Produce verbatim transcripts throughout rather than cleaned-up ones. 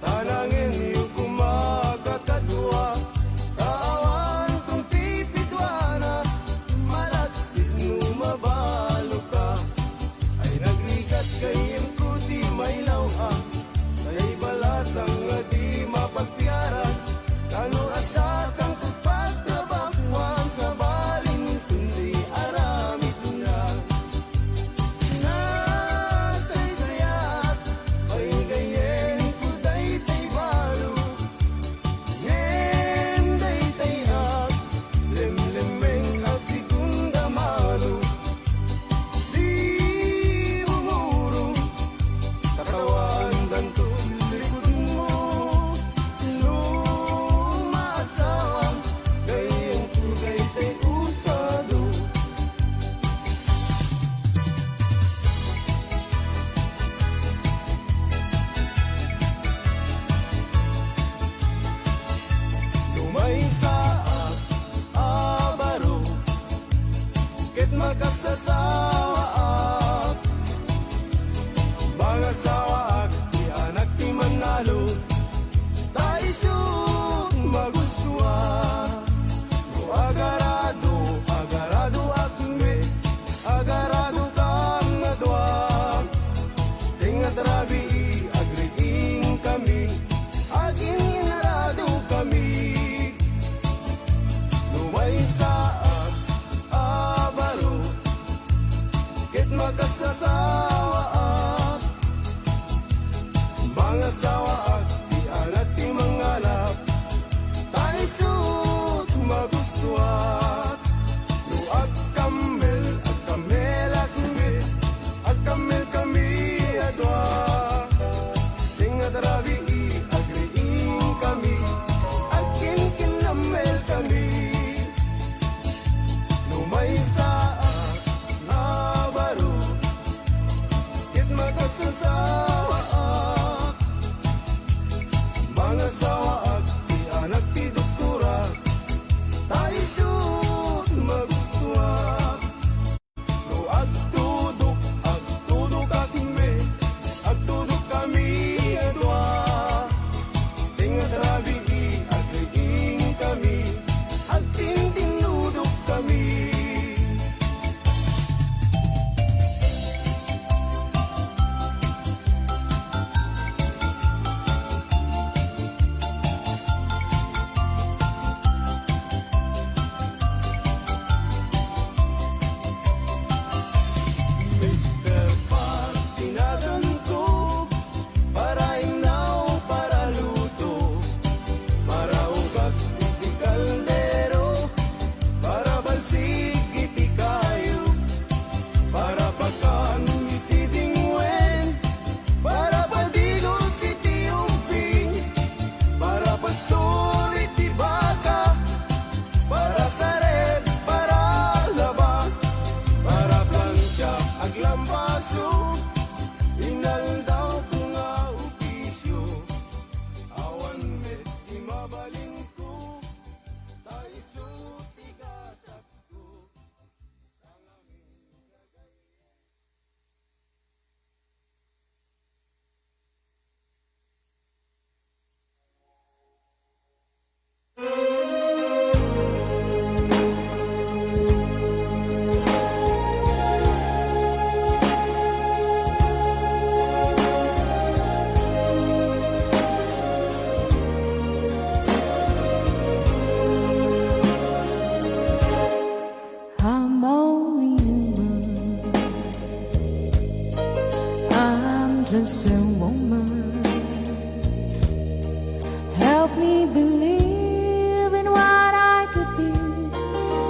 Ta nangenyo koma kakadua, ta awan ti piduana, malaksid no mabaluka. Ay nagrigat gayyemko ti mailaw-ak, ta ibalasang nga di mapagpiaran, ta no adda kangko pagtrabahuan, sabali inton di aramidna. Nasaysayaat pay gayyemko daytay balo, ngem daytay aglemlemmeng a segunda mano, di bumurong, katawaandanto ti likudmo. No maasawam, gayyemko daytay usado. No maysaak a baro, ket makasasawaak, mangasawaak ti anak ti mannalo, ta isut' magustuak. No agarado, agaradoak met, agaradokami a dua. Tengnga ti rabii, agriingkami, agin-inaradokami. No maysaak a baro, ket makasasawaak, mangasawaak ti anak ti mangalap, ta isut' magustuak. No agkammel, agkammelak met, agkammelkami a dua. Tengnga ti rabii, agriingkami, agkinkinnammelkami. No maysaak a baro, ket makasasawaak, mangasawaak ti anak ti doktora, ta isut' magustuak. No agtudok, agtudokak met, agtudokkami a dua. Tengnga ti rabii, agriingkami, agtintinnudokkami. Mister Par ti naganko, para innaw, para luto, para ugas iti kaldero, para balsig iti kayo, para pakan iti dingwen, para padigos iti umping, para pastor iti baka, para sareb, para laba, para plancha, aglampaso, inaldawko nga opisio. Awan met ti mabalinko, ta isu ti gasatko. I'm only human. I'm just a woman. Help me believe in what I could be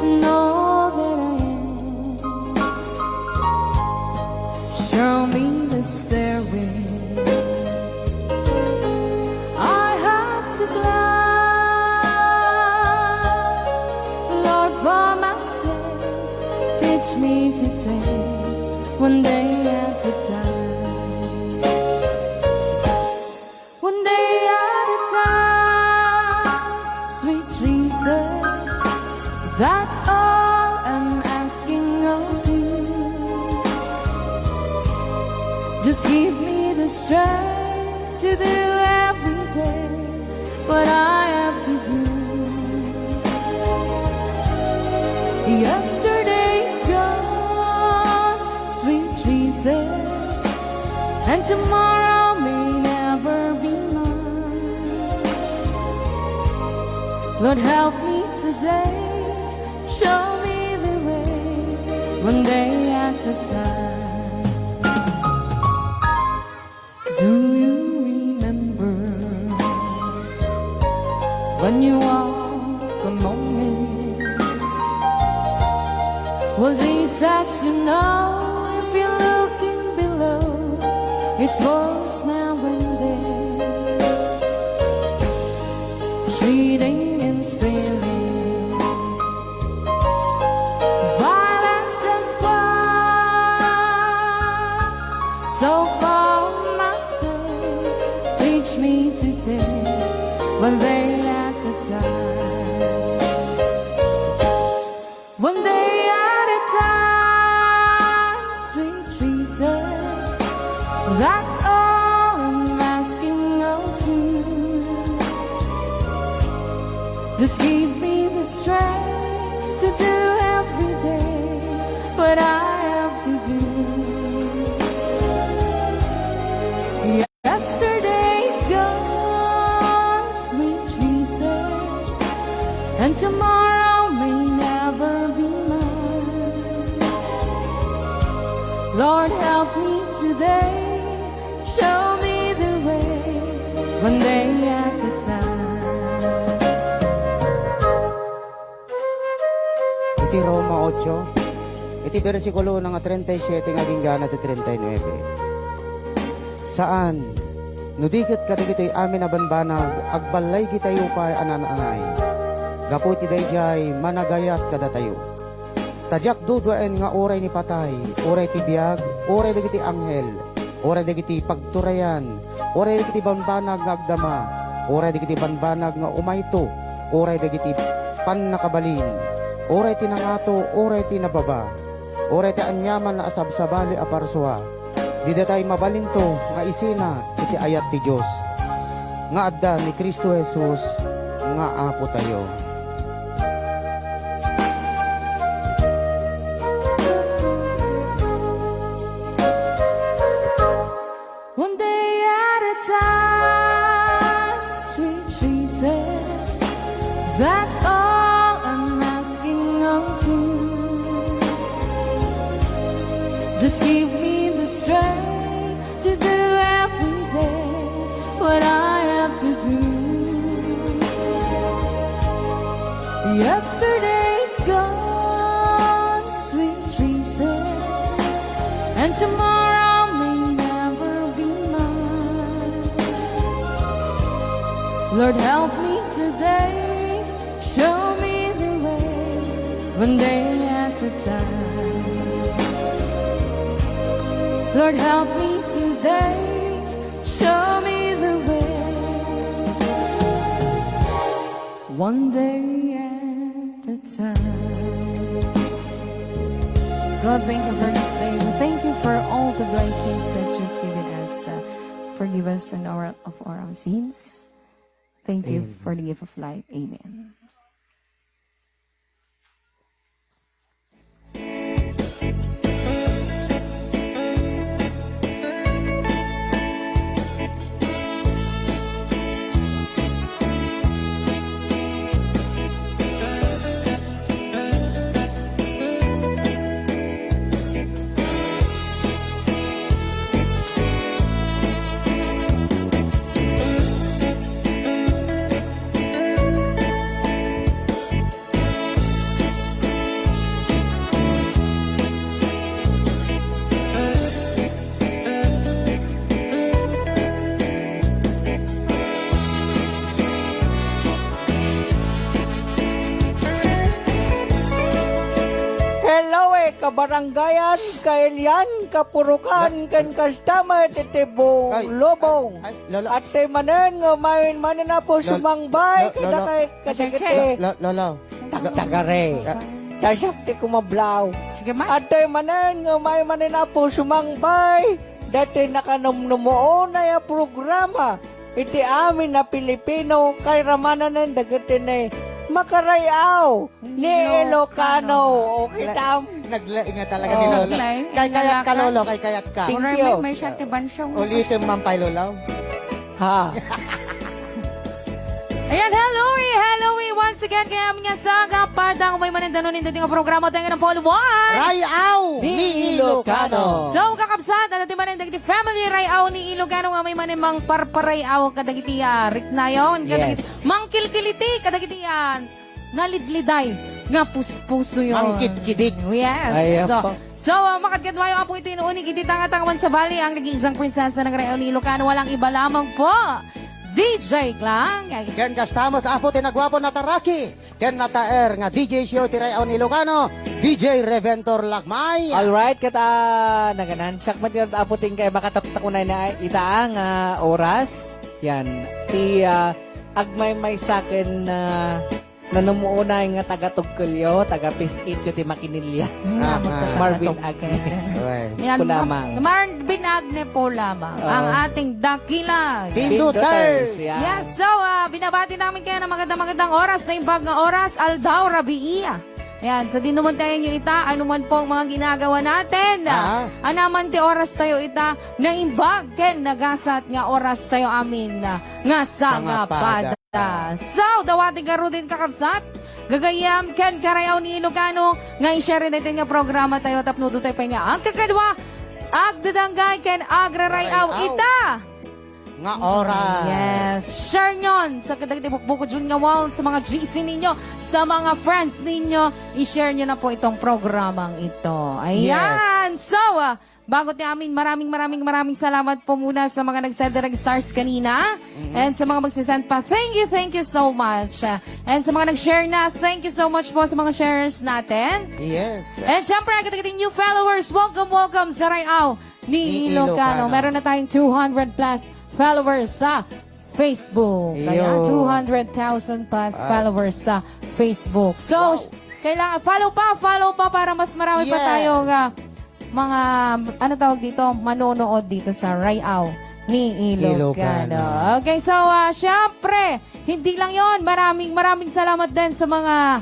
and all that I am. Show me the stairway I have to climb. Lord, for my sake, teach me to take one day at a time. One day at a time, sweet Jesus, that's all I'm asking of you. Just give me the strength to do every day what I have to do. Yesterday's gone, sweet Jesus, and tomorrow may never be mine. Lord, help me today, show me the way, one day at a time. Do you remember when you walk among me? Well, Jesus, you know, if you're looking below, it's worse now and then. Fleeting in spirit, violence and crime. So far, my Savior, teach me today, one day at a time. One day at a time, sweet Jesus. That's all I'm asking of you. Just give me the strength to do every day what I have to do. Yesterday's gone, sweet Jesus, and tomorrow may never be mine. Lord, help me today, show me the way, one day at a time. Iti Roma ocho, iti bersikulo nga treinta y siete nga agingga iti treinta y nueve. Saan, no di ket kadagitoy amin a banbanag, agballigitayo pay a naan-anay. Gapu iti daydiay, managayat kadatayo. Ta diak duduaen nga uray ni patay, uray ti biag, uray dagiti anghel, uray dagiti pagturayan, uray dagiti banbanag nga agdama, uray dagiti banbanag nga umayto, uray dagiti pannakabalin, uray ti nangato, uray ti nababa, uray ti aniaman a sabsabali a parsua, didatay mabalinto nga isina iti ayat ti Dios nga adda ni Cristo Jesus nga Apotayo. One day at a time, sweet Jesus. That's all I'm asking of you. Just give me the strength to do every day what I have to do. Yesterday's gone, sweet Jesus, and tomorrow may never be mine. Lord, help me today, show me the way, one day at a time. Lord, help me today, show me the way, one day at a time. God, thank you for this day. We thank you for all the blessings that you've given us. Uh, forgive us and our, of our sins. Thank you for the gift of life. Amen. Hello, eh, kabarangayan, kailian, kapurukan, ken kasta met iti bu-, lubong. Adtoy manen nga umayen manen, Apo, sumangbay kadakay kadagiti. Lo-, lo-, Lolo. Tagtagare. Ta siak ti kumablaw. Adtoy manen nga umayen manen, Apo, sumangbay daytoy nakanumnumuonay a programa iti amin a Pilipino, kairamananen dagiti ni makaray-aw ni Ilocano. Ilocano. Okay, tam? Naglaing nga talaga ni Oh. Lolo. Laing, Kay kayat ka, inalakad. Lolo, kay kayat ka. Thank Uray, you. May, may siya ti Bansong. Ulitin man pay, Lolo. Ha? Ayan, hello, eh, hello, eh. Once again, kaya amin nga sa kapadang may manendano nindo nga programa tayo ng Paul One. Ray-aw Ni ni Ilocano. Ilocano. So, kakabsat, ano ti manen dagiti family Ray-aw ni Ilocano nga may manen mang parparay-aw kadagiti, ah, riknayon, kadagiti Yes. mangkilkiliti, kadagiti, ah, nalidliday nga puspuso yon. Mangkidkidik. Yes. Ay, So, apo. so, ah, makadkadwayo, apo, iti inuunig iti tangatang man sabali ang nag-iisang prinsesa ng Ray-aw ni Ilocano. Walang iba lamang po. D J Glang. Ken kasta met, apo, ti nagwapo nataraki. Ken nataer nga D J show ti Ray-aw ni Ilocano, D J Reventor Lakmay. Alright, kata, naganan. Siak met nga apo ti inkay makataptakunay na ita nga oras. Yan. Ti, ah, agmaymaysaken, ah, nanumuonay nga taga Tugkelyo, taga Pis-ityo ti makinilya. Nga, Aha. magkakatog Marvin ka. Agne. Aray. Yan, Pulaman. Mar-, Marvin Agne Pulaman, Oh. ang ating dakilang Pinduters. Pinduters, yan. Yes, so, ah, binabati namin kayo ng magandang, magandang oras, na imbag nga oras, aldaw, rabii. Yan, sa dinuman tayo nyo ita, anuman po ang mga ginagawa natin. Ah. Anaman ti oras tayo ita, naimbag, ken nagasat nga oras tayo amin, ah, nga sangapada. Sangapada. So, dawati garuden kakabsat, gagayyem, ken karayaw ni Ilocano, nga i-share natin nga programa tayo, tapno do tayo pa nga agkakadwa, agdadanggay, ken agrarayaw Karayaw. ita. Nga oras. Yes. Share nyon sa kadagiti bukbukod yun nga wall, sa mga G C ninyo, sa mga friends ninyo, i-share nyo na po itong programang ito. Ayan. Yes. So, ah, bago ti amin, maraming, maraming, maraming salamat po muna sa mga nag-send direct stars kanina. Mm-hmm. And sa mga magsisend pa, thank you, thank you so much. Ah, and sa mga nag-share na, thank you so much po sa mga sharers natin. Yes. And syempre, agad-agad new followers. Welcome, welcome sa Rayaw ni Ni Ilocano. Ilocano. Meron na tayong two hundred plus followers sa Facebook. Kaya Iyo. two hundred thousand plus Ah. followers sa Facebook. So, Wow. kailangan follow pa, follow pa para mas marami pa Yes. tayong, ah, mga, ano tawag dito, manonood dito sa Rayaw ni Ilocano. Ilocano. Okay, so, ah, syempre, hindi lang yon. Maraming, maraming salamat din sa mga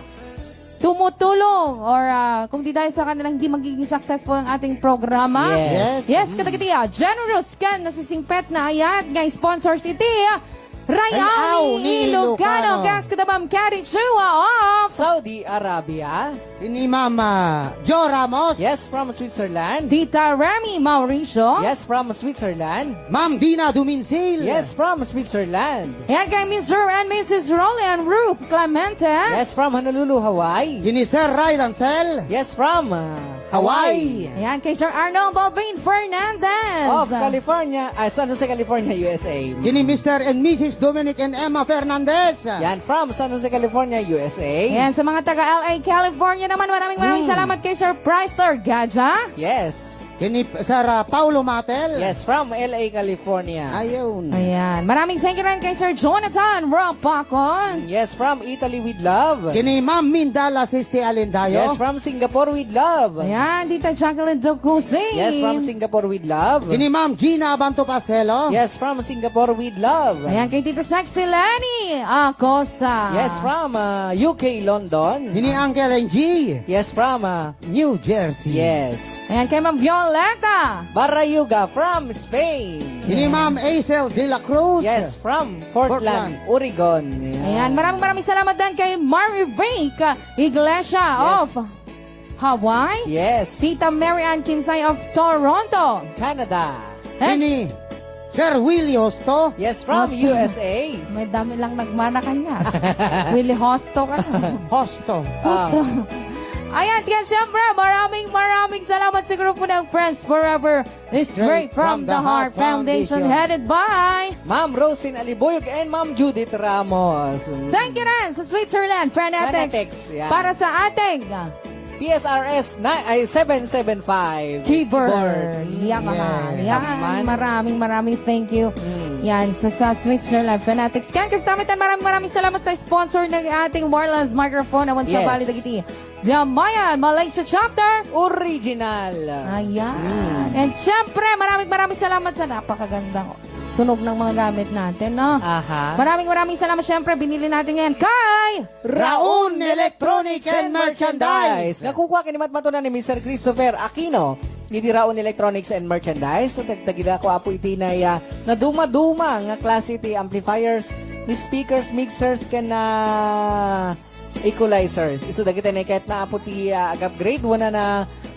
tumutulong or, ah, kung di dahil sa kanila, hindi magiging successful ang ating programa. Yes. Yes. Yes, Mm. kadagiti, ah, generous ken nasisingpet nga ayat nga sponsors iti, ah, Rayaw Rayaw ni ni Ilocano. Ilocano. Gas kada Ma'am Kari Chua of Saudi Arabia. Ni Ma'am, ah, Jo Ramos. Yes, from Switzerland. Tita Remy Mauricio. Yes, from Switzerland. Ma'am Dina Duminsil. Yes, from Switzerland. Ayan kay Mister and Missus Rolly and Ruth Clemente. Yes, from Honolulu, Hawaii. Kini Sir Ray Dancel. Yes, from, uh, Hawaii. Hawaii. Ayan kay Sir Arnold Balvin Fernandez. Of California, ah, San Jose, California, U S A. Kini Mister and Missus Dominic and Emma Fernandez. Yan, from San Jose, California, U S A. Ayan, sa mga taga L A, California naman, maraming, maraming Hmm. salamat kay Sir Price Torgaja. Yes. Kini Sir, ah, Paulo Matel. Yes, from L A, California. Ayun. Ayan. Maraming thank you rin kay Sir Jonathan Rapacon. Yes, from Italy with love. Kini Ma'am Minda Lasiste Alindayo. Yes, from Singapore with love. Ayan, Tita Jacqueline Ducusi. Yes, from Singapore with love. Kini Ma'am Gina Abanto Pacelo. Yes, from Singapore with love. Ayan, kay Tita Sexy Lenny Acosta. Yes, from, uh, U K, London. Kini Uncle N G. Yes, from, uh, New Jersey. Yes. Ayan, kay Ma'am Violeta. Barayuga from Spain. Kini Ma'am Aisel de la Cruz. Yes, from Portland, Portland. Oregon. Ayan. Ayan, maraming, maraming salamat din kay Mary Vake Iglesia Yes. of Hawaii. Yes. Tita Mary Ann Kinsay of Toronto. Canada. Kini Sir Willie Hosto. Yes, from Hosto. U S A. May dami lang nagmana kanya. Willie Hosto ka na. Hosto. Ah. Hosto. Ayan, kaya siyempre, maraming, maraming salamat sa grupo ng Friends Forever. Straight Straight from from the the Heart Heart Foundation, Foundation. Headed by Ma'am Rosin Alibuyog and Ma'am Judith Ramos. Thank you rin sa Switzerland, Fanatics. Fanatics, yan. Para sa ating P S R S na, ay, seven seven five. Keyboard. Keyboard. Yan, mahal. Yes. Yan. Taman. Maraming, maraming thank you. Mm. Yan, sa, sa Sweet Sir Life Fanatics. Ken kasta met, maraming, maraming salamat sa sponsor ng ating wireless microphone. Awan sa Yes. bali dagiti Damayan Malaysia Chapter. Original. Ayan. And syempre, maraming, maraming salamat sa napakagandang tunog ng mga gamit natin, no? Aha. Maraming, maraming salamat. Syempre, binili natin yan kay Raon Electronics and Merchandise. Nga kukua ken ni matmatunan ni Mister Christopher Aquino. Iti Raon Electronics and Merchandise, so, tagtagida ko, Apo, iti nay, ah, naduma-duma nga klase ti amplifiers, speakers, mixers, ken, ah, equalizers. Isu dagiti nay ket na, Apo, ti, ah, ag-upgrade, wala na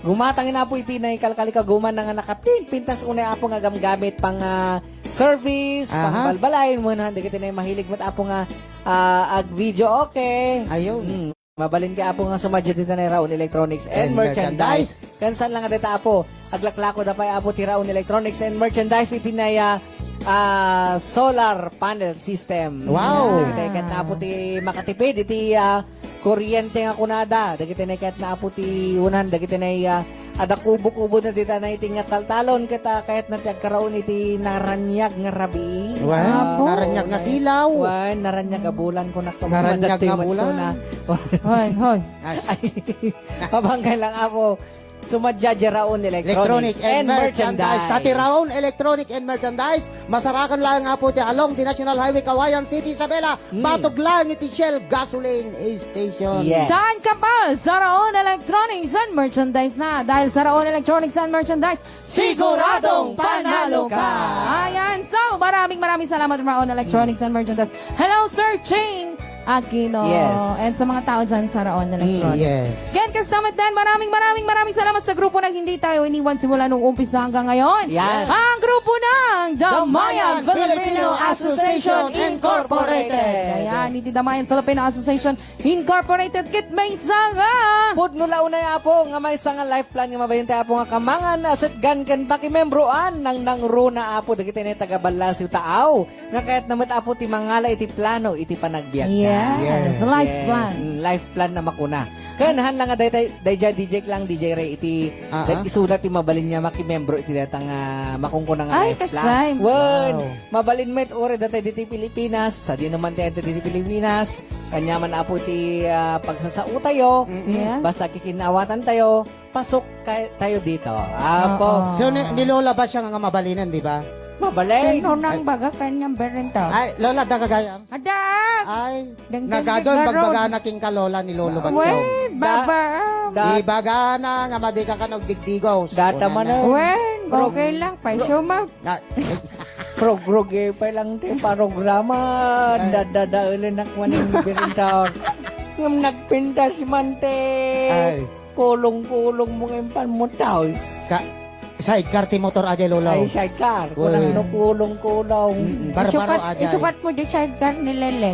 gumatang na, Apo, iti nay kalkalikaguman na nga nakapinpintas unay, Apo, nga gamgamit pang, ah, service, Aha. pangbalbalay, wala dagiti nay mahilig met, Apo, nga, ah, ag-video, okay. Ayun. Mm. Mabalin kay, Apo, nga sumadya dita nay Raon Electronics and And Merchandise. Merchandise. Ken saan lang nga dita, Apo. Aglaklako da pay, Apo, ti Raon Electronics and Merchandise iti nay, ah, ah, solar panel system. Wow. Dagiti ket na, Apo, ti makatipid iti, ah, kuryente nga kunada. Dagiti nay ket na, Apo, ti unan, dagiti nay, ah, Adda kubo-kubo na dita na iti nga taltalon, ket, ah, kayat na ti agkaraon iti naraniag nga rabii. Wen, Apo. Naraniag nga silaw. Wen, naraniag a bulan, kunak, Naraniag nga bulan. Hoy, hoy. Ay. Ay, mabangkay lang, Apo. Sumadya di Raon Electronics Electronic and and Merchandise. Merchandise. Tati Raon Electronic and Merchandise. Masarakan lang, Apo, ti along ti National Highway, Cauayan City, Isabela. Mm. Patog lang iti Shell Gasoline Station. Yes. Saan ka pa? Sa Raon Electronics and Merchandise na. Dahil sa Raon Electronics and Merchandise, siguradong panalo ka. Ayan. So, maraming, maraming salamat, Raon Electronics and Merchandise. Hello, Sir Ching Aquino. Yes. And sa mga tao dyan sa Raon Mm. Electronics. Yes. Ken kasta met din, maraming, maraming, maraming salamat sa grupo na hindi tayo iniwan simula nung umpisa hanggang ngayon. Yan. Ang grupo ng The The Mayan Mayan Filipino Filipino Association Association Incorporated. Incorporated. Ayan, iti The Mayan Filipino Association Incorporated ket maysa nga Pudno la unay, Apo, nga maysa nga life plan nga mabalin tayo, Apo, nga kamangan, asetgan ken pakimembroan nang nangruna, Apo, dagiti nay taga-Ballasiw, Taaw. Nga kayat na met, Apo, ti mangala iti plano iti panagbiag. Yes, Yes. life Yes. plan. Mm, life plan na makuna. Ken han lang nga daytay, dayjay D J lang, D J Ray, iti Ah, dag-, ah. isuda ti mabalin nga makimembro iti dayta nga makungkuna nga Ay, life plan. kasay. Wen, Wow. mabalin met, ore, datay diti Pilipinas, sadino man ti adda diti Pilipinas, ania man, Apo, ti, ah, pagsasao tayo, Mm-mm. Yeah. basta kikinawatan tayo, pasok kay-, tayo dito. Apo. Oo. So, ni, ni Lola ba siya nga mabalinen, di ba? Mabalin. Sino nang Ay. baga kanyang berenta? Ay, Lola, da ka gayam? Ada! Ay, Deng, deng, nagadon, deng, bagbagana king ka Lola ni Lolo Bantiong. Wen, Da-, baba. da- Ibaga na nga madi ka kano digdigos. Data Una man na. eh. Wen, Pro- okay lang, pa Pro- iso ma. Na- Progrog eh, pa lang ti programa. Ay. Dadadaelen ak man ing berenta. Ngem nagpintas man ti Ay. kulong-kulong mo nga impan mo tao. Ka-, sidecar ti motor, ajay, Lolo. Ay, sidecar. Kunam Uy. no kulong-kulong. Mm-mm. Barbaro, Isukat, ajay. isukat mo di sidecar ni Lele.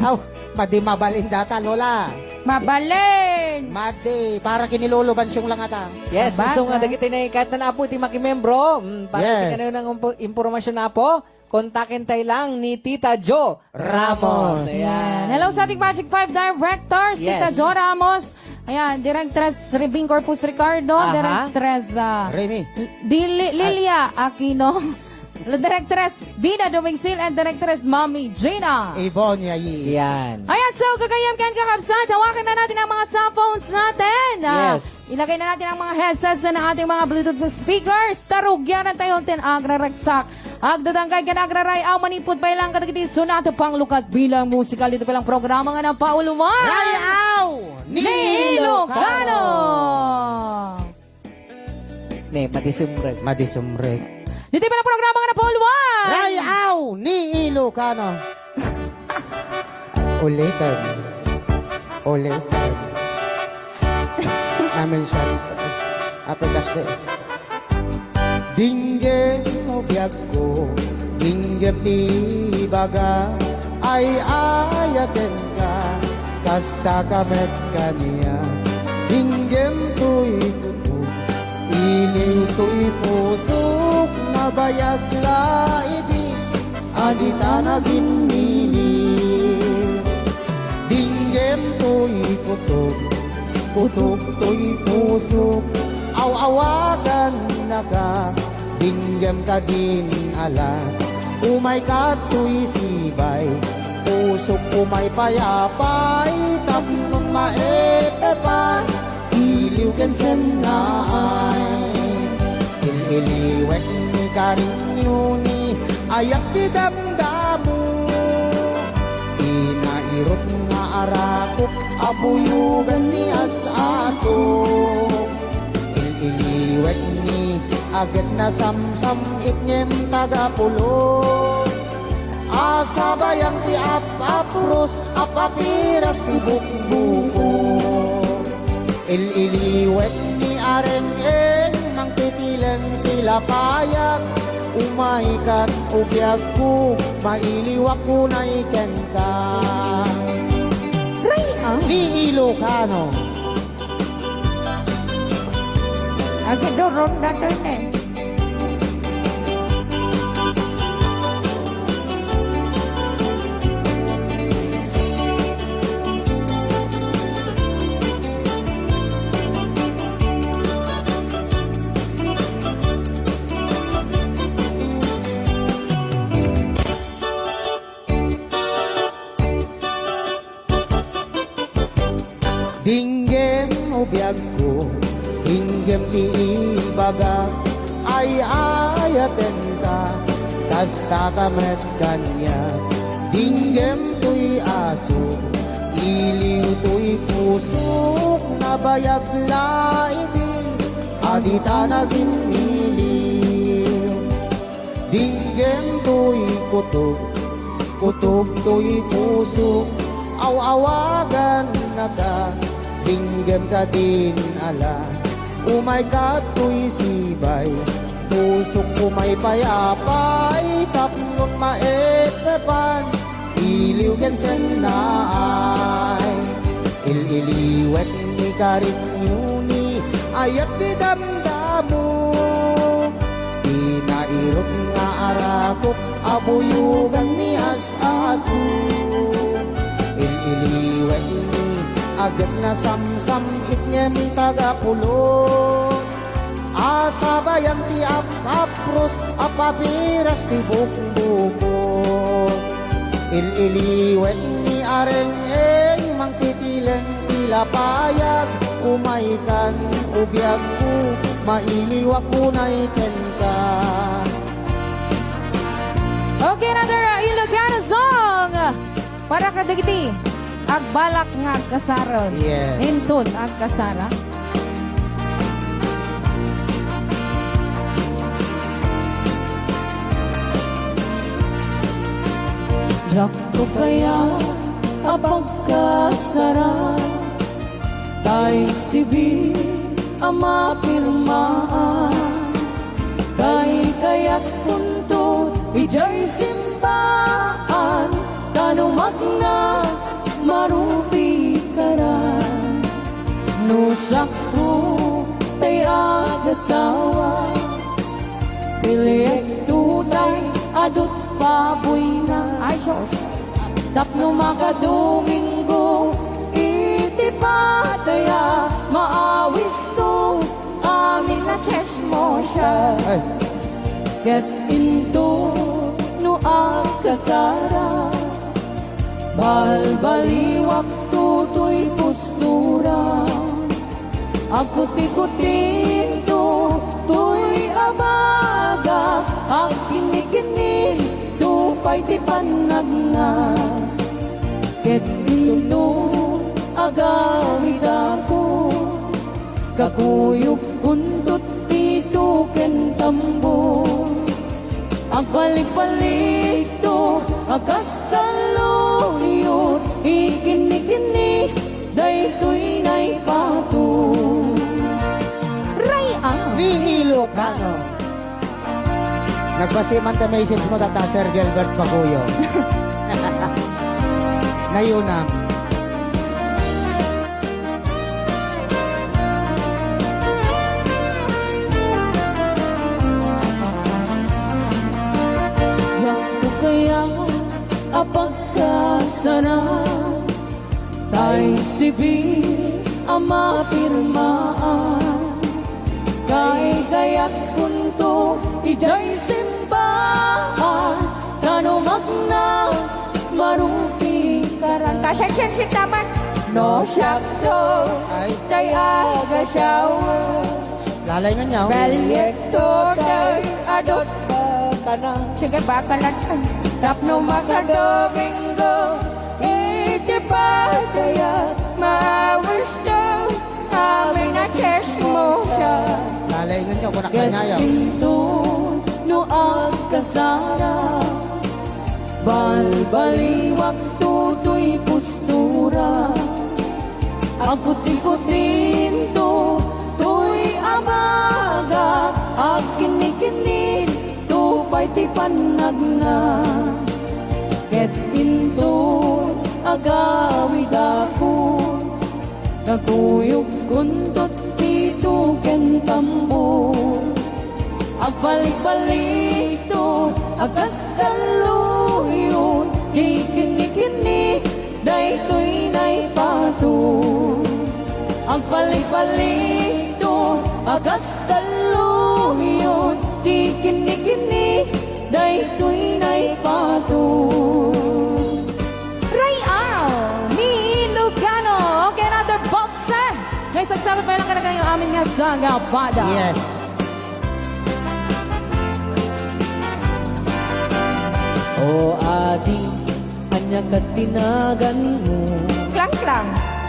Aw, madi mabalin data, Lola. Mabalin! Madi, para kini Lolo Bansyong lang ata. Yes, Sabagay. so nga, dagiti na, kahit na naapo iti makimembro, mm, para Yes. iti kanayon ang umpo-, impormasyon na po, kontakin tayo lang ni Tita Jo Ramos. Ramos. Ayan. Hello sa ating Magic Five Directors, Yes. Tita Jo Ramos. Ayan, Directress Rebing Corpus Ricardo, Aha. Directress, ah, Remy. Dili-, Lilia Aquino. Directress Dina Dumingsil and Directress Mommy Gina. Ibon, yayi. Yan. Ayan, so, gagayam ken kakabsat, hawakan na natin ang mga cell phones natin. Ah, Yes. ilagay na natin ang mga headsets sa ating mga Bluetooth speakers. Tarugyanan tayo, tin agraragsak. Agdadangkay ken agrarayaw, manipud pay lang kadagiti sunat panglukat bilang musikal dito palang programa nga napauluan. Rayaw ni Ilocano! Ne, madisumrek. Madisumrek. Dito palang programa nga napauluan. Rayaw ni Ilocano. Ulitan. Ulitan. Namin siya. Apay, kasi. Dinggem mo biagko, dinggem ti ibaga, ay-ayatenka, kasta ka met kaniak. Dinggem toy kuko, iliw toy pusok, nabayag la idi, a dita nagimmiling. Dinggem toy kuko, kuko toy pusok, aw-awagannaka, Dinggem kadin ala, umayka toy sibay. Pusok, umay pay apay, tapno maepepan, iliw ken sennaay. Il-iliwek ni karinyo ni ayat ti damdamo. Inairot nga arakop a buyogan ni as-aso. Il-iliwek ni aget na samsam-it ngem taga-pulot. Asabayan ti ap-apros a papiras ti bukbuko. Il-iliwek ni areng-eng mangtitileng ti lapayag. Umaykan, ubiagko, mailiwak unay kenka. Ray, ah. Ni Ilocano. Agiduron datoy ne. Dinggem, ubiagko, dinggem ti ibagak, ay-ayatenka, kasta ka met kaniak. Dinggem toy asok, iliw toy pusok, nabayag la idi, a dita nagin-iliw. Dinggem toy kutog, kutog toy pusok, aw-awagannaka. Dinggem kadin ala, umayka toy sibay. Pusok, umay pay apay, tapno maepepan, iliw ken sennaay. Il-iliwek ni karinyo ni ayat ti damdamo. Inairot nga arakop a buyogan ni as-aso. Il-iliwek ni aget na samsam-it ngem taga-pulot. Asabayan ti ap-apros a papiras ti bukbuko. Il-iliwek ni areng-eng mangtitileng ti lapayag, umaykan, ubiagko, mailiwak unay kenka. Okay, another, uh, Ilocano song para kadagiti agbalak nga agkasar. Yes. Inton agkasara. Diakto kayat a pagkasara, tay sibin a mapirmaan. Kaykayatkonto idiay simbaan, ta no magna, marubikaran. No siakko tay agasawa, proyekto tay adut baboyna. Ay, sus. Tapno makadomingo iti pataya, maawisto amin a chismosa. Ay. Ket into no agkasara, balbaliwakto toy postura. Agkuti-kutinto toy abaga, agkinnikinninto pay ti pannagna. Ket into agawidako, kakuyogkonto ti tuken tambor. Agpalikpalikto a kas talloyo, ikinnikinni daytoy naipato. Ray-a! Ni Ilocano. Nagbasi man ta message mo, tata, Sir Gilbert Paguyo. Nayunam. Diakto kayat a pagkasara, tay sibin a mapirmaan. Kaykayatkonto To, idiay simbahan, ta no magna, marupikaran. Kasyan, syan, syan, taman. No siakto, Ay. Tay aga shower. Lalay nga niya. Balyekto, tay adot. Bakana. Sige, bakalan. Tapno makadomingo, iti padaya, maawis to. Amin a chismosa. Lalay nga niya, kunak Ket na niya. Inton no agkasara, balbaliwak toy postura. Agkutkutento toy amaga, agkinnikinni to pay ti pannagna. Ket inton agawidakon, naguyogkon toy pito ken tambor. Agbalikbalikto a kas talloyon, ti kinnikinni daytoy naipato. Agbalikbalikto a kas talloyon, ti kinnikinni daytoy naipato. Ray-aw ni Lugano. Okay, another box set. May sagsabit pa lang ka na kayo amin nga sangabada. Yes. O adi, ania ket ti naganmo? Klang, klang.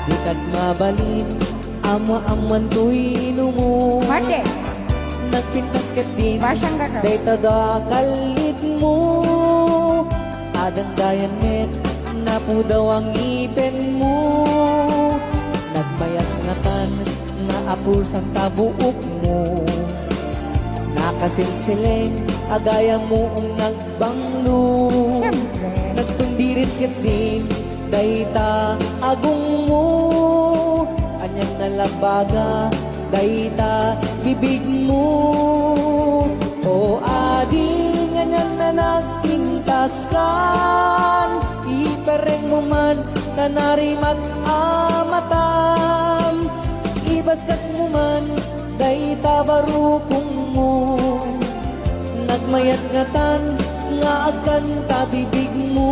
Di ket mabalin, ammo-ammoan toy inumo. Mate. Nagpintas ketdin, Basang ka, no? Dayta dakal itmo. Adang dayan met, napudaw ang ngipenmo. Nagmayat ngatan nga apulsanta buokmo. Nakasilsileng a gayam mo nga nagbanglo. Siyempre. Nagtundiris ketdin dayta agongmo. Anian a labaga dayta bibigmo. O adi, anian a nagpintaskan, iperrengmo man ta narimat a matam. Ibasketmo man dayta barukongmo. Nagmayat ngatan nga agkanta bibigmo.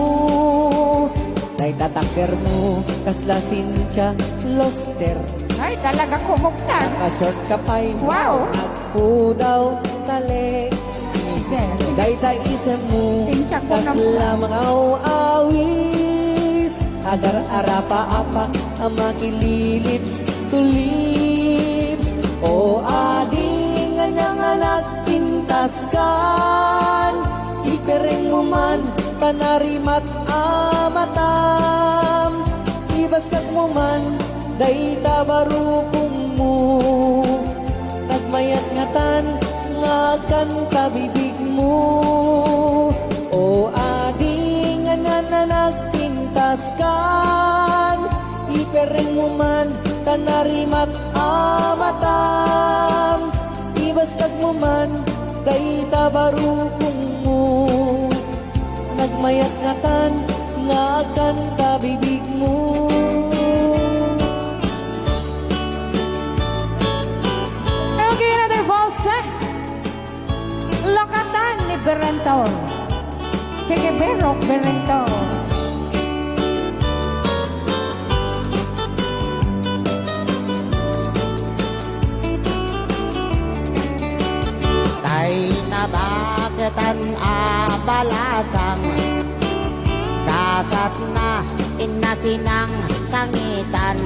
Dayta takdermo, kasla Cynthia Loster. Ay, talaga kumugtang. Naka-short ka pay. Wow. Nagpudaw ka, Lex. Sige. Dayta isemmo, Cynthia, kasla mangaw-awis. Agar-arapa-apa, a makililips to lips. O adi, ania nga nagpintaskan. Iperrengmo man, ta narimat a matam. Ibasketmo man dayta barukongmo. Nagmayat ngatan nga agkanta bibigmo. O adi, anian a nagpintaskan. Iperrengmo man ta narimat a matam. Ibasketmo man dayta barukongmo. Nagmayat ngatan nga agkanta bibigmo. Okay, another box set. Lakatan ni Berrentol. Sige, Berok, Berrentol. Tay nabaketan a balasang, kasatna innasinang sangitan,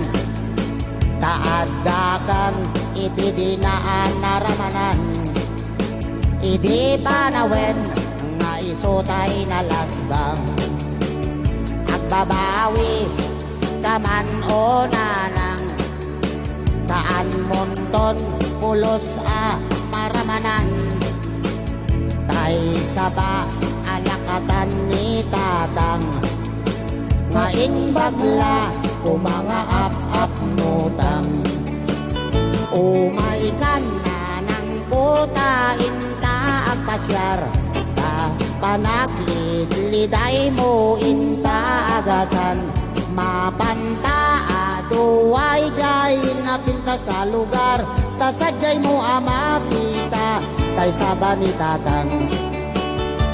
ta addakan iti dina a naramanan. Idi panawen nga isu tay nalasbang, agbabawi ka man o nanang, saan monton pulos a maramanan. Tay saba a lakatan ni Tatang, nga imbag la koma nga ap-apnotang. Umaykan nanang, ta inta agpasiar, ta panaglidlidaymo inta agasan. Mapanta a tuay diay napintas a lugar, ta sadiaymo a makita tay saba ni Tatang.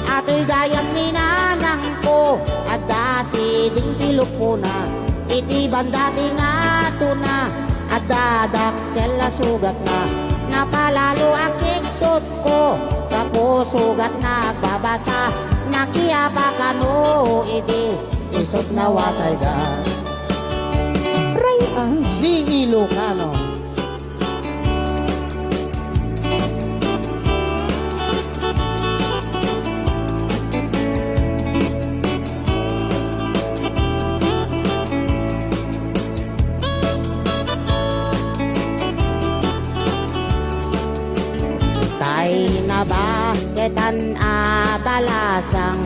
Atoy gayam ni nanangko, adda siding ti lupona. Iti banda ti ngatona, adda dakkel a sugatna. Napalalo a kigtotko, gapu sugatna agbabasa. Nakiapa kano idi, isut nawasayda. Ray-an. Ni Ilocano. Tay nabaketan a balasang,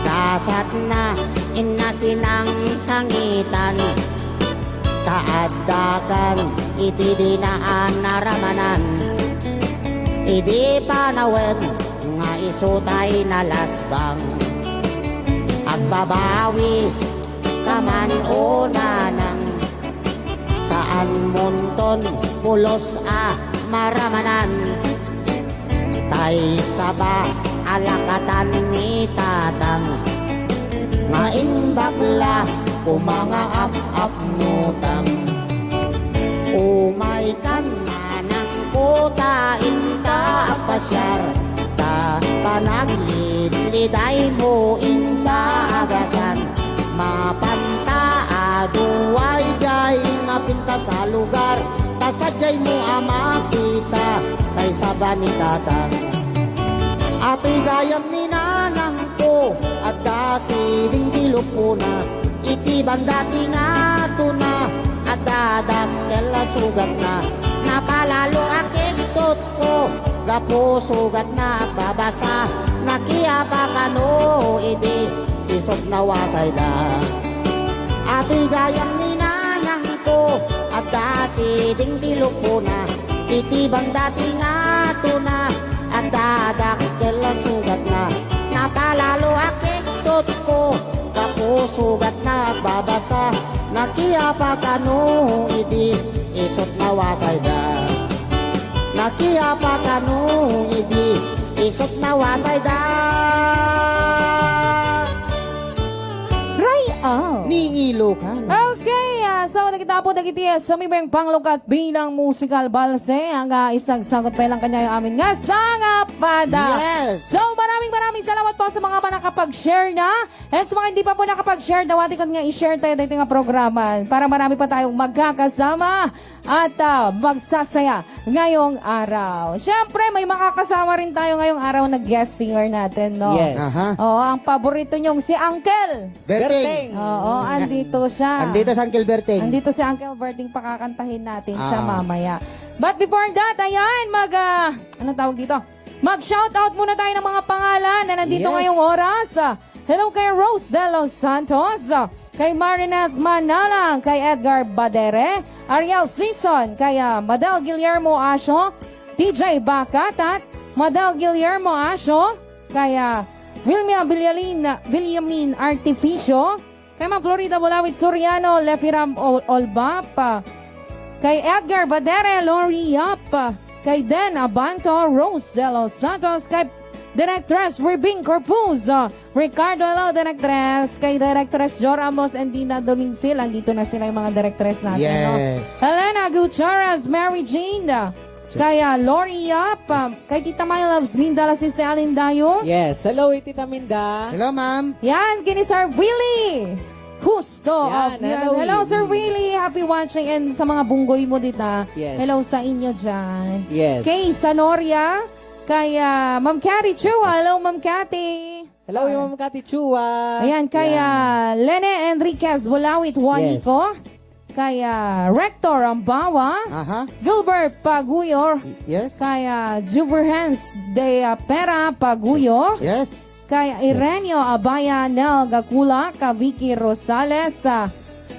kasatna inna sinangsangitan, ta addakan iti dinaan a ramanan. Idi panawen nga isu tay nalasbang, agbabawi ka man o nanang. Saan monton pulos a maramanan. Tay saba a lakatan ni Tatang, nga imbakla, umangaap-apnutang. Umaykan manang kuta inta agpasiar, ta panaglidlidaymo inta agasan. Mapanta a duay jay nga pintas a lugar, ta sadiaymo a makita, tay saba ni Tatang. Atoy gayam ni nanangko, adda siding ti lupona. Iti banda ti ngatona, adda dakkel a sugatna. Napalalo a kigtotko, gapu sugatna agbabasa. Nakiapa kano idi, isut nawasayda. Atoy gayam ni nanangko, adda siding ti lupona. Iti banda ti ngatona, adda dakkel a sugatna. Napalalo a kigtotko, gapu sugatna agbabasa. Nakiapa kano idi, isut nawasayda. Nakiapa kano idi, isut nawasayda. Ray-an. Ni Ilocano. Okay, ah, so, dagita po, dagiti, ah, sumimbeng panglukat bilang musikal balse, ang, ah, isang sagot pa lang kanya yung amin nga sangapada. Yes. So, maraming, maraming salamat po sa mga nakapag-share na. And sa mga hindi pa po nakapag-share, dawati ko nga i-share tayo dito nga programa para marami pa tayong magkakasama at, ah, magsasaya ngayong araw. Siyempre, may makakasama rin tayo ngayong araw na guest singer natin, no? Yes. Aha. Oo, ang paborito niyong si Uncle. Berting. Oo, andito siya. Andito si Uncle Berting. Andito si Uncle Berting, pakakantahin natin siya Ah. mamaya. But before that, ayan, mag, ah, anong tawag dito? Mag-shoutout muna tayo ng mga pangalan na nandito Yes. ngayong oras. Hello kay Rose de los Santos, kay Marinette Manalang, kay Edgar Badere, Ariel Sison, kay, ah, Madel Guillermo Asio, T J Bacatat, Madel Guillermo Asio, kay, ah, Vilmia Villalin, Villamin Artificio, kay Ma'am Florida Bulawit Soriano, Lefiram Ol-, Olbap, kay Edgar Badere, Lori Yap, kay Den Abanto, Rose de los Santos, kay Directress Rebing Corpuz, Ricardo, hello, Directress, kay Directress Jo Ramos and Dina Domingsil, andito na sila yung mga Directress natin, no? Yes. Helena Gutierrez, Mary Jane, kay, ah, Lori Yap, um, Yes. kay Tita My Loves, Linda Lasiste Alindayo. Yes. Hello, Tita Minda. Hello, ma'am. Yan, kini Sir Willie. Husto. Yan, Of yan. hello, Hello, Sir Willie. Willie. Happy watching. And sa mga bunggoy mo dita, Yes. hello sa inyo dyan. Yes. Kay Sanoria, kay, ah, Ma'am Cathy Chua. Yes. Hello, Ma'am Cathy. Hello, Ay. Ma'am Cathy Chua. Ayan, kay, Yan. ah, Lene Enriquez Bulawit, Juanico. Yes. Kay, ah, Rector Ambawa. Aha. Gilbert Paguyo. Y-, yes. Kay, ah, Juverhens de, ah, Pera Paguyo. Yes. Kay Irenio Abaya, Nel Gakula, ka Vicky Rosales, ah,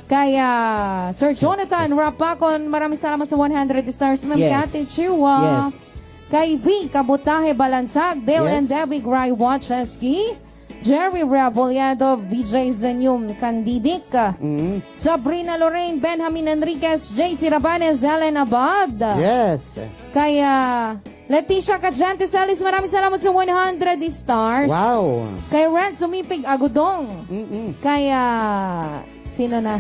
kay, ah, Sir Jonathan Yes. Rapacon, maraming salamat sa one hundred stars, Ma'am Yes. Cathy Chua. Yes. Kay V Kabutahe Balansag, Dale Yes. and Debbie Gray Wacheski, Jerry Rebolledo, V J Zenium Candidic, Mm. Sabrina Lorraine, Benjamin Enriquez, J C Rabanes, Helen Abad. Yes. Kay, ah, Leticia Cadiente Celis, maraming salamat sa one hundred stars. Wow. Kay Ren Sumipig Agudong. Mm-mm. Kay, ah, sino na?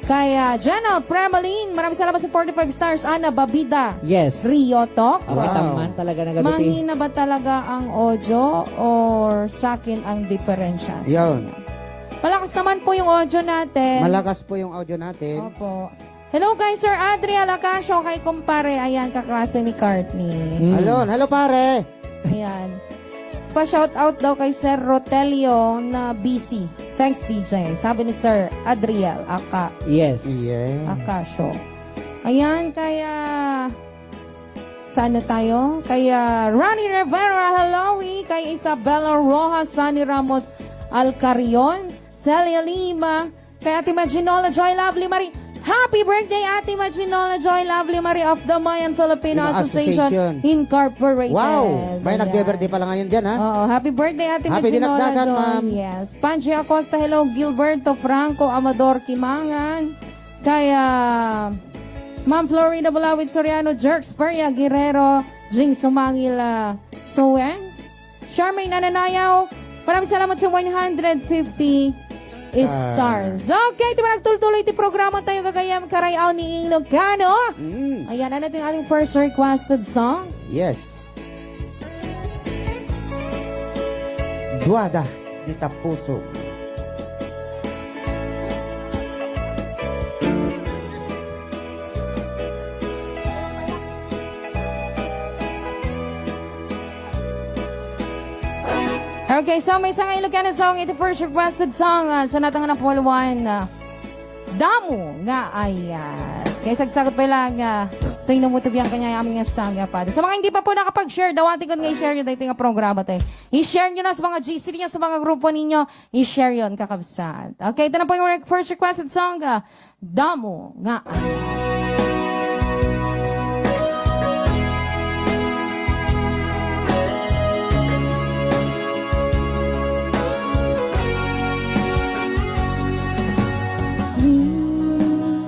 Kay, ah, Jenna Premalin, maraming salamat sa forty-five stars. Ana Babida. Yes. Rio Talk. Wow. Talaga nagaduti. Mahina ba talaga ang audio or sa akin ang diferensya? Yun. Malakas naman po yung audio natin. Malakas po yung audio natin. Opo. Hello kay Sir Adriel Acacio, kay kumpare. Ayan, kaklase ni Courtney. Mm. Hello, hello, pare. Ayan. Pa-shout out daw kay Sir Rotelio na busy. Thanks, D J. Sabi ni Sir Adriel Aca- Yes. Yes. Acacio. Ayan, kaya saan na tayo? Kay, ah, Ronnie Rivera, hello, eh. Kay Isabella Rojas, Sunny Ramos Alcarion, Celia Lima, kay Ate Maginola Joy Lovely Marie. Happy birthday, Ate Maginola Joy Lovely Marie of the Mayan Filipino Filipino Association Association. Incorporated. Wow! May Ayan. Nagbe-birthday pala ngayon dyan, ha? Oo, happy birthday, Ate Happy Maginola dinakdakan, Joy. Ma'am. Yes. Panji Acosta, hello. Gilberto Franco Amador Kimangan. Kaya, Ma'am Florida Bulawit Soriano, Jerks Peria Guerrero, Jing Sumangil, ah, Suen, Charmaine Nananayaw, maraming salamat sa one hundred fifty stars. Stars. Okay, iti panagtultuloy ti programa tayo gagayam, Karayaw ni Ilocano. Mm. Ayan, ano ito yung ating first requested song? Yes. Duada di Tapuso. Okay, so maysa nga Ilocano song, iti first requested song, ah, sa natang na Paul Juan, ah, Damo nga ayat. Kaya sagsagot pa lang, ah, Trino mo to biang kanya amin nga song nga pa. Sa mga hindi pa po nakapag-share, dawatin ko nga i-share nyo dito nga programa tayo. I-share nyo na sa mga G C ninyo, sa mga grupo ninyo, i-share yon, kakabsat. Okay, ito na po yung re-, first requested song, ah, Damo nga ayat.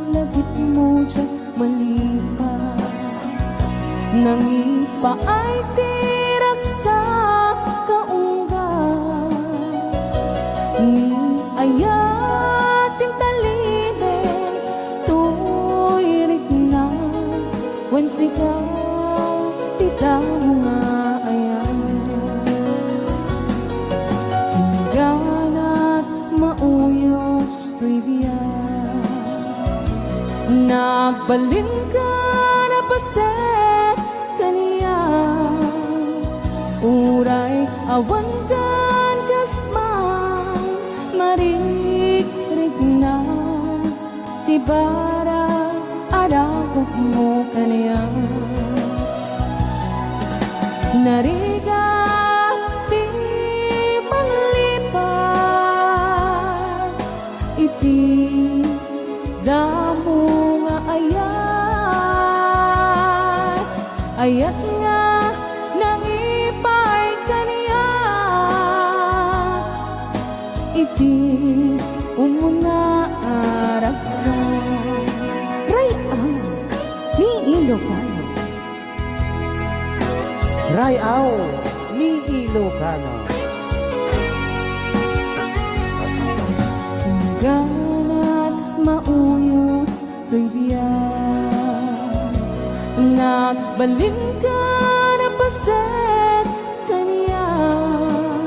Nilagipmo diak malipa, nangipaay ti ragsak nga unggal. Ni ayat ti talimen toy rikna, wen sika ti damo nga ayat. Ingganat mauyos toy biag, nagbalinka a paset kaniak. Uray awan kan kas man, marikrikna ti bara a dakopmo kaniak. Narigat ti manglipat iti damo nga ayat, ayat nga nangipay kaniak iti umuna a ragsak. Ray-aw ni Ilocano. Ray-aw ni Ilocano. Ingganat mauyos toy biag, nagbalinka a paset kaniak.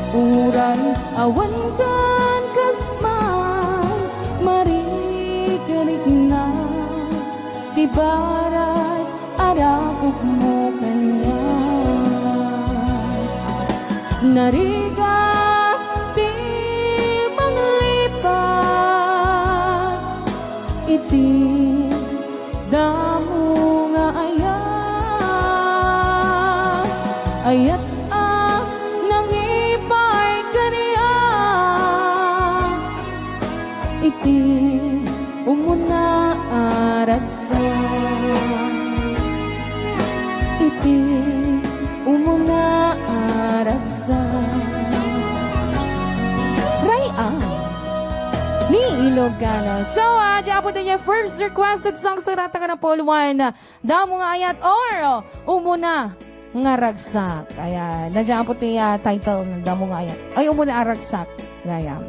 Uray awan kan kas man, marikrikna ti baray a dakopmo kaniak. Narigat ti manglipat iti damo nga ayat, ayat a nangipay kaniak iti umuna a ragsak, iti umuna a ragsak. Ray-aw ni Ilocano. So, ah, di apo din yung first requested song sa Rata ka na Paul Juan. Damo nga ayat or, oh, umuna nga ragsak. Ayan. Nadya apo ti, ah, title ng Damo nga ayat. Ay, umuna a ragsak. Gayam.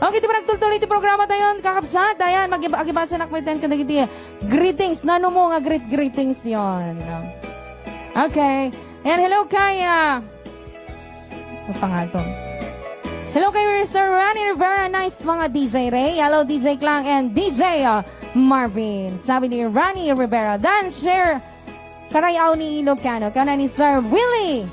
Okay, di ba nagtultuloy ti programa tayo, kakabsat? Ayan, mag-, agibasanak may ten kadagiti greetings. Nano mo nga greet greetings yon. Okay. Ayan, hello kay, ah, ano pa nga to? Hello kay Sir Ronnie Rivera. Nice mga D J Ray. Hello, D J Klang and D J, uh, Marvin. Sabi ni Ronnie Rivera. Dan share karayaw ni Ilocano. Kana ni Sir Willie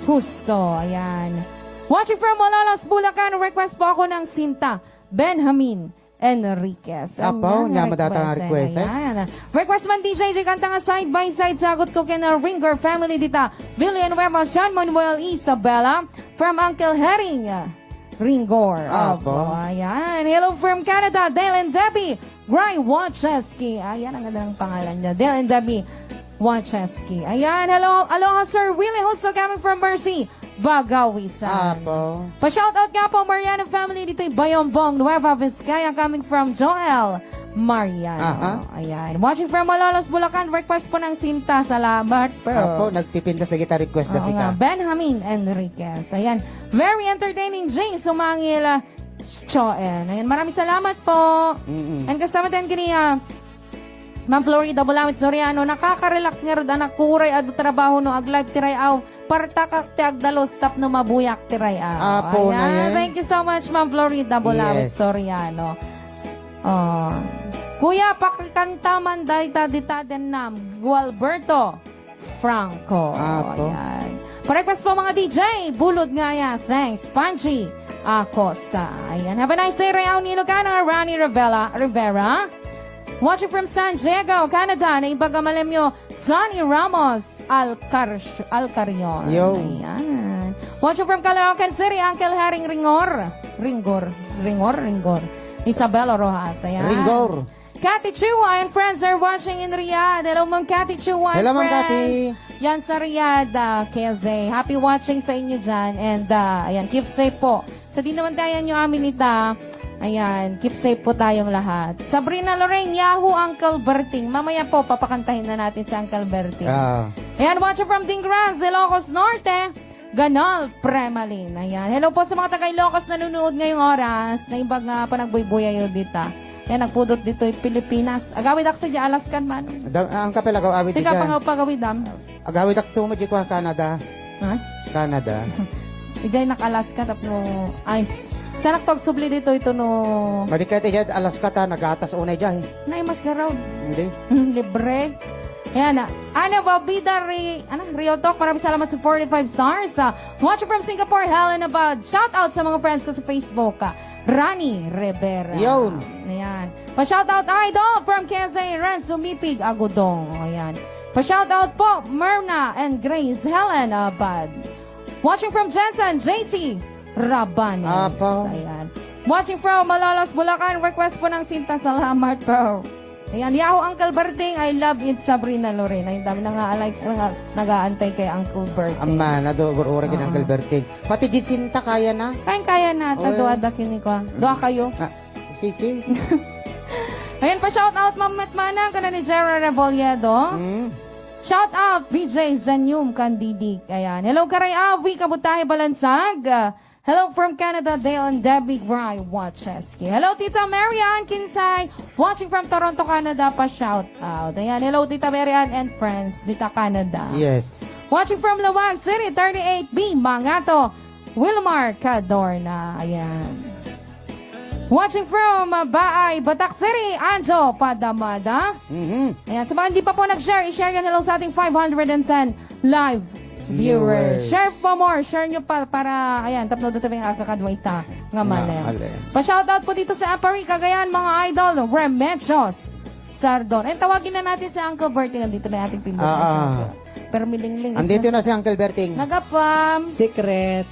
Justo. Ayan. Watching from Malolos, Bulacan. Request po ako ng Sinta. Benjamin Enriquez. Apo, ayan, nya madata nga request, eh. Ayan. Request man, D J, di kanta nga Side by Side, sagot ko ken, uh, Ringor family dita. Villanueva, San Manuel, Isabela, from Uncle Herring, uh, Ringor. Apo. Apo, ayan. Hello from Canada, Dale and Debbie Gray Wacheski. Ayan, ang gandang pangalan niya. Dale and Debbie Wacheski. Ayan, hello. Aloha, Sir Willie Husto, coming from Mercy. Bagawisan. Apo. Pa-shoutout nga po, Mariano family dito in Bayombong, Nueva Vizcaya, coming from Joel Mariano. Aha. Ayan. Watching from Malolos, Bulacan. Request po ng Sinta. Salamat po. Apo, nagpipintas na kita request na. Oo sika. Nga. Benjamin Enriquez. Ayan. Very entertaining, Jing Sumangil, ah, Choen. Ayan. Maraming salamat po. Mm-mm. And kasama din kini, ah, Ma'am Florida Bulawit Soriano, nakakarelax ngarud, anak, uray adu trabaho no ag-live ti ray-aw. Partakak ti agdalus tapno mabuyak ti ray-aw. Apo, ayan. Thank you so much, Ma'am Florida Bulawit Soriano. Oh. Kuya, pakikanta man dayta dita dennam, Gualberto Franco. Apo. Ayan. Pa-request po, mga D J. Bulod nga ya. Thanks, Panji Acosta. Ayan. Have a nice day, Real ni Ilocano, Rani Rivera. Rivera. Watching from San Diego, Canada. Naimbag a malemyo, Sonny Ramos Alcar-, Alcarion. Yo. Ayan. Watching from Caloocan City, Uncle Haring Ringor. Ringor. Ringor, Ringor. Isabel Rojas. Ayan. Ringor. Cathy Chua and friends are watching in Riyadh. Hello, Ma'am Cathy Chua and friends. Hello, Ma'am Cathy. Yan sa Riyadh, ah, K Z. Happy watching sa inyo dyan. And, ah, ayan, keep safe po. Sa di naman tayo nyo amin ita, ayan, keep safe po tayong lahat. Sabrina Lorraine, Yahoo, Uncle Berting. Mamaya po, papakantahin na natin si Uncle Berting. Ah. Ayan, watching from Dingras, Ilocos Norte. Ganal, Premalin. Ayan. Hello po sa mga taga Ilocos na nanonood ngayong oras. Naimbag nga panagbuybuyayo dita. Ayan, nagpudot ditoy Pilipinas. Agawid ak sa di Alaskan, Manong. Da-, ah, ang kapela ko, awid. Sika, pangawid, pagawidam. Agawid ak tumo di kwa Canada. Ha? Canada. Ijay nak Alaska tapno ice. Sanak to agsubli dito ito no. Madi ka ijay Alaska ta, nagatas unay jay. Nay, mas garaw. Hindi. Libre. Ayan na. Ana Babida Ri-, ano? Rio Talk, maraming salamat sa forty-five stars. Ah, watching from Singapore, Helen Abad. Shout out sa mga friends ko sa Facebook. Ah, Rani Rivera. Yun. Ayan. Pa-shout out, idol, from Quezon, Renz Umipig Agudong. Ayan. Pa-shout out po, Myrna and Grace Helen Abad. Watching from Jensen, J C Rabanes. Apo. Ayan. Watching from Malolos, Bulacan. Request po ng Sinta. Salamat po. Ayan, Yahoo, Uncle Berting, I love it, Sabrina Lorena. Ay, dami na nga alay, nga nag-aantay kay Uncle Berting. Ama, nadugur-ura kay Uncle Berting. Pati Jacinta, kaya na? Kayang-kaya na, ta dua da kini ko. Dua kayo. Ah, si, si. Ayan pa, shout out, Ma'am Metmana, kana ni Gerald Rebolledo. Mm. Shout out, V J Zanium Candidic. Ayan. Hello, Karay Avi, Kabutahe, Balansag. Hello from Canada, Dale and Debbie Gray Wacheski. Hello, Tita Mary Ann Kinsay, watching from Toronto, Canada, pa shout out. Ayan, hello, Tita Mary Ann and friends, Tita Canada. Yes. Watching from Lawag City, thirty-eight B, Mangato, Wilmar Cadorna. Ayan. Watching from, uh, Baay, Batac City, Anjo Padamada. Mhm. Ayan, sa mga hindi pa po nag-share, i-share yan. Hello sa ating five hundred and ten live viewers. Viewers. Share pa more. Share nyo pa para, ayan, tapno doon tayo yung agkakadwa ita nga mali. Nga mali. Pa-shoutout po dito sa Aparri, Cagayan, mga idol. Remedios Sardon. And tawagin na natin si Uncle Berting. Andito na yung ating pinto. Ah, ah. Pero milingling. Andito na si Uncle Berting. Nagapam. Secret.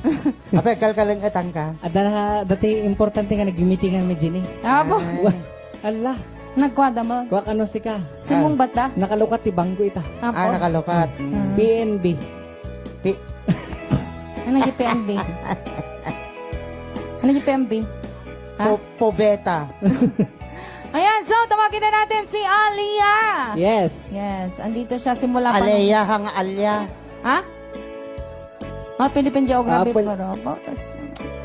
Apay, kalkalang atang ka. Ada na, dati importante nga nagmitingan mi, Jenny. Apo. Ay. Wa-, ala. Nagkwada mo. Wa kano sika. Simong bata. Nakalukat ti bangko ita. Apo. Ah, nakalukat. Mm. P N B. Pi- Ano yung P N B? Ano yung P N B? Ha? Po-, pobeta. Ayan, so tawagin na natin si Alia. Yes. Yes, andito siya simula pa. Alea, hang Alia. Ha? Ah, Philippine Geography Ah, pwede. Pero, bakit?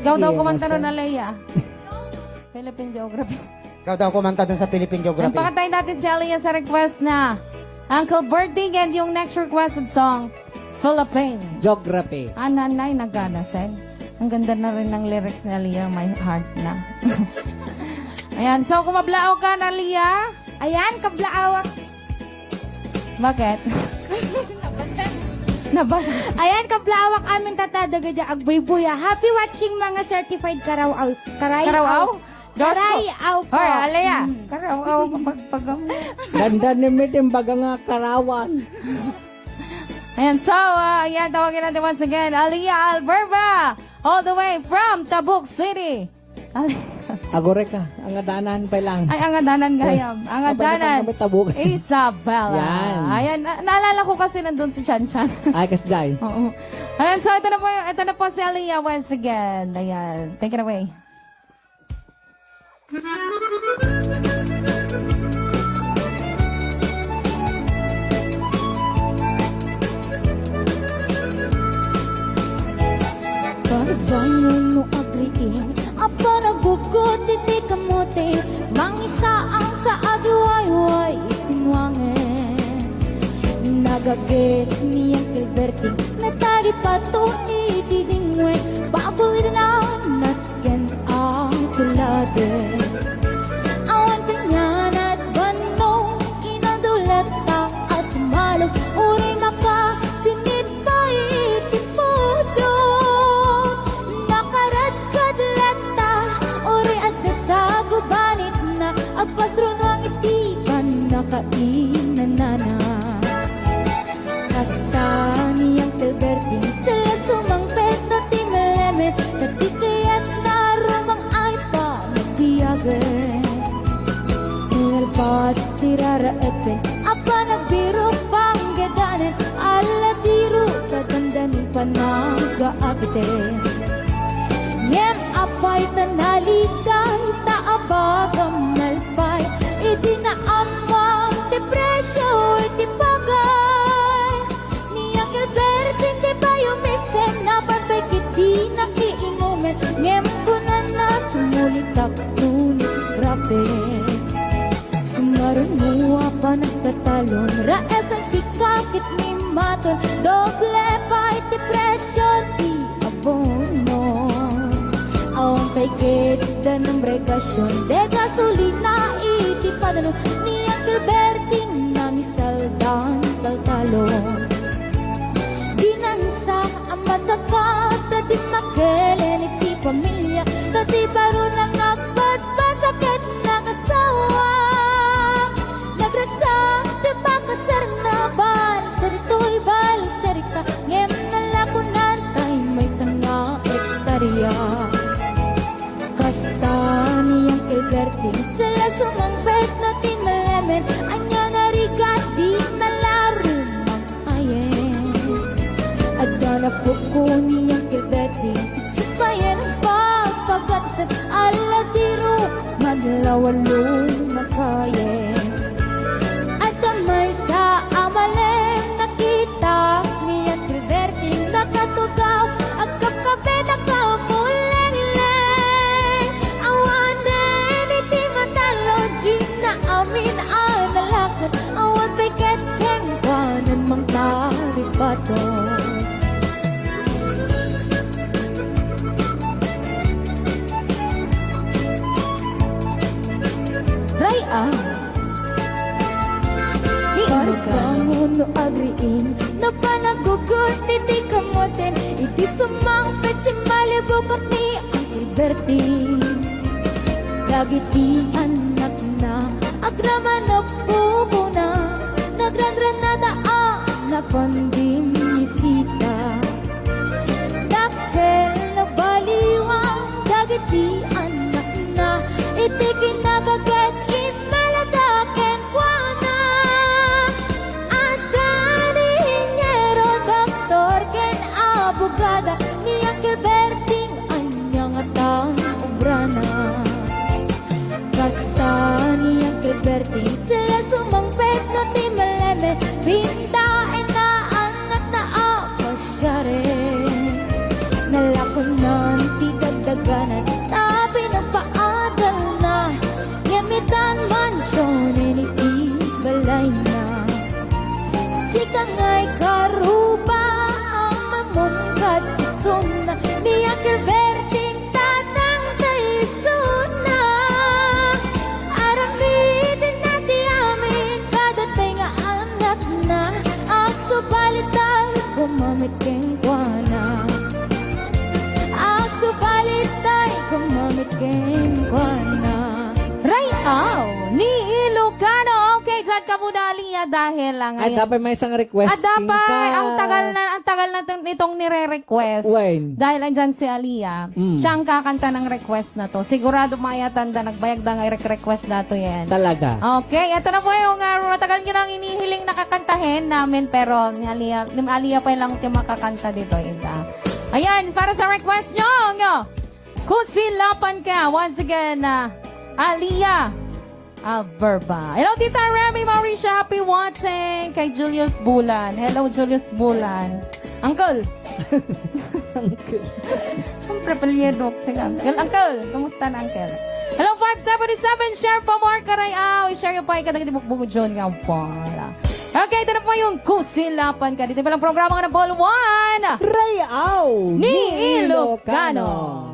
Ikaw daw Iya, kumanta ron, masa. Alea. Philippine Geography. Ikaw daw kumanta dun sa Philippine Geography. Ang pakatayin natin si Aliyah sa request na Uncle Berting and yung next requested song, Philippine. Geography. Ah, nanay, nagana, Sen. Ang ganda na rin ng lyrics ni Aliyah, my heart na. Ayan, so kung mablaaw ka na, Aliyah. Ayan, kablaawak. Bakit? Nabasa. Ayan, kablaawak amin tatada gadya agbuybuya. Happy watching, mga certified karaw-, aw-, karay-, Karaw-aw? aw-, Diyos ko. Karay-aw po. Hoy, Alea. Mm. Karaw-aw, pagpagam. Ganda ni Mid, imbaga nga karawan. Ayan, so, ah, ayan, tawagin natin once again, Alea Alberba, all the way from Tabuk City. Alea. Agore ka, angadanan pa lang. Ay, angadanan gayam. Angadanan. Isabela. Yan. Ayan, na-, naalala ko kasi nandun si Chan Chan. Ay, kasjay. Oo. Ayan, so ito na po, ito na po si Alea once again. Ayan, take it away. Panabangon no agriing, a panagugot iti kamote, mangisaang sa aduayway iti muangen. Nagaget ni Uncle Berting, nataripato iti dingwe, bago iti nanas ken Uncle Ade. Awan kaniana ti banno, inadulatta a sumalo, uray makasinit pay iti pudot. Nakaradkad latta, uray adda sa gubanitna, agpasrunuang iti pannakainanana. Kasta ni Uncle Berting, sila sumangpet no ti melemed, ta ti kayatna rumang-ay panagbiagen. Nalpas ti raraepen a panagbirok panggadanen, ala ti rukadandanin panagaabiten. Ngem apay ta naliday ta abaga malpay iti naammoan ti presio iti bagay. Ni Uncle Berting ti bayo misen, napan pay ket di nakiingumen, ngem kunana, sumulitak no ni Rafael. Sumaruno a panagtatalon, raepen sika ket ni Maton, doble pay ti presio ti abono. Awan pay ket danum regasion, de gasolina iti padanon, ni Uncle Berting namisaldan taltalon. Dinansa a masakat a dimmakelen iti pamilia, ta ti barona nga agbasbasa ket nagasawa. Nagragsak ti pakasarna, bal saritoy, bal sarita, ngem nalakonan tay maysa nga ektaria. Kasta ni Uncle Berting, sila sumangpet no ti melemed, ania narigat di nalaruman. Ayen. Adda napukko ni Uncle Berting, isu payen a pagpagatasen, ala ti rumanlaw a lumakayen. Adda maysa a malem, nakita ni Uncle Berting, nakatugaw, agkapkapen a kamulengleng. Awanen iti matalon, inna amin a nalakon, awan pay ket kenkuanan mangtaripato. Ray-am. Panabangon no agriing, no panagugot iti kamoten, iti sumangpet simmalibukot ni Uncle Berting. Dagiti annakna, agraman a pupuna, nagranranada a napan dimmisita. Dakkel no baliwan dagiti annakna, iti kinagaget immalada kenkuana. Adda ni innyero, doktor, ken abogada, ni Uncle Berting, ania ngata obrana? Tangay karuba, amamon kad isuna, ni Uncle Berting tatang ta isuna. Aramiden na ti amin, kadata nga anakna, agsubalitay gumamit kenkuana. Agsubalitay gumamit kenkuana. Ray-aw ni Ilocano. Okay, diyan ka muna, Aliyah, dahil lang. Ay, dapat may isang request. Ah, dapat. Ang tagal na, ang tagal na itong, itong nire-request. When? Dahil andyan si Aliyah, Mm. siya ang kakanta ng request na to. Sigurado mayatan da, nagbayag da nga i-request da to yan. Talaga. Okay, ito na po yung, ah, matagal nyo nang inihiling na kakantahin namin, pero ni Aliyah, ni Aliyah pa lang yung makakanta dito, ita. Ayan, para sa request nyo, nyo, Kusilapan Ka, once again, ah, Aliyah. Averba. Hello, Tita Remy, Mauricia, happy watching. Kay Julius Bulan. Hello, Julius Bulan. Uncle. Uncle. Siyempre, apelyido ko si Uncle. Uncle, kumusta na, Uncle? Hello, five seventy-seven, share pa more ka, Ray-aw. I-share nyo pa, ikadagiti bukbukod yun nga, wala. Okay, ito na po yung Kusilapan Ka. Dito palang programa nga na Ball One. Ray-aw ni Ilocano.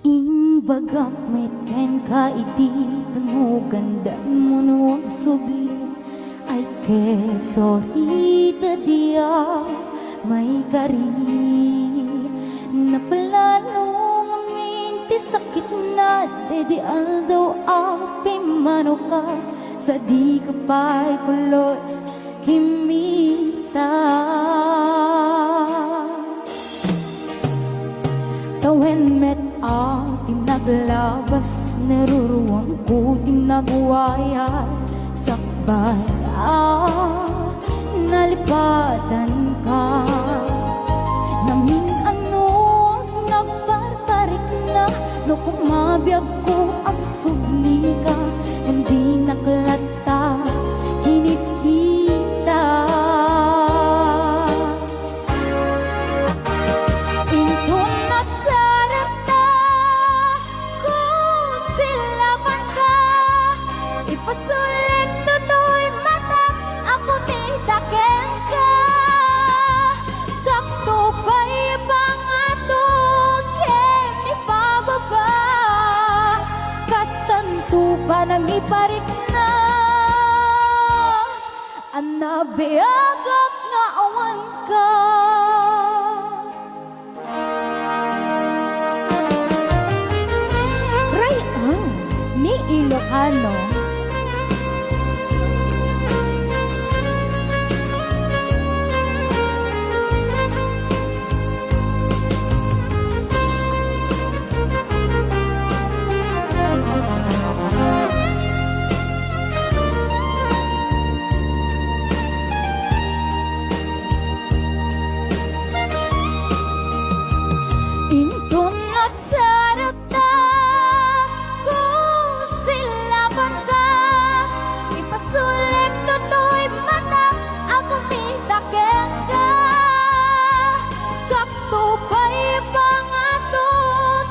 Imbagak met kenka iti tanguganda, no agsubli. Ay ket sorry ta diak maikari. Napalalo ngamin ti sakitna daydi aldaw a pimmanuka, sadika pay pulos ken mita. Tawen met a ti naglabas, naruruangko ti nagwayas, sakbay a nalipatanka. Namin-ano a nagparparikna, no kumabiagko, agsublika, ken dinak latta kinikita. Inton nagsarata, kusilapanka, ipasulit toy matak a kumita kenka. Sakto pay pangato ken ipababa, kastanto panangiparikna. Anabiagak nga awanka. Ray-aw ni Ilocano. Inton nagsarata, kusilapanka, ipasulit toy matak a kumita kenka. Sakto pay pangato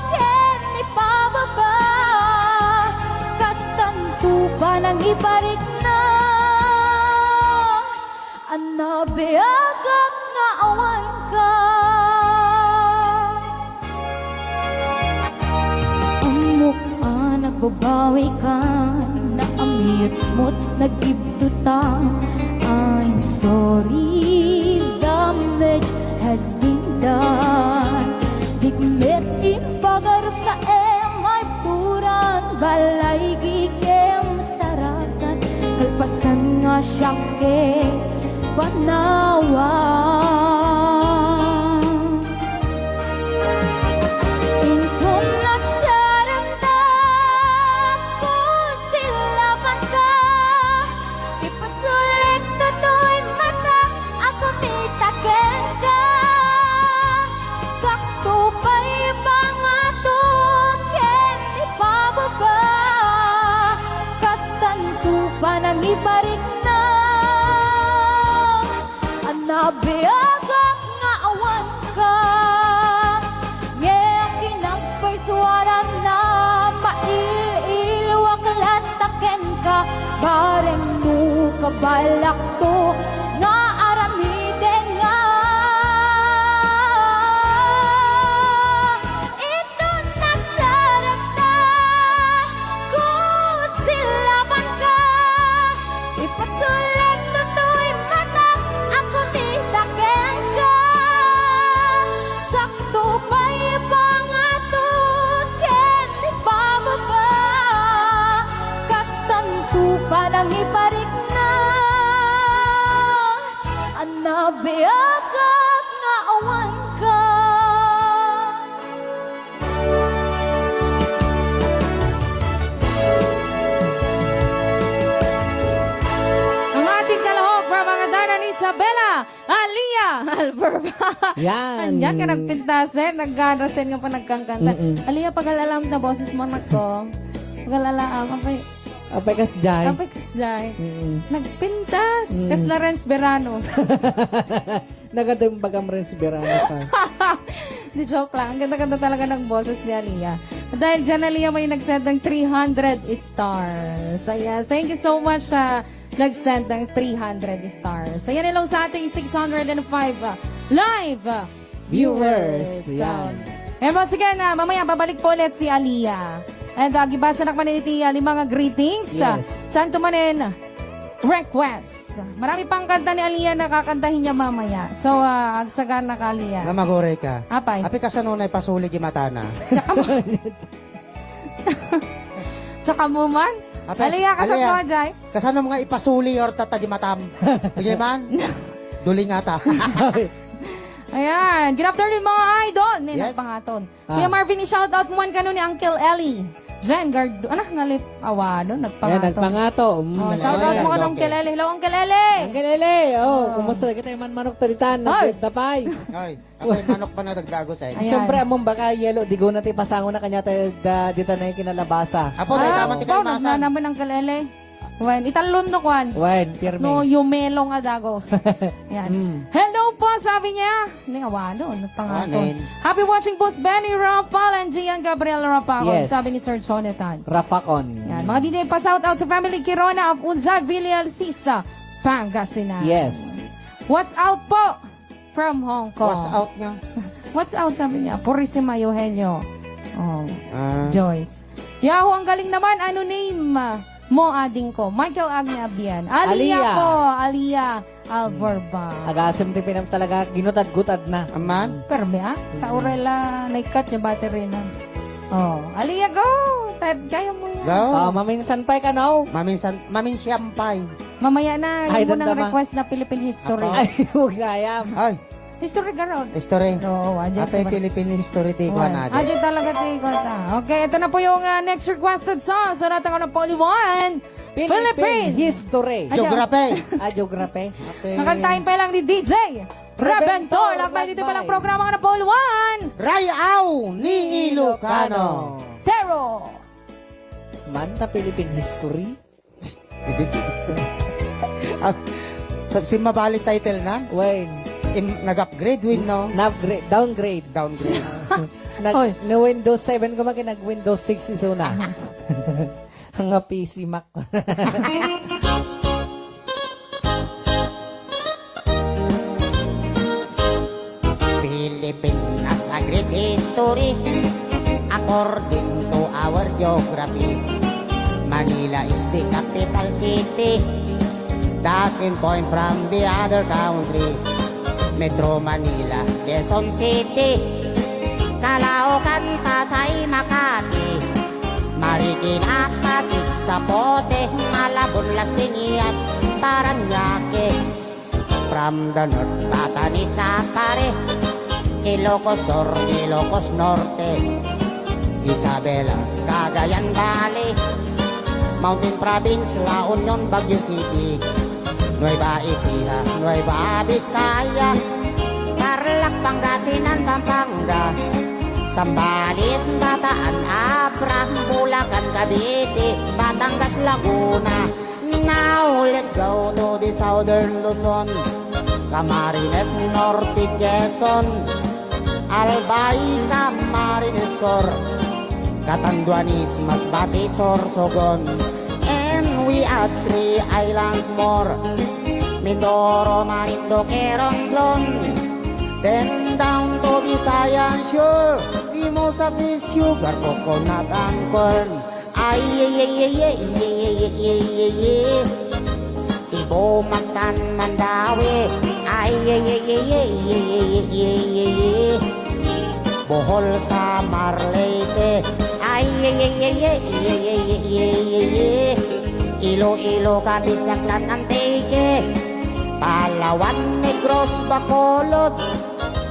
ken ipababa, kastanto panangiparikna. Anabiagak nga awanka. Ammok a nagbabawika, naamidsmot, nagibdutan. I'm sorry, damage has been done. Dikmet impagarup sa M I Turan, balay gikem saratan, kalpasan nga siak ket panawan. Balakto nga aramiden nga ito nagsarata, kusilapan ka. Ipasulit toy mata a kumita kenka. Sakto pay pangatud ken ipababa. Kastanto ka nangiparikna. Anabiagak nga awan ka. Ang ating kalahok, Mama Ngadanan Isabela, Alia Alberba. Yan. Anya ka nagpintasen, nagkanasen nga pa nagkangkanta. Mm-mm. Alia, pagalalam na boses mo, anak ko. Pagalalam, apay, Apay kasjay. Apay kasjay. Mm-mm. Nagpintas. Mm. Kasla Renz Berano. Nagadayon baga Renz Berano ka. Di, joke lang. Ang ganda-ganda talaga ng boses ni Alia. Dahil dyan, Alia, may nag-send ng three hundred stars. Ayan. Thank you so much sa nag-send ng three hundred stars. Ayan, hello sa ating six hundred and five, ah, live viewers. Viewers. Yan. And once again, ah, mamaya babalik po ulit si Alia. And, ah, gibasa na man iti, ah, lima nga greetings. Ah, yes. Saan to manen request? Marami pang kanta ni Alia na kakantahin niya mamaya. So, ah, agsagana ka, Alia. Nga maguray ka. Apay. Apay kasano na ipasuli di matana? Tsaka mo- Tsaka mo man? Apay, Alia, kasano Alia, mo, Jai? Kasano mo nga ipasuli or tata di matam? Sige man? Duli nga ta. Ayan. Good afternoon, mga idol. Ni Yes. nagpangaton. Ah. Kuya Marvin, i-shoutout mo man kano ni Uncle Eli. Jen Gardo-, anak nga lip, awa, no? Nagpangato. Ayan, nagpangato. Mm. Oh, shoutout mo kano, Uncle Eli. Hello, Uncle Eli. Uncle Eli, oh, Oh. kumusta? Kita man manok taritan, Hoy. nagtapay. Ay, ako'y manok pa na nagdago sa Ayan. Siyempre, among baka yelo, di ko na ti pasango na kanya tayo da, di ta na yung kinalabasa. Apo, dahil Ah, tama ti oh, kalimasan. nagmana man, Uncle Eli. Wen, italon no kwan. Wen, pirmi. No, yumelo nga dagos. Yan. Mm. Hello po, sabi niya. Ni awano, nagpangaton. Awanen. Happy watching, Boss Benny Rapal and Gian Gabriel Rapacon, Yes. sabi ni Sir Jonathan. Rapacon. Yan. Mga D J, pa-shout out sa family Kirona of Unzag, Villa Alsisa, Pangasinan. Yes. What's out po? From Hong Kong. What's out nga? What's out, sabi niya? Purisima Eugenio. Oh. Ah. Joyce. Yahoo, ang galing naman. Ano name mo, ading ko? Michael Agnabian. Alia Alia. po, Alia Alborba. Agasem ti pinam talaga, ginutad-gutad na. Aman? Permi, ah? Mm. Taurela, naikat niya battery na. Oh, Alia, go! Tad, kaya mo yan. Go. Ah, maminsan pa'y kanaw. Maminsan, maminsan pa'y. Mamaya na, Ay, yung munang damdama. request na Philippine history. Apo. Ay, huwag nga yan. Ay. History ka ron. History. Oo, adyan Apay diba? Philippine history ti Wala. kuwan natin. Adyan talaga ti kuwan ta. Okay, ito na po yung, ah, next requested song. So, natang ko na po, Liwan. Philippine Philippine. history. Adyan. Geography. Ah, geography. Okay. Kakantahin pa lang ni D J Rebentor. Rebentor, Lakbay dito palang Lakbay. programa ka na po, Liwan. Rayaw ni Ilocano. Tero. Man ta Philippine history? Ah, sa, simmabali title na? Wayne. In, nag-upgrade, Win, no? Nag-gra-, downgrade. Downgrade. Nag-, Oy. No Windows seven ko, maki nag-Windows six iso na. Aha. Nga P C Mac. Pilipinas a great history, according to our geography. Manila is the capital city, the end point from the other country. Metro Manila, Quezon City, Caloocan, Pasay, Makati, Marikina, Pasig, Zapote, Malabon, Las Piñas, Parañaque. From the north, Batanes, Aparri, Ilocos Sur, Ilocos Norte, Isabela, Cagayan Valley, Mountain Province, La Union, Baguio City, Nueva Ecija, Nueva Vizcaya, Tarlac, Pangasinan, Pampanga, Zambales, Bataan, Abra, Bulacan, Cavite, Batangas, Laguna. Now, let's go to the southern Luzon, Camarines Norte, Quezon, Albay, Camarines Sur, Catanduanes, Masbate, Sorsogon. And we Three islands more. Mindoro, Marinduque, Romblon. Then down to Visayan Shore. Di mo sa fish, sugar, coconut, and corn. Ay, ay, ay, ay, ay, ay, ay, ay, ay, ay. Cebu, Mactan, Mandaue. Ay, ay, ay, ay, ay, ay, ay, ay, ay, ay, ay. Bohol, Samar, Leyte. Ay, ay, ay, ay, ay, ay, ay, ay, ay, ay, ay. Iloilo, Cadiz, Aklan, Antique. Palawan, Negros, Bacolod.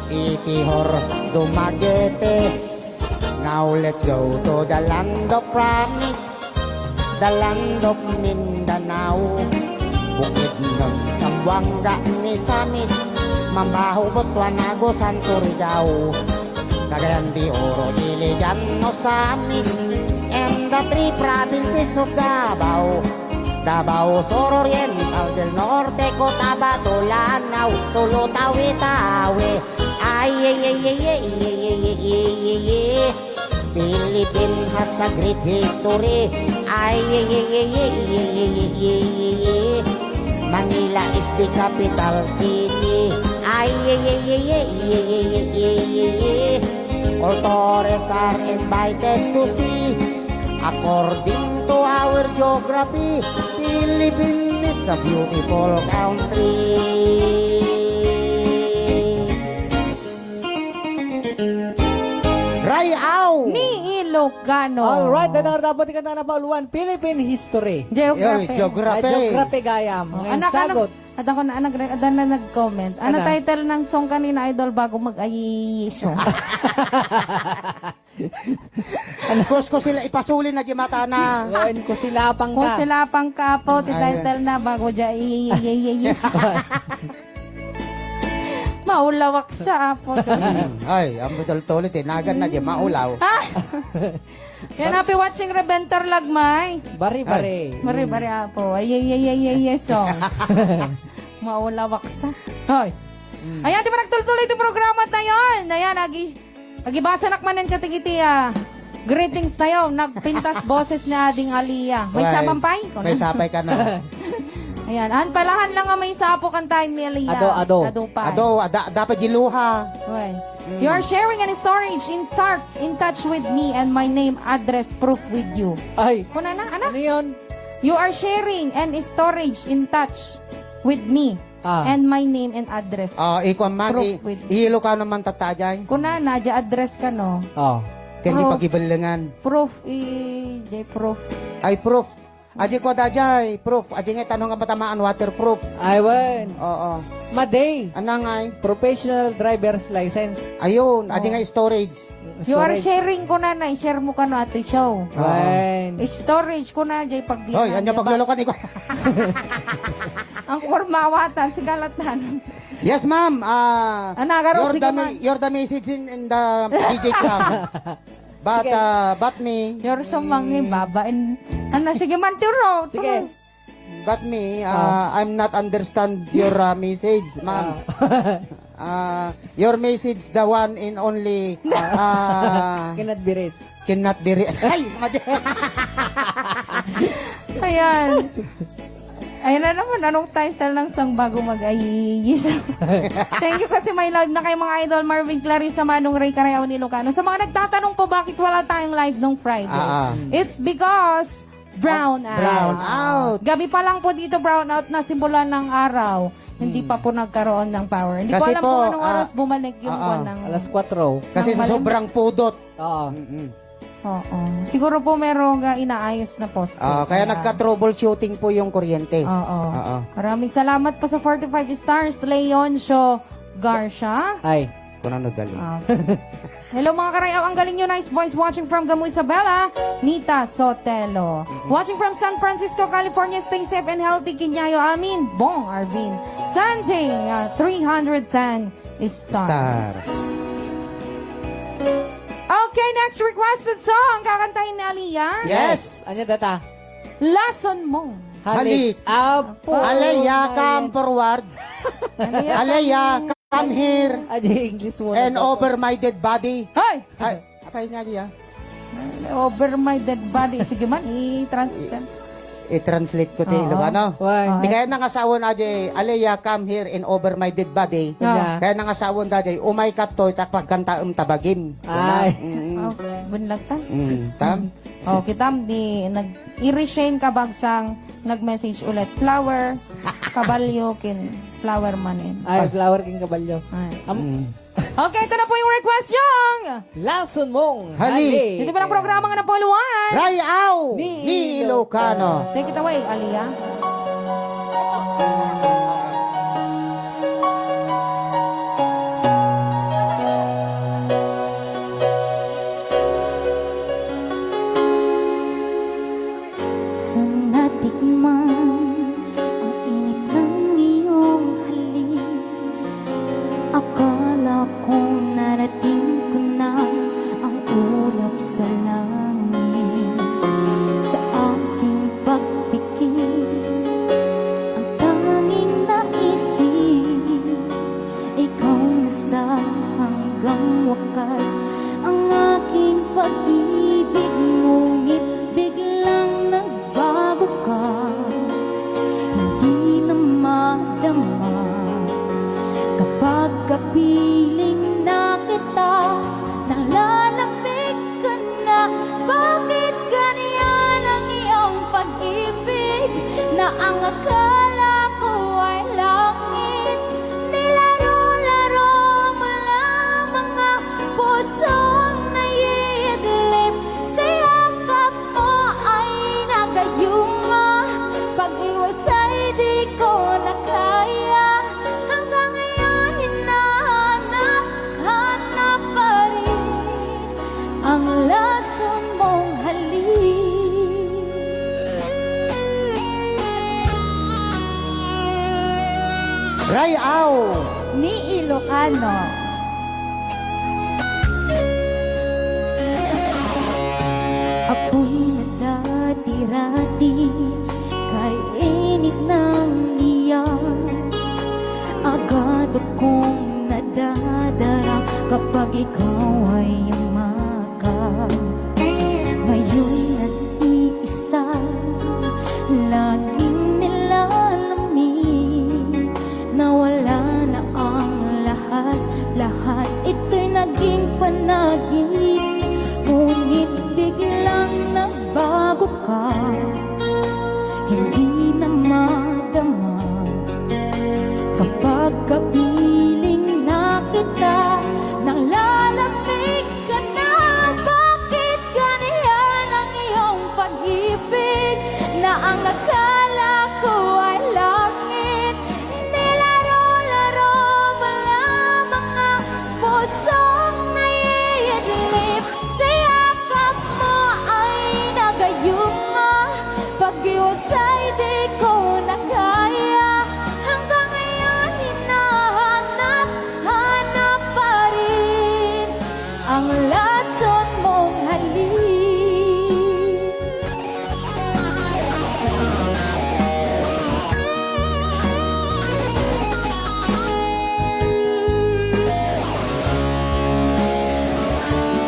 Siquijor, Dumaguete. Now let's go to the land of promise, the land of Mindanao. Bukidnon, Zamboanga, Misamis, Mambajo, Butuan, Agusan, Surigao, Cagayan de Oro, Iligan, Ozamiz, and the three provinces of Davao. Davao Sur Oriental, del Norte, Cotabato, Lanao, Sulu, Tawi-Tawi. Ay, ay, ay, ay, ay, ay, ay, ay, ay, ay, ay. Philippines has a great history. Ay, ay, ay, ay, ay, ay, ay, ay, ay, ay, ay. Manila is the capital city. Ay, ay, ay, ay, ay, ay, ay, ay, ay, ay, ay. All tourists are invited to see. According to our geography, Philippines is a beautiful country. Rayaw! Ni Ilocano. Alright, dahil nga dapat ikanta na pauluan, Philippine History. Geography. Yoy, geography. Ah, geography gayam. Oh, ngayon, anak, anak, sagot. At ako na, anak, ada na nag-comment. Ano, ano title ng song kanina, Idol, bago mag-ayiyiso? Kuskusila, ipasuli na di matana. Wen, kusilapang ka. Kusilapang ka, Apo, ti title na, bago dya i-, i-, i-, i-, i-, maulawak siya, Apo. Ay, ang betul tuloy, tinagan na di, maulaw. Ah! Yan, happy watching, Rebentor Lagmay. Bari, bari. Bari, bari, Apo. Ay, ay, ay, ay, ay, ay, song. Maulawak sa. Hoy. Ayan, di ba nagtultuloy itong programa tayo? Ayan, agi-, agibasanak manen katigiti, ah, greetings tayo. Nagpintas boses ni Ading Alia. May sabang pay? May sapay ka na. Ayan, an palahan lang nga may sapo kan time ni Alia. Ado, ado. Ado pa. Ado, ada, dapat giluha. Well, you are sharing an storage in tar-, in touch with me and my name, address, proof with you. Ay. Kuna na, anak? Ano yun? You are sharing an storage in touch with me. Ah. And my name and address. Ah, ikuan man, proof i-, with ilo ka naman tatayay. Kuna na, dya address ka, no? Oh. Kani proof. Pagibellengan. Proof, i-, jay proof. Ay, proof. Aji ko dayjay, proof. Aji nga tanong nga matamaan waterproof. Ay, wen. Oo. Madi. Anang ay? Professional driver's license. Ayun, aji nga storage. You are storage. Sharing ko na na, i-share mo kano, Ate Chow. Oo. Wen. Storage ko na, jay pagdi. Hoy, anya paglulukan ikaw? Ang kurmawatan, sigalatan. Yes, ma'am. Ah, ana, garo, you're sige, the me-, ma'am. You're the message in, in the D J club. But, sige. Uh, but me. You're so mangi, mm, baba. In, ana, sige man, turo, sige. Turo. But me, uh, ah, I'm not understand your, uh, message, ma'am. Ah. Uh, your message, the one and only, uh, cannot be reached. Cannot be reached. Ay, madi. Ayan. Ayan na naman, anong title ng sang bago mag-ayiyis? Thank you kasi may live na kayo, mga idol. Marvin, Clarissa, Manong Ray, Carayaw, Ilocano. Sa mga nagtatanong po bakit wala tayong live nung Friday, ah, ah, it's because brown out. Brown out. Gabi pa lang po dito, brown out na, simula ng araw. Hindi, hmm, pa po nagkaroon ng power. Hindi ko alam po, kung anong, ah, oras bumalik yung, ah, ah, kwan ng, alas kwatro. Kasi ng sa malamig. Sobrang pudot. Oo. Mm-mm. Oo. Siguro po merong, ah, inaayos na poste. Ah, kaya, kaya nagka-troubleshooting po yung kuryente. Oo. Oo. Maraming salamat po sa forty-five stars, Leoncio Garcia. Ay. Kung ano dali. Ah. Hello, mga karayaw. Ang galing nyo. Nice voice. Watching from Gamu, Isabela. Nita Sotelo. Mm-mm. Watching from San Francisco, California. Stay safe and healthy. Kinyayo amin. Bong Arvin. Sending, ah, three hundred ten stars. Star. Okay, next requested song. Kakantahin ni Aliyah. Yes. Anya data? Lason mo. Halik. Halik. Apo. Aliyah, come forward. Aliyah, Aliyah, come here. Adi, English mo na. And over my dead body. Hoy! Ay, apay nga, Aliyah? Over my dead body. Sige man, i-translate. I-translate ko ti Oo. Ilocano. Why? Oo. Ti kayatna nga sawen a jay, "Aliyah, come here and over my dead body." Ah. Yeah. Kayatna nga sawen da jay, "Umay kattoy, ta pagkantaem ta bagim." Ay. Mm. Oh, bunlag ta. Mm, tam? Oh, kitam di nag-, i-reshare ka bagsang nag-message ulit. Flower, kabalyo, ken flower manen. Ay, flower ken kabalyo. Ay. Am- Mm. Okay, ito na po yung request yung Lason mong Hali. Hali. Dito pa ng programa nga napuluan. Rayaw ni ni Ilocano. Ilocano. Take it away, Aliyah. Sa natikman ang init ng iyong halik, akala ko narating ko na ang ulap sa langit. Sa aking pagpikit, ang tanging naisip, ikaw na sa hanggang wakas. Ang aking pag-ibig, ngunit biglang nagbago ka. Hindi na madama kapag kapiling na kita. Nalalamig ka na. Bakit ganyan ang iyong pag-ibig na ang akala ko ay langit? Nilaro-laro mo lamang ang pusong naiidlip. Sa yakap mo ay nagayuma. Pag-iwas ay di ko na kaya. Hanggang ngayon hinahanap, hanap pa rin ang lason mong halik. Rayaw ni Ilocano. Ako'y nadati-rati kay init ng iyak. Agad akong nadadara kapag ikaw ay umakyat. Ngayon'y nag-iisa, laging nilalamig. Nawala na ang lahat-lahat, ito'y naging panaginip. Ngunit biglang nagbago ka, hindi na madama kapag kapiling na kita. Nalalamig ka na. Bakit ganyan ang iyong pag-ibig na ang akala ko ay langit? Nilaro-laro mo lamang ang pusong naiidlip. Sa yakap mo ay nagayuma. Pag-iwas ay di ko na kaya. Hanggang ngayon hinahanap, hanap pa rin ang lason mong halik.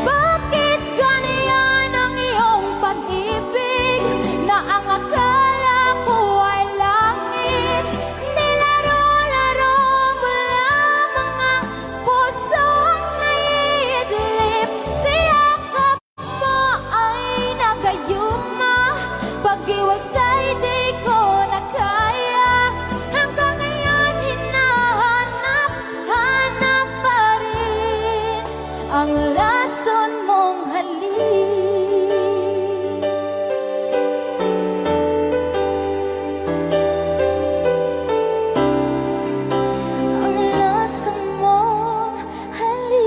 Bakit ganyan ang iyong pag-ibig na ang akala ko ay langit? Nilaro-laro mo lamang ang pusong naiidlip. Sa yakap mo ay nagayuma. Pag-iwas ay di ko na kaya. Hanggang ngayon hinahanap, hanap pa rin ang lason mong halik. Ang lason mong halik.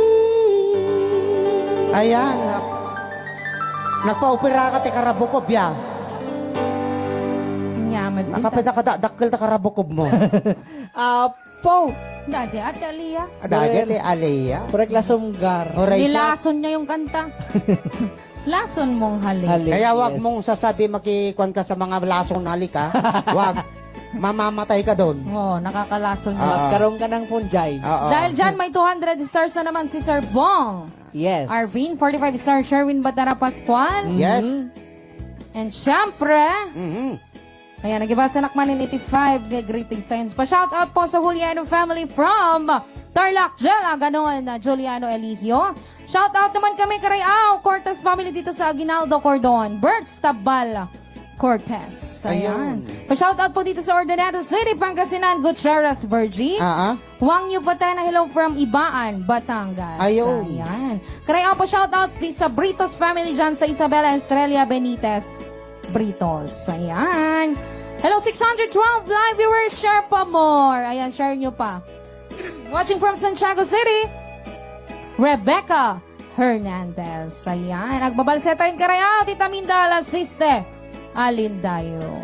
Ayan. Nagpaopera ka ti karabukob, ya. Nyaman. Nakapita ka da-, dakkel ta karabukob mo. Apo! Dadi, Ate Aliyah. Dadi, Ate Aliyah. Purek la sumgar. Oray siya. Nilason niya yung kanta. Lason mong halik. Halik, kaya wag yes. mong sasabi makikuan ka sa mga lasong halik, ha? Wag. Mamamatay ka doon. Oo, nakakalason niya. Ah. Magkaroon ka ng fungi. Oo. Dahil dyan, may two hundred stars na naman si Sir Bong. Yes. Arvin, forty-five star. Sherwin Batara Pascual. Yes. Mhm. And syempre, Mhm. Ayan, nagibasanak man in eighty-five nga greetings tayo. Pa-shoutout po sa Juliano family from Tarlac, Jel Aganon, Juliano Eligio. Shoutout naman kami, Karayaw Cortez family dito sa Aguinaldo, Cordon. Berts Tabal Cortez. Ayan. Ayun. Pa-shoutout po dito sa Urdaneta City, Pangasinan, Gutierrez, Virgie. Ah, ah. Wang Yu Patena, hello from Ibaan, Batangas. Ayun. Ayan. Karayaw po, shoutout, please, sa Britos family dyan sa Isabela Estrella Benitez. Britos. Ayan. Hello, six hundred twelve live viewers. Share pa more. Ayan, share nyo pa. Watching from Santiago City, Rebecca Hernandez. Ayan. Agbabalse tayong Karayaw, Tita Minda, Alasiste, Alindayo.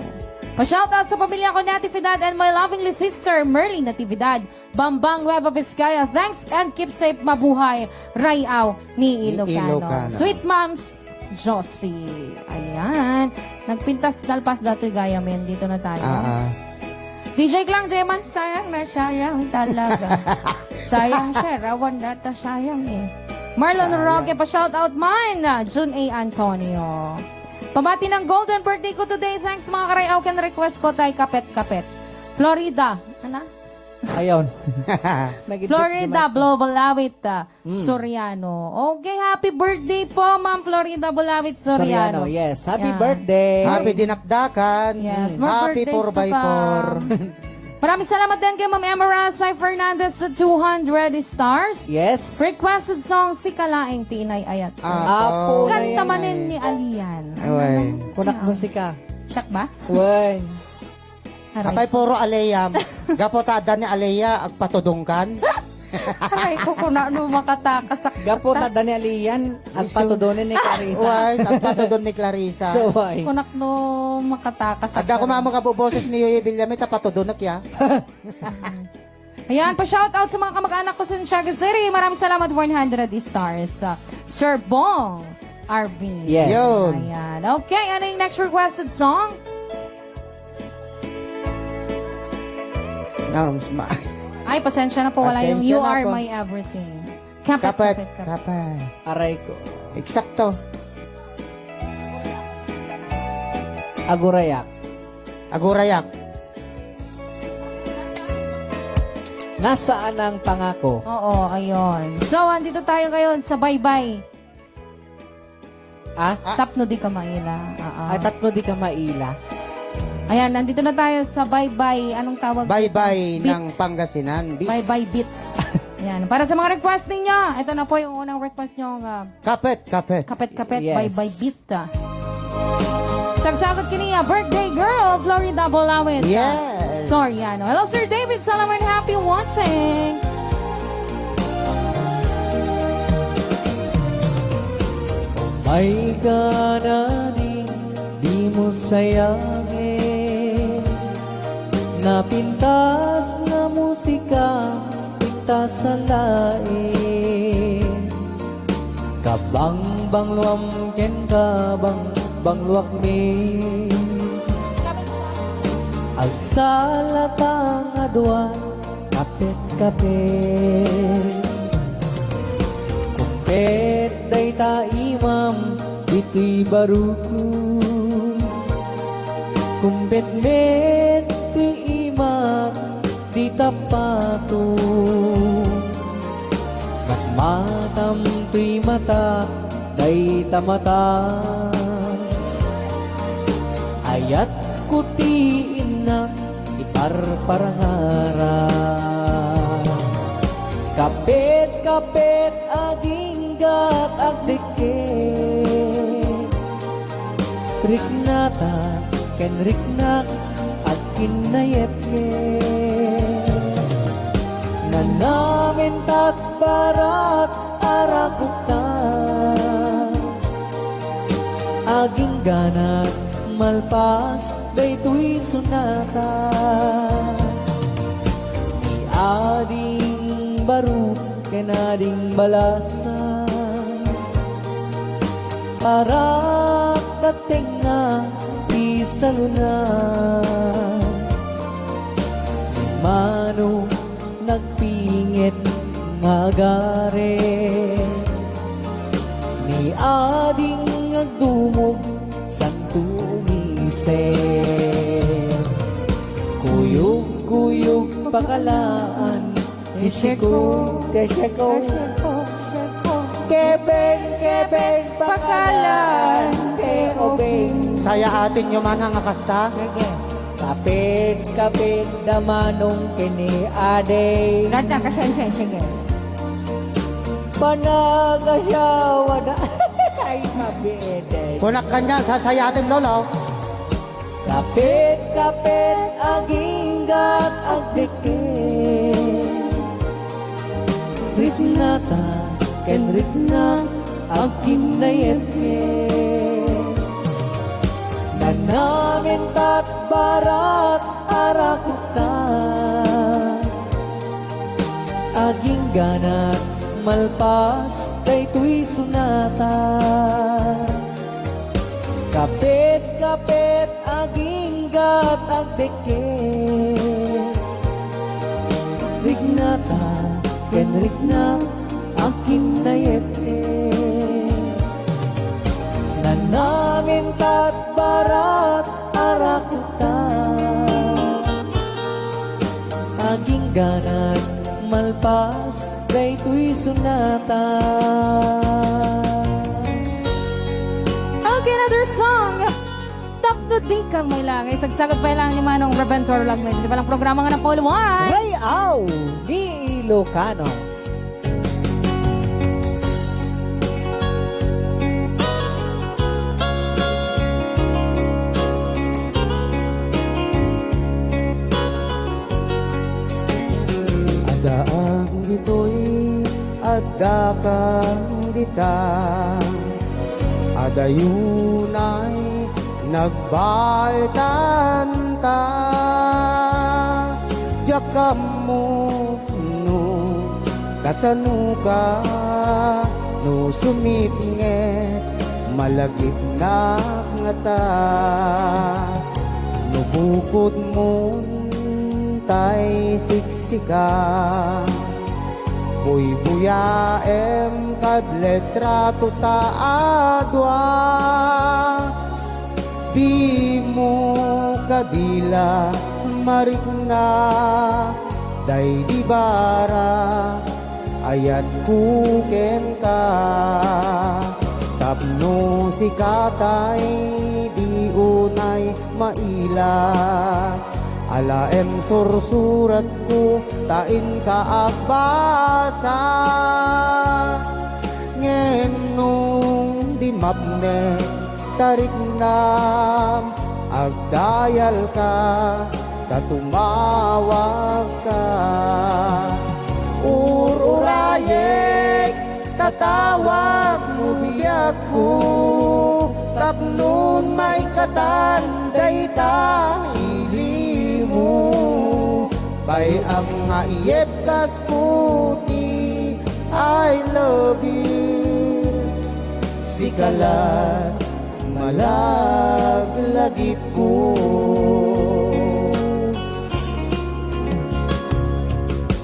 Pa-shoutout sa pamilya ko, Natividad, and my lovingly sister, Merly Natividad. Bambang, Nueva Vizcaya. Thanks and keep safe, mabuhay, Rayaw ni Ni Ilocano. Ilocano. Sweet Moms Josie. Ayan. Nagpintas, nalpas datoy gayam yan. Dito na tayo. Ah, ah. D J Glang Deman, sayang na sayang talaga. Sayang siya, rawan data sayang eh. Marlon Sayang. Roque, pa-shoutout man. June A Antonio. Pabati ng golden birthday ko today. Thanks, mga Karayaw. Ken request ko tay Kapet-Kapet. Florida. Ano? Ayun. Nagidikit Florida, naman. Blo Balawit, ah, Mm. Soriano. Okay, happy birthday po, Ma'am Florida Balawit Soriano. Soriano, yes. Happy Yan. birthday. Happy dinakdakan. Yes, Mm. more Happy birthdays four to by four. come. Maraming salamat din kay Ma'am Emma Rasay Fernandez sa two hundred stars. Yes. Requested song, Si Kalaing ti Inay-ayat Ko. Apo Apo na Kanta yan manen eh. ni Alian. Away. Kunak musika. Siak ba? Way. Aray. Apay, puro aleyam. Gapu ta adda ni aleya, agpatudongkan. Aray ko, kuna no makatakas ak-, Gapu ta adda ni aliyan, agpatudonen ni Clarissa. Way, agpatudon ni Clarissa. So, why? Kunak no makatakas ak-, Adda ko mamang kabuboses ni Yoy Villame, ta patudonek ya. Ayan, pa-shoutout sa mga kamag-anak ko sa Santiago City. Maraming salamat, one hundred stars. Uh, Sir Bong Arvin. Yes. Yun. Ayan. Okay, ano yung next requested song? Norms ma- Ay, pasensya na po. Wala yung Pasensya You na Are po. My Everything. Kapit, Kapit, kapit, kapit. kapit. Aray ko. Eksakto. Agurayak. Agurayak. Nasaan ang pangako? Oo, ayun. So, andito tayo ngayon sa Baybay. Ah? Tapno di ka maila. Oo. Ay, tapno di ka maila. Ayan, nandito na tayo sa Baybay. Anong tawag dito? Baybay Beat. ng Pangasinan. Beats. Baybay Beats. Ayan. Para sa mga request ninyo, ito na po yung unang request nyo, ah, Kapit, kapit. Kapit-kapit, Yes. Baybay Beat. Sagsagot kini, ah, birthday girl, Florida Bolawit, ah, Yes. Soriano. Hello, Sir David Salamin. Happy watching. May ka na di, di mo sayangin. Napintas na musika, pintas sa lain. Kabangbangluam ken kabangbangluakmi. Agsalatang a dua, kapet-kapet. Kumpet dayta imam ditoy baruko. Kumpet met ti imak dita pato. Matmatam toy mata, dayta mata. Ayatko ti innak iparparangara. Kapet-kapet aginggat agdikket. Riknata ken riknak agkinnayepyep. Nanamintat barat a rakokta. Agingganak malpas daytoy sonata. Ni ading baro ken ading balasa. Parak tengnga ti saluna. Mano nagpinget nga agare. Ni ading agdumog santo umisip. Pakalaan, isiko, keseko. Keben, keben, pakalaan, ke obeng. Sayaatenyo man nga kasta. Sige. Kapit, kapit, da Manong ken ni Ade. Lahat na, kasyan, sige. Panagasawa da. Ay, kapit. Kunak kanya, sasayaten, Lolo. Kapit-kapit, aginggat, agdikit. Riknata ken riknak, agkinnayepke. Nanamintat barat, arakukta. Agingganat, malpas, daytoy sonata. Kapit-kapit, aginggat, agdikit. Riknata ken riknak, agkinnayepke. Nanamintat barat, arakukta. Agingganat, malpas, daytoy sonata. Okay, another song. Tapno di ka mailangay. Sagsagad pa lang ni Manong Rebentor Lagman. Di ba lang programa nga na Paul Juan? Ray Au ni Ilocano. Addaak ditoy, adda kan dita. Adayunay nagbaetanta. Diak ammo no kasanoka, no sumitnget, malagipnak ngata. No bukodmon tay siksika, buybuyaem kad litrato ta a dua. Dimo kadi la marikna, daydi bara, ayatko kenka. Tapno sika tay di unay maila, alaem sursuratko ta inka agbasa. Ngem no di mapnek, tariknam, agdayalka, ta tumawagka. Ur-urayek, tatawag no biagko, tapnon maikatan dayta ilimo. Bay-am nga iyepkasko ti I love you. Sika la, malaglagipko.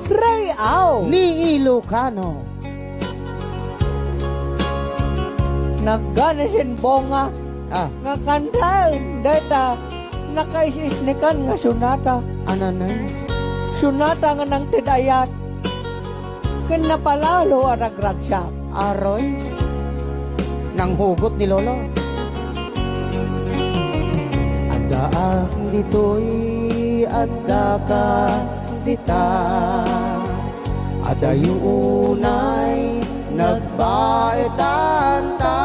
Ray Au! Ni Ilocano. Nagganisen bunga. Ah. Nga kanta, dayta, nakaisisnikan nga sonata. Ananay? Sonata nga nangted ayat. Ken napalalo a ragragsak. Aroy, nanghugot ni Lolo. Addaak ditoy, addaka dita. Adayo unay nagbaetanta.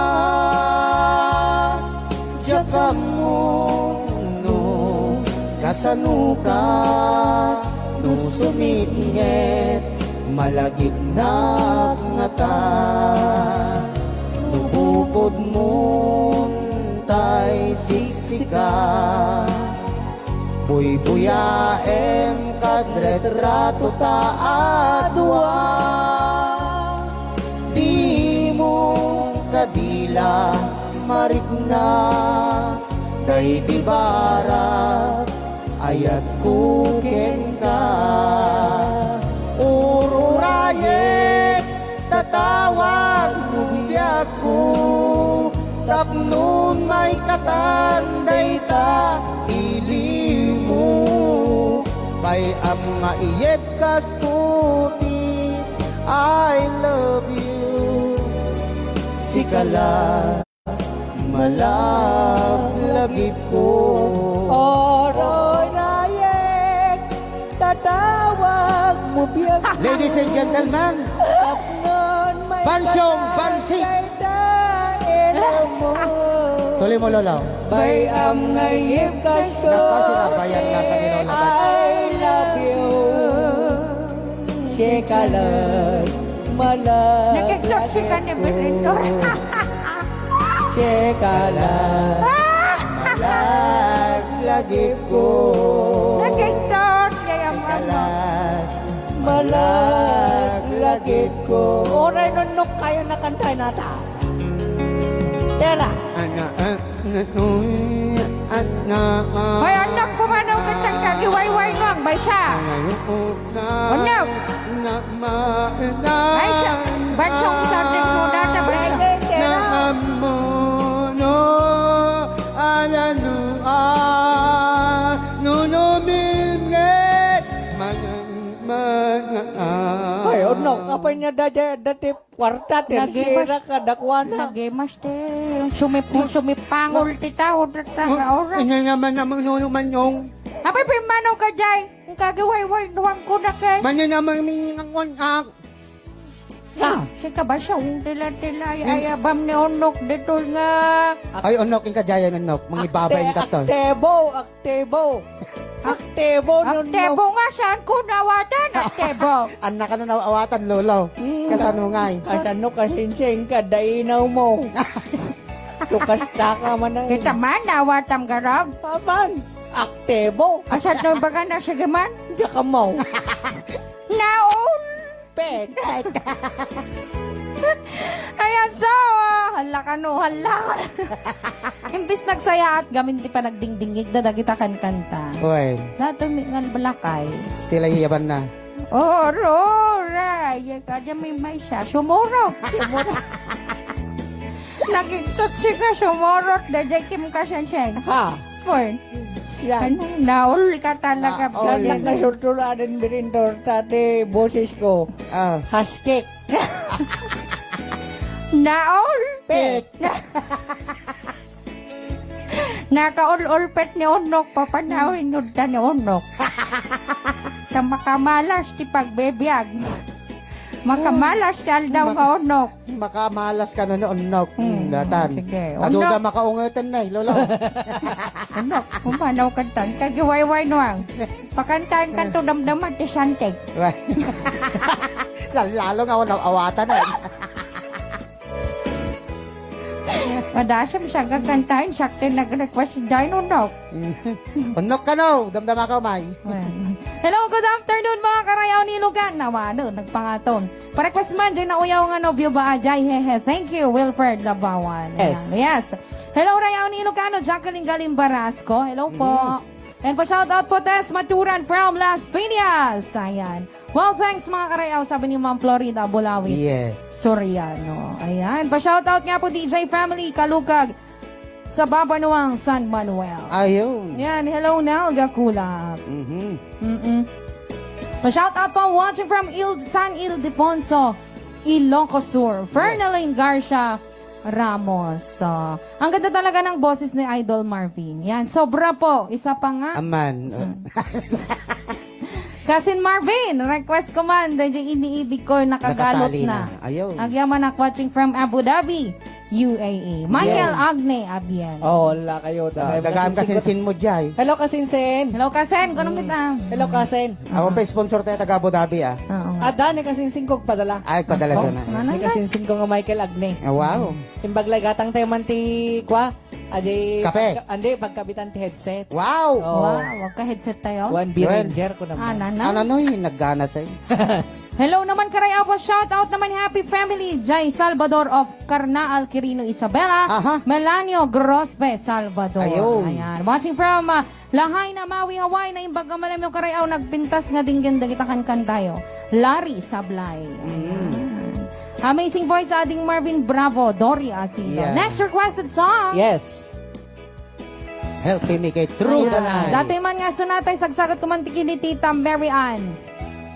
Diak ammo no kasanoka, no sumitnget, malagipnak ngata. No bukodmon tay siksika, buybuyaem kad retrato ta a dua. Dimo kadi la marikna, daydi barat, ayatko kenka. Ur-urayek, tatawag no biagko, tapnon maikatan dayta ilimo. Ay, am nga iyep kas puti, I love you. Sika la, malaglagip ko. Oroy na yek, tatawag mo biag. Ladies and gentlemen, Tapnon may Bansyong Bansi. Tuloy mo, Lolo. Bay-am nga iyep kas ko. Naku, sinabayan na kami, Lolo. I love you. Sika lang, malag-, Nag-exhaust si Kanye Benito. Sika lang, malaglagip ko. Nag-exhaust kaya, Sika mama. Lang, malaglagip ko. Oray, Nonok, kayo na kanta nata. Tela. Ana, ah, nga, uy, ana, ah. Hoy, anak, pumanaw ka tang kagiwayway mo, ang baysa. Ana, oo, na, Anak. Na, ma, na, Ay, siya. Ba't siyang isang mo data, ba't siya? Na, amo, no, ala, no, ah, no, no, mimnget, manang, manang, ah. Ay, Onok, apay niya dati, dati, Kwarta, Nagay mas-, tersera kadakuana. Nagay mas te, sumip-, sumipangol ti tao, data nga oras. Ina naman namang nuno manyong. Apay, pimanaw ka, jay. Ang kagiwayway, duwang ko na, ke. Manya namang mingingangon ak. Ah. Si kabasya, ang tila-tila, ay, ay, abam ni Onok, dito nga. Ay, Onok, yung kajaya, Onok. Mangibabay Akte-, yung katon. Aktebo, ak-, Aktibo. Aktibo, Nonok. Aktibo nga, saan ko nawatan? Aktibo. Annak, ano nawatan, Lolo? Mm. Kasano ngay? Kasano kasinsing ka, dainaw mo? Sukastaka man ang Kita man, nawatam garag. Papan, aktibo. Asad no baga na, sige man. Diyak mo. Naon? Pet. Ayan, so, ah, hala ka, no, hala ka. Imbis nagsayaat gamin ti panagdingdingig da dagita kankanta. Uy. Dato mi ngal balakay. Sila iyaban na. Oh, ro, ra, ya ka, dyan may may siya. Sumurot. Sumurot. Nagigtot siya ka, sumurot. Da dyan kim ka siya, siya. Ha? Porn. Yan. Ano, naol ka talaga, Ah, all Blanca. Nasultuladan birin torta ti boses ko. Ah. Haskik. Naol. Pet. Nakaol-olpet ni Onok, papanaw, inudta ni Onok. Sa makamalas ti pagbibiag. Makamalas ti aldaw Mak-, nga Onok. Makamalas ka na ni Onok. Hmm, Hmm, datan. sige. Adu Onok. Da makaungeten na, eh, Lolo. Onok, pumanaw kantan. Kagiwayway nuang. Pakantaen kanto damdama ti santik. Lalo nga Onok, awatan, eh. Madasam siya kakantaen, sakti nag-request dahil Onok. Onok ka, no? Damdama ka, umay. Well. Hello, good afternoon, mga karayaw ni Lugan. Nawano, nagpangaton. Pa-request man, di nauyaw nga nobyo ba, ajay, hehe. Thank you, Wilfred Labawan. Ayan. Yes. Yes. Hello, Rayaw ni Ilocano, Jacqueline Galimbarasco. Hello po. Mm. And pa-shoutout po, Tess Maturan from Las Piñas. Ayan. Well, thanks, mga karayaw, sabi ni Ma'am Florida Bulawit. Yes. Soriano. Ayan. Pa-shoutout nga po, D J family, Kalukag. Sa Babanuang, San Manuel. Ayun. Yan, hello, Nel Gakulap. Mhm. Mm-mm. Pa-shout out po, watching from Il-, San Ildefonso, Ilocos Sur. Yes. Fernalyn Garcia Ramos. So, ang ganda talaga ng boses ni Idol Marvin. Yan, sobra po. Isa pa nga. Aman. Mm. Kasin Marvin, request ko man, dayjay iniibig ko, nakagalot Nakatali na. na. Ayaw. Agyaman ak watching from Abu Dhabi, U A E. Michael Yes. Agne, Abian. Oh, wala kayo. Ah, Dahil dagaan kasinsin ko. kasinsin mo, Jai. Hello, kasinsin. Hello, kasen. Kunong kita? Hello, kasen. Ako pa sponsor tayo, taga Abu Dhabi, ah. Oo nga. Ah, dani kasinsin ko, padala. Ay, padala Oh, siya na. Ano Ni na? kasinsin ko nga Michael Agne. Ah, wow. Imbag lay gatang tayo man ti, kwa, Adi, Kape. pagka-, andi, pagkabitan ti headset. Wow! Oo. Wow, agka-headset tayo. One B Yun. Ranger ko naman. Ah, nana. Ano, no, yung naggana sa'yo? Hello naman, Karay Apo. Shout out naman, happy family. Jai Salvador of Carnaal, Quirino, Isabela. Aha. Melanio Grospe Salvador. Ayun. Ayan. Watching from, ah, Lahaina, Maui, Hawaii, naimbag nga malamyo, Karay Aw, nagpintas nga dinggen dagita kankantayo. Larry Sablay. Mm. Ayan. Amazing voice, Ading Marvin. Bravo, Dory Asido. Yeah. Next requested song. Yes. Help me make it through the night. Datoy man nga sonata, isagsagat ko man ti ken ni Tita Mary Ann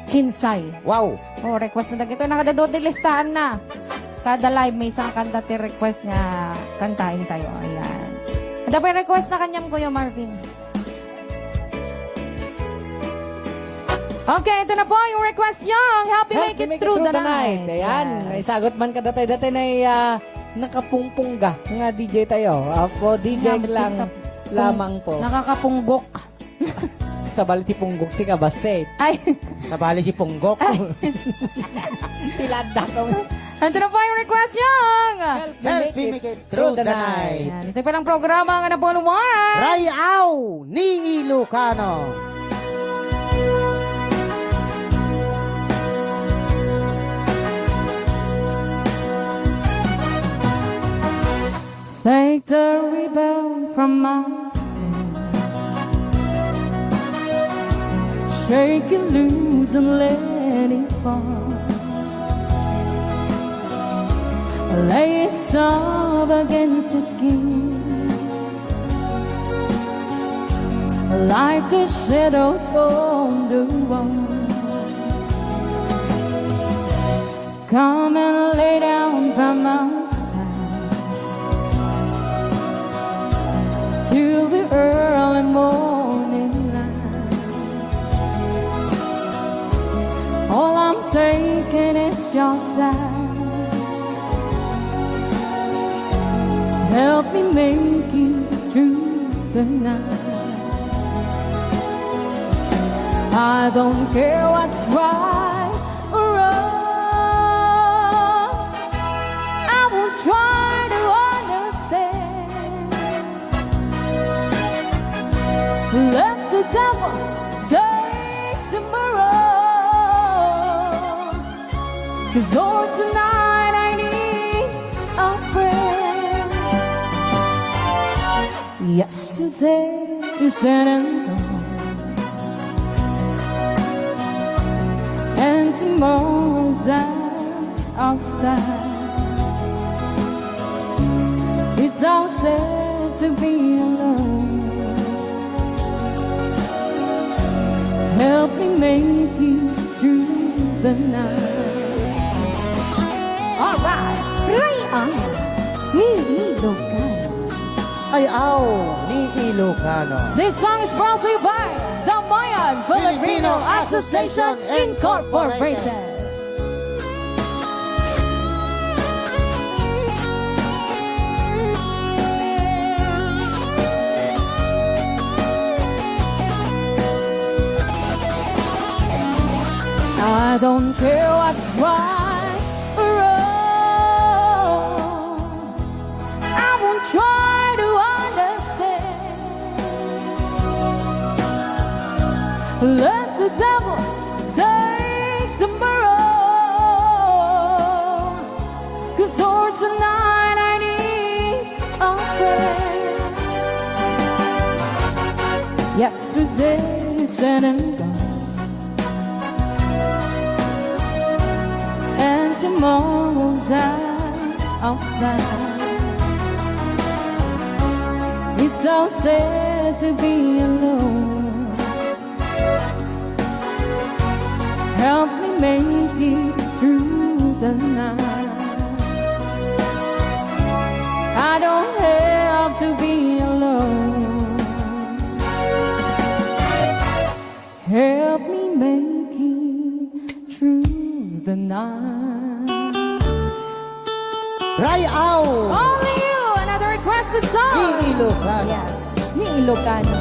Kinsay. Wow. Oh, request na dagito. Nakadadua ti listaanna. Kada live, maysa nga kanta ti request nga kantaentayo. Ayan. Adda pay request na kaniam, Kuya Marvin. Okay, ito na po yung request nyo. Help me make it through the night. Ayan. Yes. Naisagot man kadatayo, datayo na, ah, nakapungpungga nga D J tayo. Apo, D J lang lamang po. Nakakapunggok. Sabali ti punggok, sika, basit. Ay. Sabali ti punggok. Ay. Tilada ko. Ito na po yung request nyo. Help me make it through the night. Ayan, ito palang programa nga napuluan. Rayaw ni Ilocano. Take the ribbon from my hand. Shake it loose and let it fall. Lay it soft against your skin, like the shadows on the wall. Come and lay down by my side till the early morning light. All I'm taking is your time. Help me make it through the night. I don't care what's right or wrong. I will try to understand. Let the devil take tomorrow. 'Cause Lord, tonight I need a friend. Yesterday is dead and gone, and tomorrow's out of sight. It's so sad to be alone. Help me make it through the night. Alright, Rayaw ni Ilocano. Rayaw ni Ilocano. This song is brought to you by the Mayan Filipino Association Incorporated. I don't care what's right or wrong. I won't try to understand. Let the devil take tomorrow. 'Cause Lord, tonight I need a friend. Yesterday is dead and gone, and tomorrow's out of sight. It's so sad to be alone. Help me make it through the night. I don't have to be alone. Help me make it through the night. Rayaw! Only you! Another requested song! Ni Ilocano. Yes, ni Ilocano.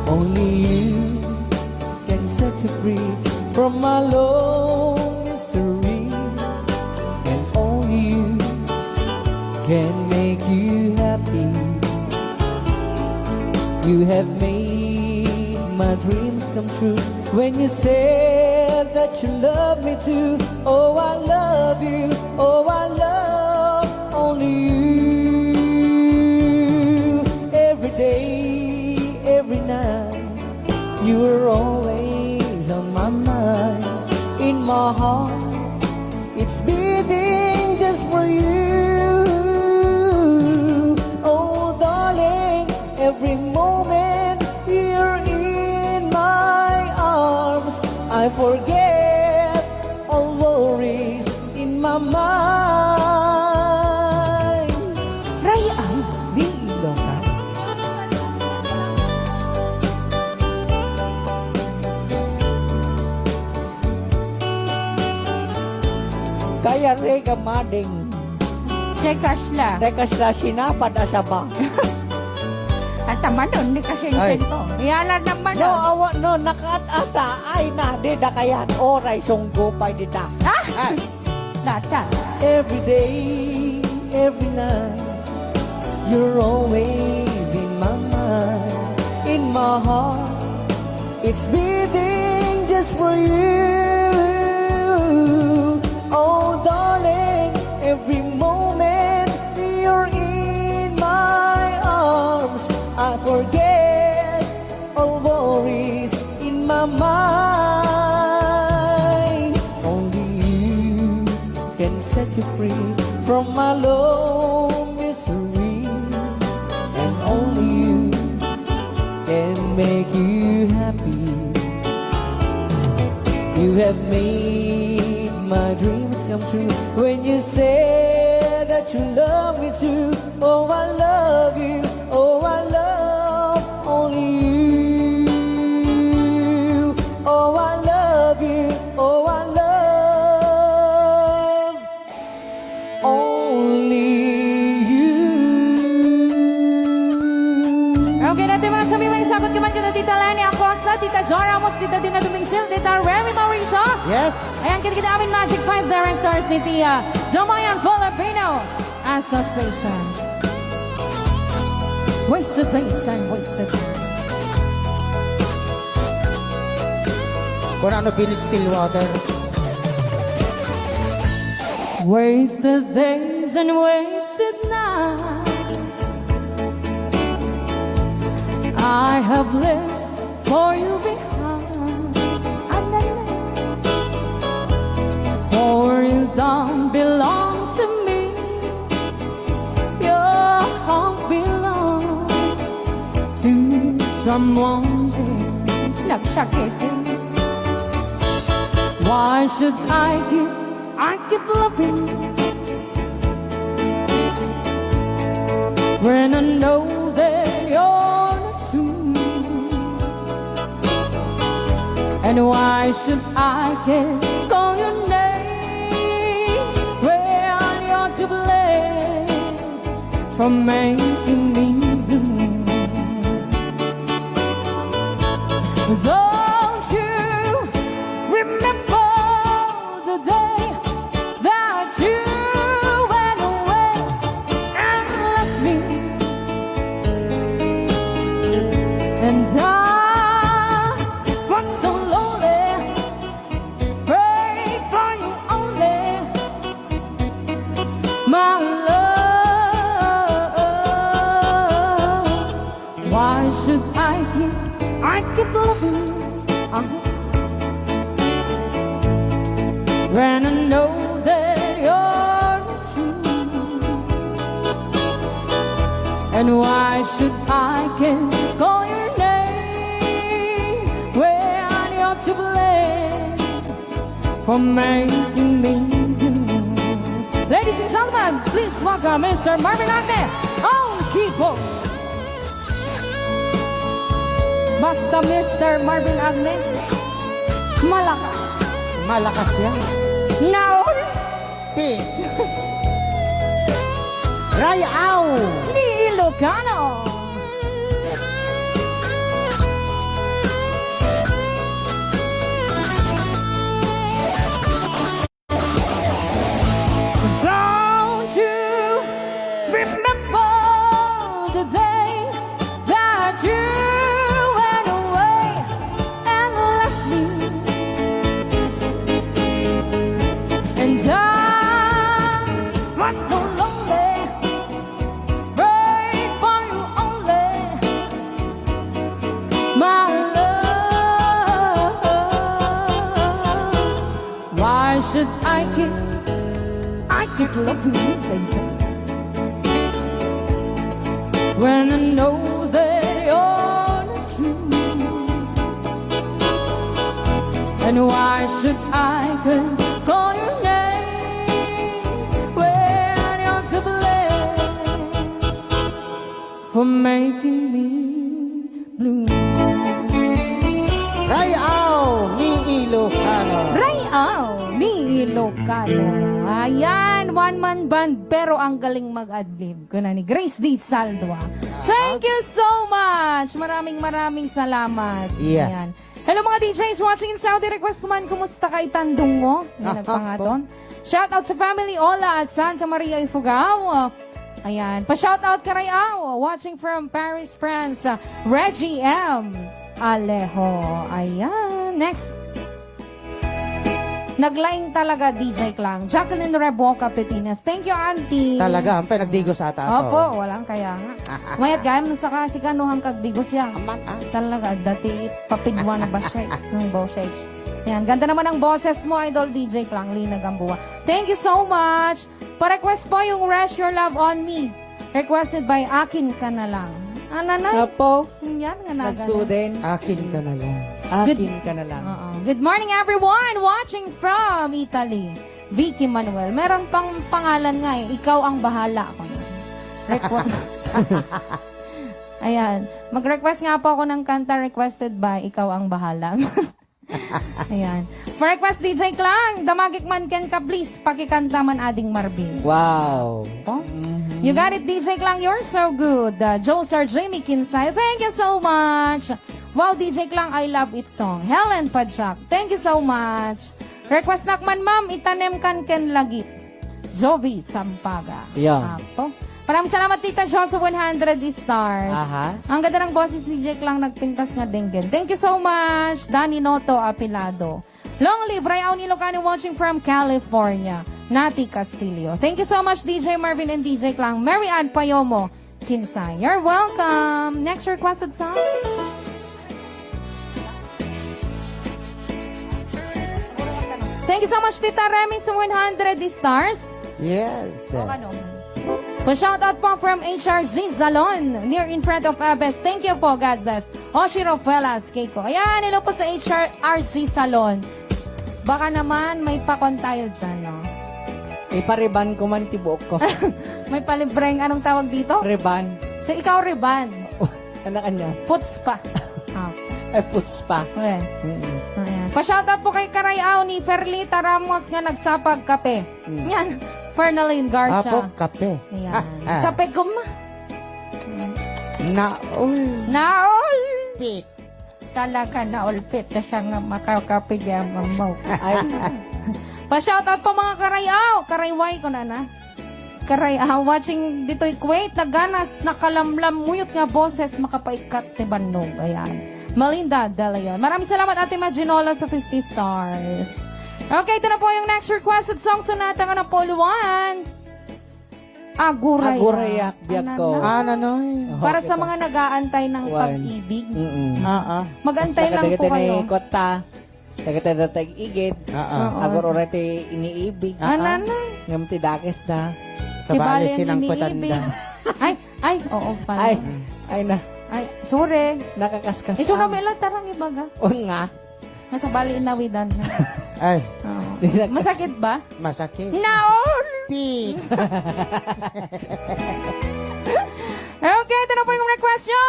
Only you can set you free from my loneliness. Misery, and only you can make you happy. You have made my dreams come true when you said that you love me too. Oh, I love you. Oh, I love only you. Every day, every night, you are always on my mind. In my heart, it's beating just for you. Oh, darling, every moment you're in my arms, I forget all worries in my mind. Ray, ay, ni Ilonggo. Kaya, Ray, ka mading. Check cash la. Check cash la, sinapad a saba. At tamanon ni kasensen ko. Iyalar naman. No, awa, no, nakaat-ata. Ay, na, di da kayan. Oray, sunggo pay dita. Ah! Ah. Dada. Every day, every night, you're always in my mind, in my heart. It's beating just for you. Oh, darling, every moment you're in my arms, I forget all worries in my mind. Only you can set you free from my low misery. And only you can make you happy. You have made my dreams come true when you said that you love me too. Oh, I love you. Oh, I love only you. Oh, I love you. Oh, I love only you. Okay, daytoy, mga sami, maisagutko man kada Tita Leni Acosta, Tita Jo Ramos, Tita Dina Dumingsil, Tita Remy Mauricio. Yes. Ayan, kadagiti amin Magic Five Directors iti, ah, Damayan Filipino Association. Wasted days and wasted nights. Kunano Village Stillwater. Wasted days and wasted nights I have left for you behind. For you don't belong to me. Your heart belongs to someone else. Nagsakit. Why should I keep, I keep loving when I know that you're not true? And why should I care, call your name when you're to blame for making me blue? Don't you remember the day that you went away and left me? And I was so lonely, prayed for you only, my love. Why should I keep, I keep loving you? Uh-huh. When I know that you're not true. And why should I care, call your name when you're to blame for making me blue? Ladies and gentlemen, please welcome Mister Marvin Agne on keyboard. Basta Mister Marvin Agne, malakas. Malakas yan. Naon? Pink. Rayaw. Ni Ilocano. Don't you remember the day that you went away and left me? And I was so lonely, prayed for you only, my love. Why should I keep, I I keep looking, baby. When I know that you're not true. And why should I call your name when you're to blame for making me blue? Rayaw ni Ilocano. Rayaw ni Ilocano. Ayan, one-man band, pero ang galing mag-adlib. Kuna ni Grace D Saldua. Thank you so much. Maraming, maraming salamat. Yeah. Ayan. Hello, mga D Js watching in Saudi. Request ko man, kumusta ka, itandong mo? Yan, ah, nagpangaton. Ah, po. Shout out sa family, Ola, Santa Maria, Ifugao. Ayan. Pa-shout out ka, Rayaw. Watching from Paris, France. Ah, Reggie M. Alejo. Ayan. Next. Naglaing talaga, D J Klang. Jacqueline Reboca, Pilipinas. Thank you, Auntie. Talaga, ampay nagdigos ata ako. Opo, walang kaya nga. Mayat gayam no saka si kanuhang kagdigos ya. Aman, ah. Talaga, dati papiduan na ba siya? Ng boses. Yan, ganda naman ang boses mo, Idol D J Klang, Lina Gamboa. Thank you so much. Pa-request po yung Rest Your Love on Me. Requested by Akin Ka Na Lang. Ano na? Apo. Yan nga na. Nagsuden. Akin ka na lang. Akin ka na lang. Oo. Good morning, everyone! Watching from Italy. Vicky Manuel. Meron pang pangalan nga eh. Ikaw ang bahala. Ako na. Requ- Ayan. Mag-request nga po ako ng kanta requested by Ikaw ang Bahala. Ayan. For request, D J Klang, damagik man kenka, please, pakikanta man Ading Marvin. Wow. To? Mhm. You got it, D J Klang, you're so good. Uh, Joe Sir Jimmy Kinsay, thank you so much. Wow, D J Klang, I love it song. Helen Pajak, thank you so much. Request nak man, ma'am, itanem kan ken lagi. Jovi Sampaga. Yeah. Apo. Maraming salamat, Tita Jo, sa one hundred stars. Aha. Ang ganda ng boses ni Jack lang nagpintas nga denggen. Thank you so much, Danny Noto Apilado. Long live Rayaw ni Ilocano, watching from California. Nati Castillo. Thank you so much, D J Marvin and D J Klang. Mary Ann Payomo Kinsay. You're welcome. Next requested song. Thank you so much, Tita Remy, sa one hundred stars. Yes. O, ano? Pa-shoutout po from H R Z Salon, near in front of Abes. Thank you po. God bless. Oshi Rofelas, Keiko. Ayan, hello po sa H R Z Salon. Baka naman may pakon tayo dyan, no? Ipariban ko man ti buhok ko. May palibreng, anong tawag dito? Riban. So, ikaw, riban. Anak niya. Puts pa. Ah. Ay, puts pa. Okay. Mm-mm. Ayan. Pa-shoutout po kay Karayaw ni Ferlita Ramos nga nagsapag kape. Mm. Yan. Fernalyn Garcia. Apo, kape. Ayan. Ah, ah. Kape guma. Naol. Naol. Pit. Talaga, naulpit na siya nga makakape di ang mamaw. Ay. Pa-shoutout po, mga Karayaw. Karayway ko na na. Karay, ah, watching ditoy Kuwait, naganas, nakalamlamuyot nga boses, makapaikkat ti bannog. Ayan. Melinda De Leon. Maraming salamat, Ate Maginola, sa fifty stars. Okay, ito na po yung next requested song, Sonata nga Napuluan. Agurayak. Agurayak, biag ko. Ano na? Ah, nanoy. Para sa mga nag-aantay ng pag-ibig. Mm-mm. Ah, ah. Mag-antay lang po kayo. Dagiti naikwat ta. Dagiti datag igid. Ah, ah. Oo, agur-uray ti iniibig. Ah, ah. Ngem ti dakes na. Sabali, sabali sinangpetan iniibig. Ay, ay, oo pala. Ay, ay na. Ay, sorry. Nakakaskas. Isu na ang may lang tarang ibaga. O nga. Masabali inawidan na. Ay. Oo. Di nakas- Masakit ba? Masakit. Naon! Pi. Okay, ito na po yung request nyo.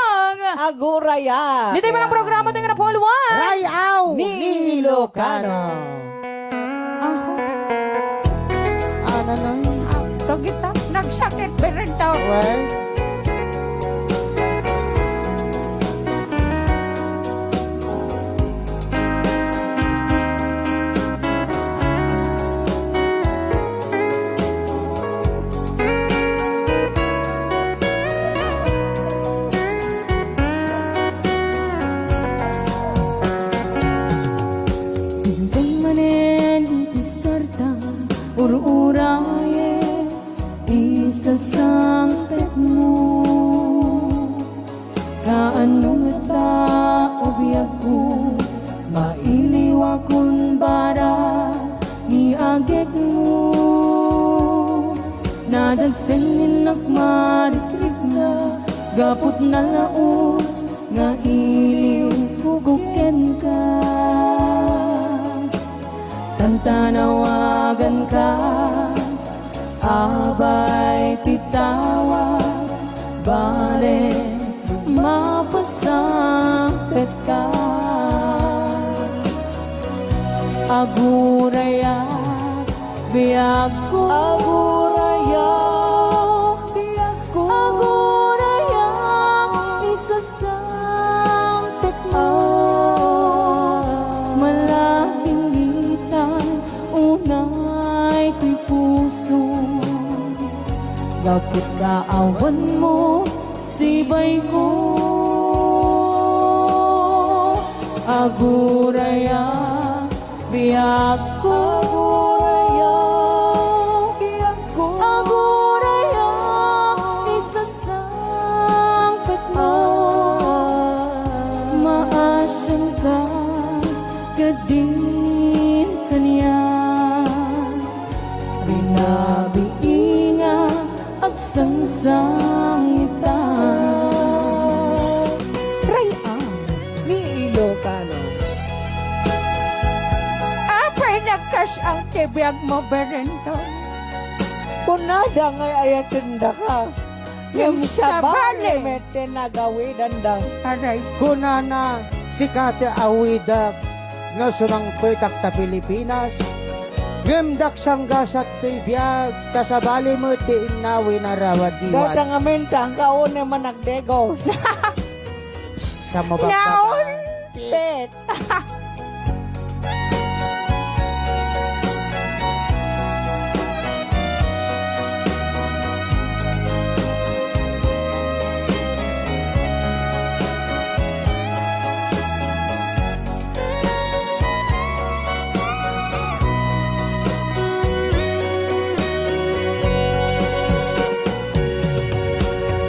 Aguraya. Dito yung mga programa tayo na Paul Juan. Rayaw ni Ilocano. Aho. Ano na? Ah, tagita. Nagsakit. Berentaw. Well. Dinteng manen iti sarta, ur-urayen isasangpetmo. Kaano ngata a biagko, mailiwakon bada ni agekmo. Nadagsen ni Nak madikrikna, gapu ta nalaus nga iliwko kenka. Tantanawaganka, abay ti tawag, bale mapasangpetka. Agurayak, biagko. Agurayak, biagko. Agurayak, isasangpetmo. Maladingitan unay toy puso. Gapu ta awan mo, sibayko. Agurayak, biagko. Agurayak, biagko. Agurayak, isasangpetmo. Ah. Maasianka, kadin kaniak. Rinabii nga agsangsangita. Ray-am ni Ilocano. Apay, nagkas-ang ti biagmo, Berendon? Kunada nga ay-ayatendaka. Ngem sabali met ti nagawidanda. Aray. Kunana, sika ti awidak, nga sumangpetak ta Pilipinas. Ngem daksanggasak toy biag, ta sabali met ti innawi na rawadiwad. Dayta ngamin, ta angka unay man agdegos. Sa mabababa. Naon? Pet.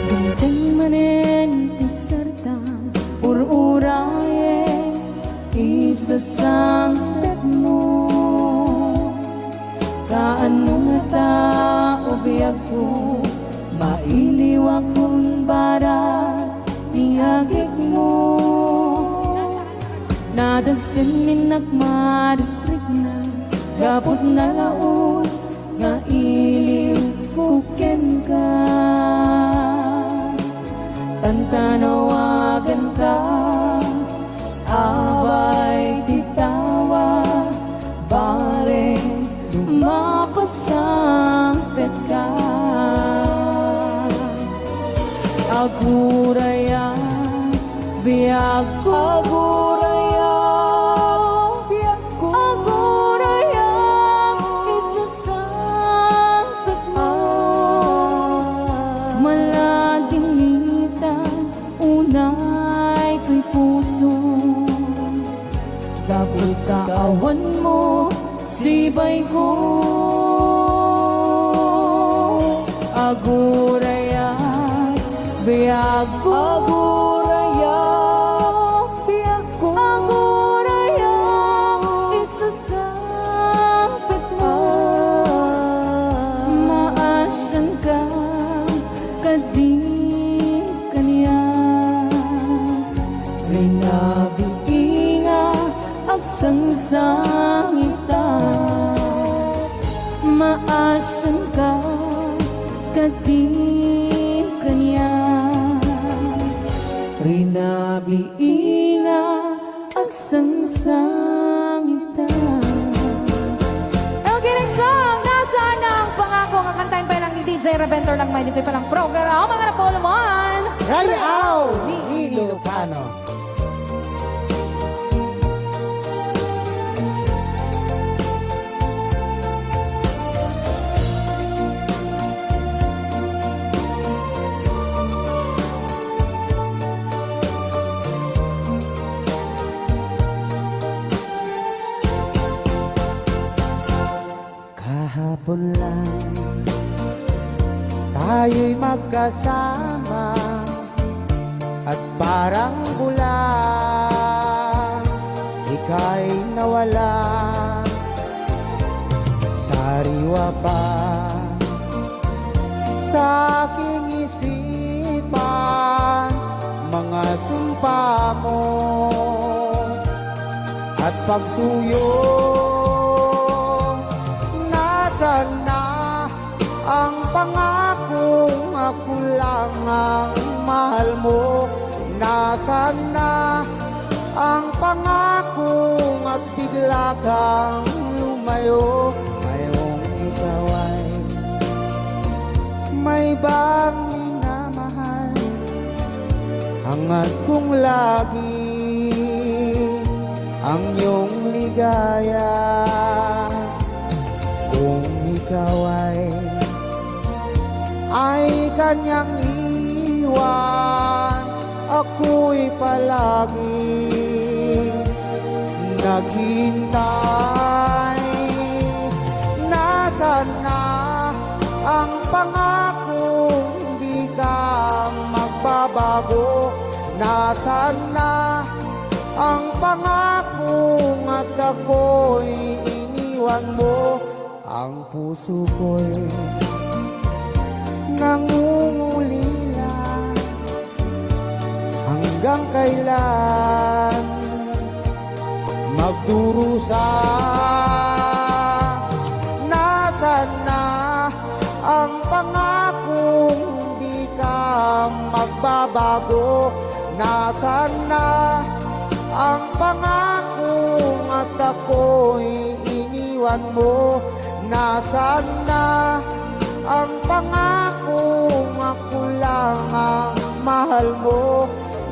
Dimteng manen ti sartan, ur-urayen isasangpetmo. Kaano ngata, o biagko, mailiwakon barat ni agikmo? Nadagsen ni Nak madikrikna, gapu ta nalaus nga iliwko kenka. Tantanawaganka, abay ti tawag, bareng mapasangpetka. Agurayak, biagko. Agurayak, biagko. Agurayak, isasangpetmo. Ah. Maladingitan unay toy puso. Gapu ta awan mo, sibayko. Agurayak, biagko. Agurayak, biagko. Agurayak, isasangpetmo. Ah. Maasianka, kadin kaniak. Rinabii nga agsangsangita. Maasianka, kadin kaniak. Rinabii nga agsangsangita. Okay, next song. Nasaan na ang pangako nga kantaen pa lang ni D J Rebentor lang may dito'y palang program. Mga napulman. Rayaw ni Ilocano. Kahapon lang tayo'y magkasama at parang bula, ika'y nawala. Sariwa pa Sa kingisipan, mga sumpamo at pagsuyo, nasan na ang pangakong kulang ang mahal mo? Nasan na ang pangakong bigla kang lumayo? Ngayong ikaw ay may ibang minamahal. Hangad kong lagi ang iyong ligaya. Kung ikaw ay, ay kanyang iwan, ako'y palagi naghihintay. Nasaan na ang pangakong di ka magbabago? Nasaan na ang pangakong at ako'y iniwan mo? Ang puso ko'y nangungulila. Hanggang kailan magdurusa? Nasaan na ang pangakong di ka magbabago? Nasaan na ang pangakong at ako'y iniwan mo? Nasaan na ang pangakong kulang ang mahal mo?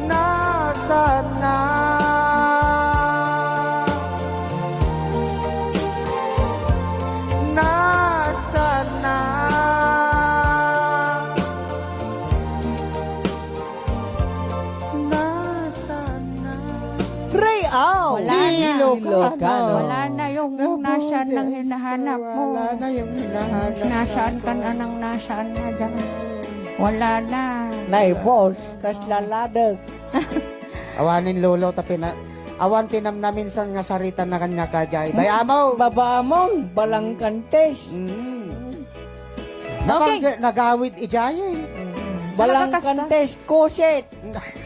Nasaan na? Nasaan na? Nasaan na? Ray Au! Wala na. Ilocano. Wala na yung nasaan nang hinahanap mo. Wala na yung hinahanap. Nasaan ka na nang nasaan na dyan? Wala na. Naipos, kas laladek. Awanen, Lolo, ta pina-, awan ti namnaminsan nga sarita na kanya ka, Jay. Bay, amo! Baba amon, balangkantes. Mm. Okay. Napangge-, nagawid ijay, eh. Balangkantes, kusit,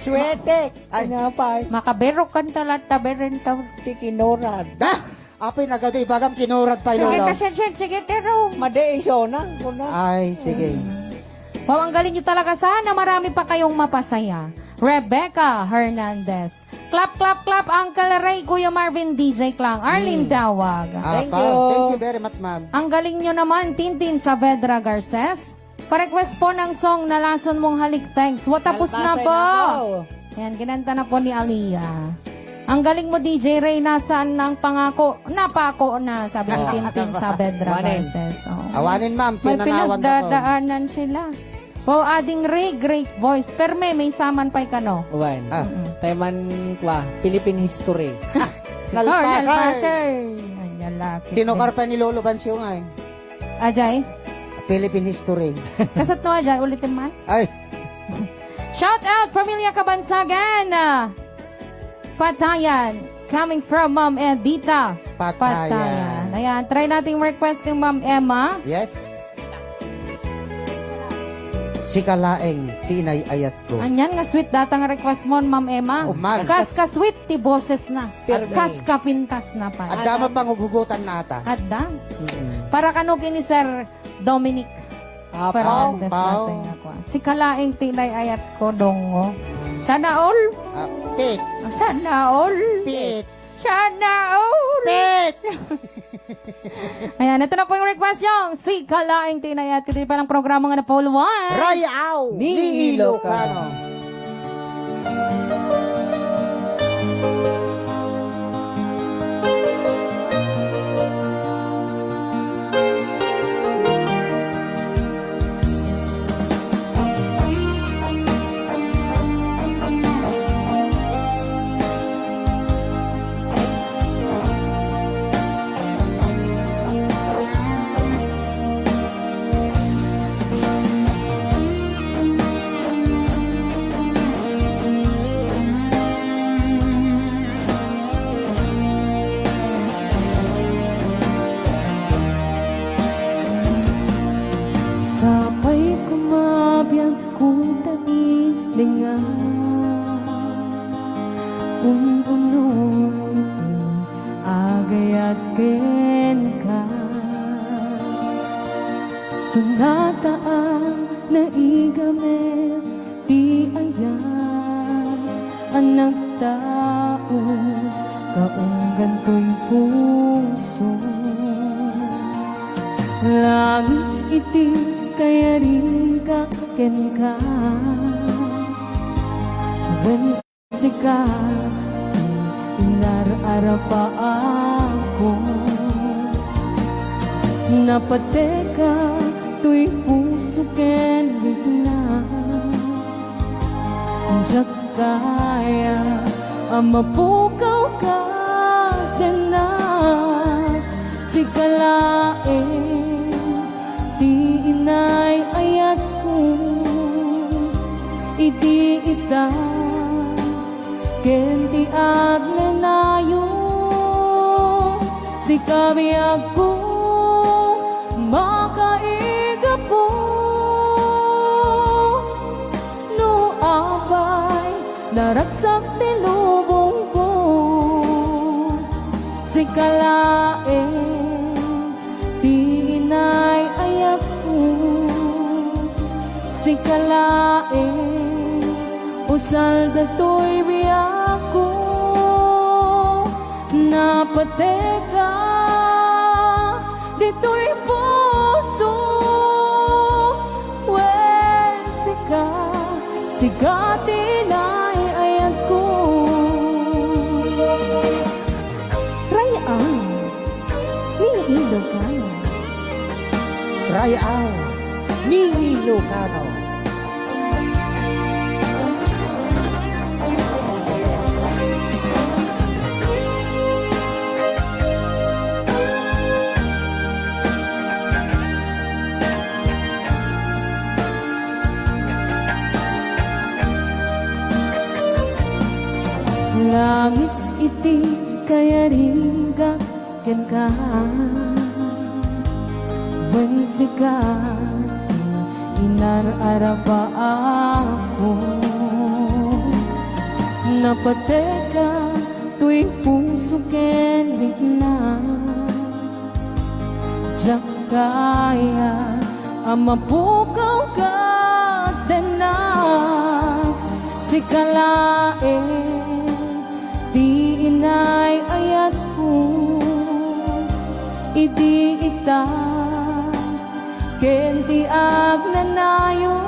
suetek, ay, ano pa, eh? Makaberok kan talat, taberen, ta- Ti kinurad. Ah! Apay, nagadu ibagam kinurad pay, Lolo. Sige, ta, sige, sige, sige, tero. Madi, iso na, kuna. Ay, sige. Wow, ang galing nyo talaga. Sana marami pa kayong mapasaya. Rebecca Hernandez. Clap, clap, clap, Uncle Ray, Kuya Marvin, D J Klang, Arlene Dawag. Ah, thank you. Thank you very much, ma'am. Ang galing nyo naman, Tintin Saavedra Garces. Pa-request po ng song Nalason Mong Halik. Thanks. Wa, tapos na po. Ayan, kinanta na po ni Aliyah. Ang galing mo, D J Ray. Nasaan na ang pangako? Napako na, sabi ni Tintin Saavedra Garces. Oo. Awanen, ma'am. May pinangawan na po. Pinagdadaanan sila. Wow, Ading Ray, great voice. Perme, may saman pay kano. Wen. Ah. Mm-mm. Tayo man, kwa, Philippine history. Nalpasan. Oh, nalpasan. Ay, nalaki. Tinukar pa ni Lolo Bancio nga, eh. Ajay? Philippine history. Kasat no, ajay, ulitin man. Ay. Shout out, Pamilya Kabansagan. Ah, Patayan. Coming from Ma'am Edita. Patayan. Patayan. Ayan, try natin request ni Ma'am Emma. Yes. Sika laeng ti inay-ayatko. Anyan nga sweet data nga request mo, Ma'am Emma. Oh, man. Kas ka sweet ti boses na. Pirmi. Kas ka pintas na pa. Adda man panghugutan na ata. Adda. Mm-mm. Para kano kini Sir Dominic. Apaw. Fernandez. Apaw. Natin ako. Sika laeng ti inay-ayatko, dongo. Sana all. Ah, pit. Sana all. Pit. Sana all. Pit. Ayan, ito na po yung request yung Sika laeng ti inay-ayatko. Dito pa ng programa nga na Paul Juan. Ray Au ni Ilocano. nga un-unoy ti agayat kenka. Sunata a naigamit ti ayat a nagtao, kaunggan toy puso. Langit iti kayarinka kenka. Wen sika, inar-arapaako. Napateka toy puso ken rikna. Diak kaya a mapukawka kennak. Sika laeng ti inay-ayatko. Idi ita ken ti agnanayon, sika biagko makaigapo. No apay naragsak ti lubongko, sika laeng ti inay-ayatko. Sika laeng, usal datoy biagko. Napateka ditoy puso. Wen sika, sika ti inay-ayatko. Ray-am ni Ilocano. Ray-am ni Ilocano. Langit iti kayarinka kenka. Wen sika, inar-arapaako. Napateka toy puso ken rikna. Diak kaya a mapukawka kennak. Sika laeng ti inay-ayatko. Idi ita ken ti agnanayon,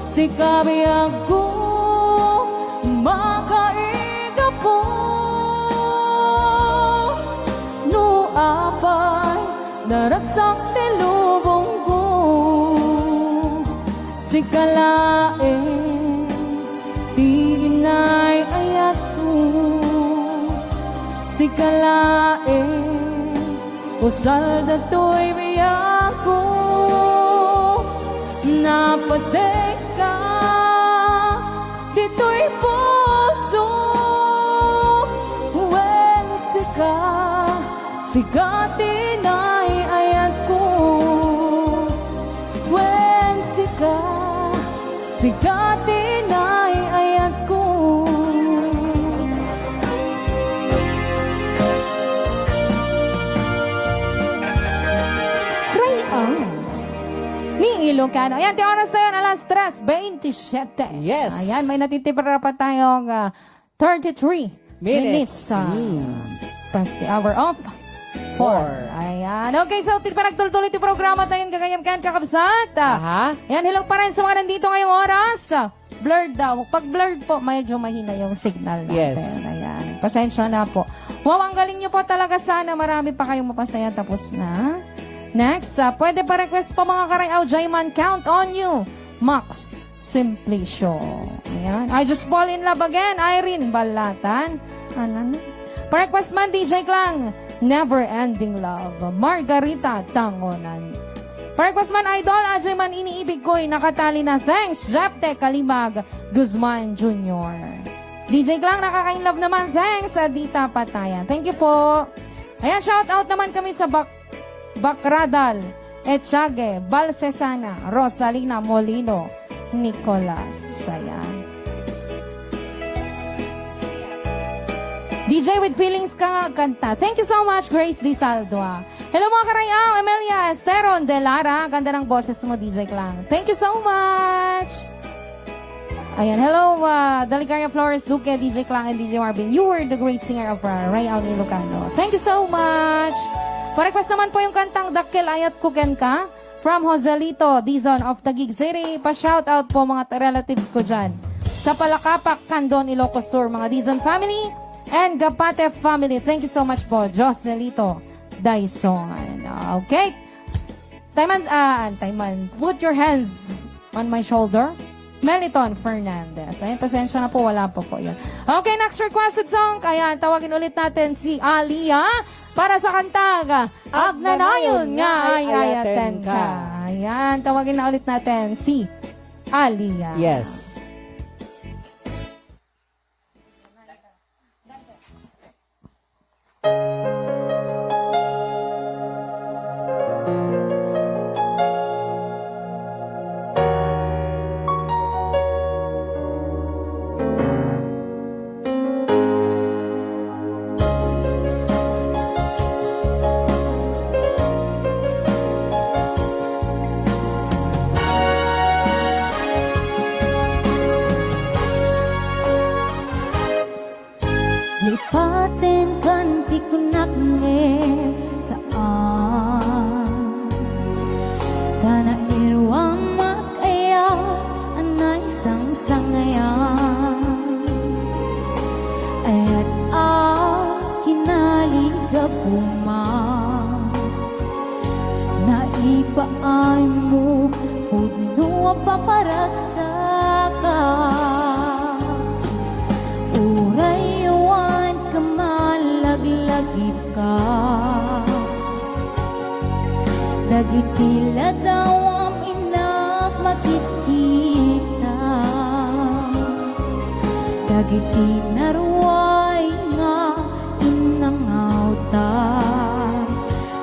sika biagko makaigapo. No apay naragsak ti lubongko, sika laeng ti inay-ayatko. Sika laeng, usal datoy biagko. Napateka ditoy puso. Wen sika, sika ti inay-ayatko. Wen sika, sika ti inay-ayatko. Ray-am ni Ilocano. Ayan, ti oras na yan, alas tres veintisiete. Yes. Ayan, may natitipid pa tayong, ah, thirty-three minutes, minutes, ah, mm, past the hour of four. Four. Ayan. Okay, so, ti panagtultuloy ti programa tayo, gagayam kan kakabsat. Aha. Ayan, hello pa rin sa mga nandito ngayong oras. Blurred daw. Pag blurred po, medyo mahina yung signal natin. Yes. Ayan. Pasensya na po. Wow, ang galing nyo po talaga. Sana marami pa kayong mapasaya. Tapos na. Next, ah, pwede pa request po, mga karayaw, Jayman, Count on You, Max Simplicio. Ayan. I Just Fall in Love Again, Irene Balatan. Anan? Pa-request man, D J Klang, Never Ending Love, Margarita Tangonan. Pa-request man, Idol, Ajay man, Iniibig Ko'y Nakatali Na. Thanks, Jepte Kalibag Guzman Junior. D J Klang, Nakaka-in Love Naman. Thanks, Adita Patayan. Thank you po. Ayan, shout out naman kami sa Bak-, Bakradal, Echage, Balsesana, Rosalina Molino, Nicolas. Ayan. D J with feelings ka nga kanta. Thank you so much, Grace Di Saldua. Hello, mga karayaw. Emelia Esteron de Lara. Ganda ng boses mo, D J Klang. Thank you so much. Ayan. Hello, uh, Daligaria Flores Duque, D J Klang, and D J Marvin. You were the great singer of uh, Rayaw ni Ilocano. Thank you so much. Pa-request naman po yung kantang Dakkel Ayat Ko Kenka. From Joselito Dizon of Taguig City, pa-shout out po mga relatives ko dyan sa Palakapak, Candon, Ilocos Sur, mga Dizon family and Gapate family. Thank you so much po, Joselito Dizon. Okay. Tayman, ah, Tayman, put your hands on my shoulder. Meliton Fernandez. Ayun, pasensya na po, wala po po yun. Okay, next requested song. Ayan, tawagin ulit natin si Alia para sa kantang Agnanayon nga ay ayaten ka. Ayan, tawagin na ulit natin si Alia. Yes. Lipaten kan ti kunak ngem saan. Ta nairuam ket aya a naisangsangayan. Ayat a kinaligapuman. Naipaaymo pudno a pakaragsak. Uray awan ka malaglagip ka. Dagiti ladawam innak makitkita. Dagiti naruay nga innangawta.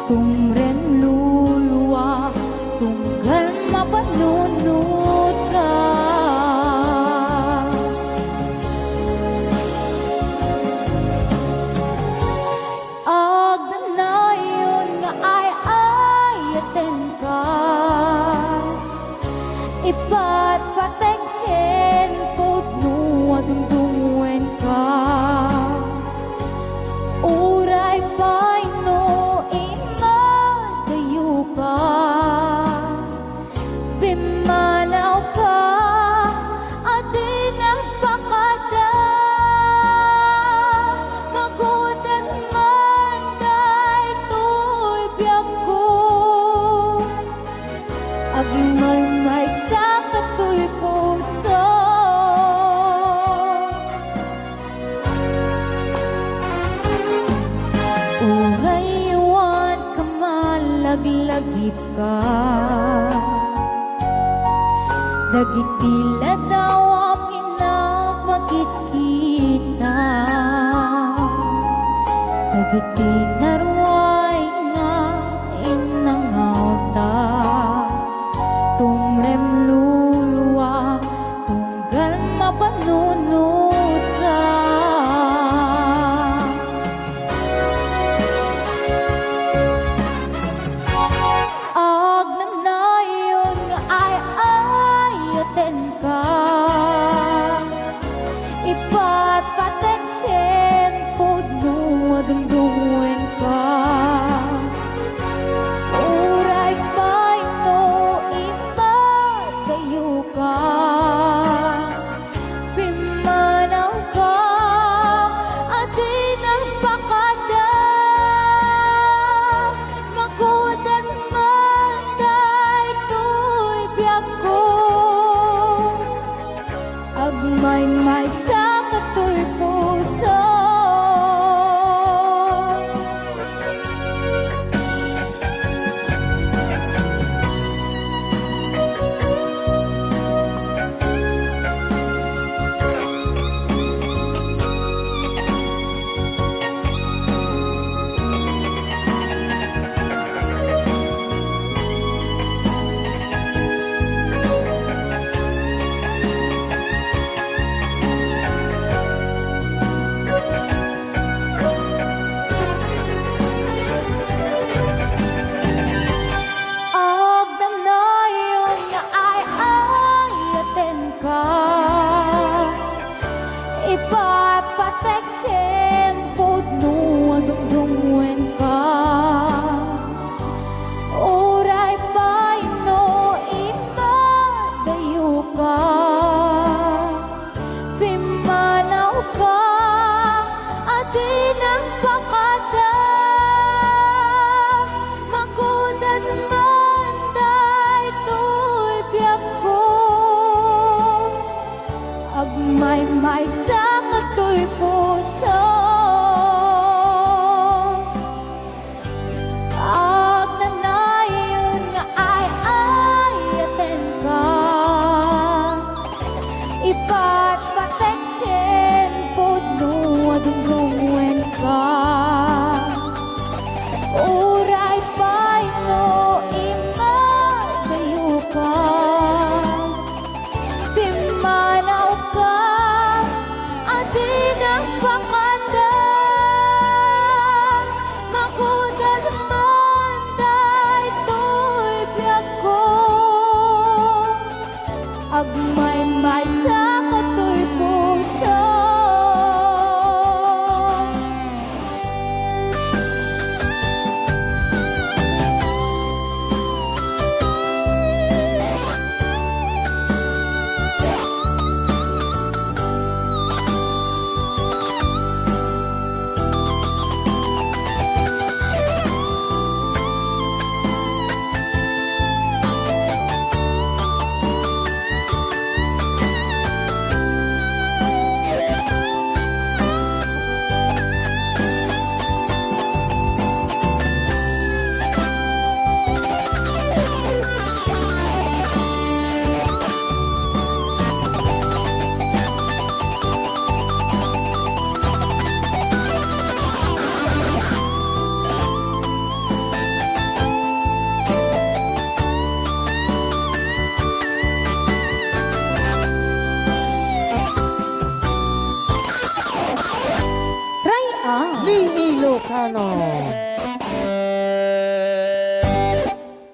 Tumrem luluwa, tunggal mapanunotka. Agnanayon nga ay-ayatenka. Ipatpatek ken pudno a dungdungenka. Uray pay no immadayoka, pimmanawka a di nagpakada. Magutek man daytoy biagko. Agmaymaysa katoy puso. Uray awan ka malaglagip ka. Dagiti ladawam innak makitkita. Dagiti naruay nga innangawta. Tumrem luluwa, tunggal mapanunotka. Agnanayon nga ay-ayatenka. Ipatpatek ken pudno a dungdungenka.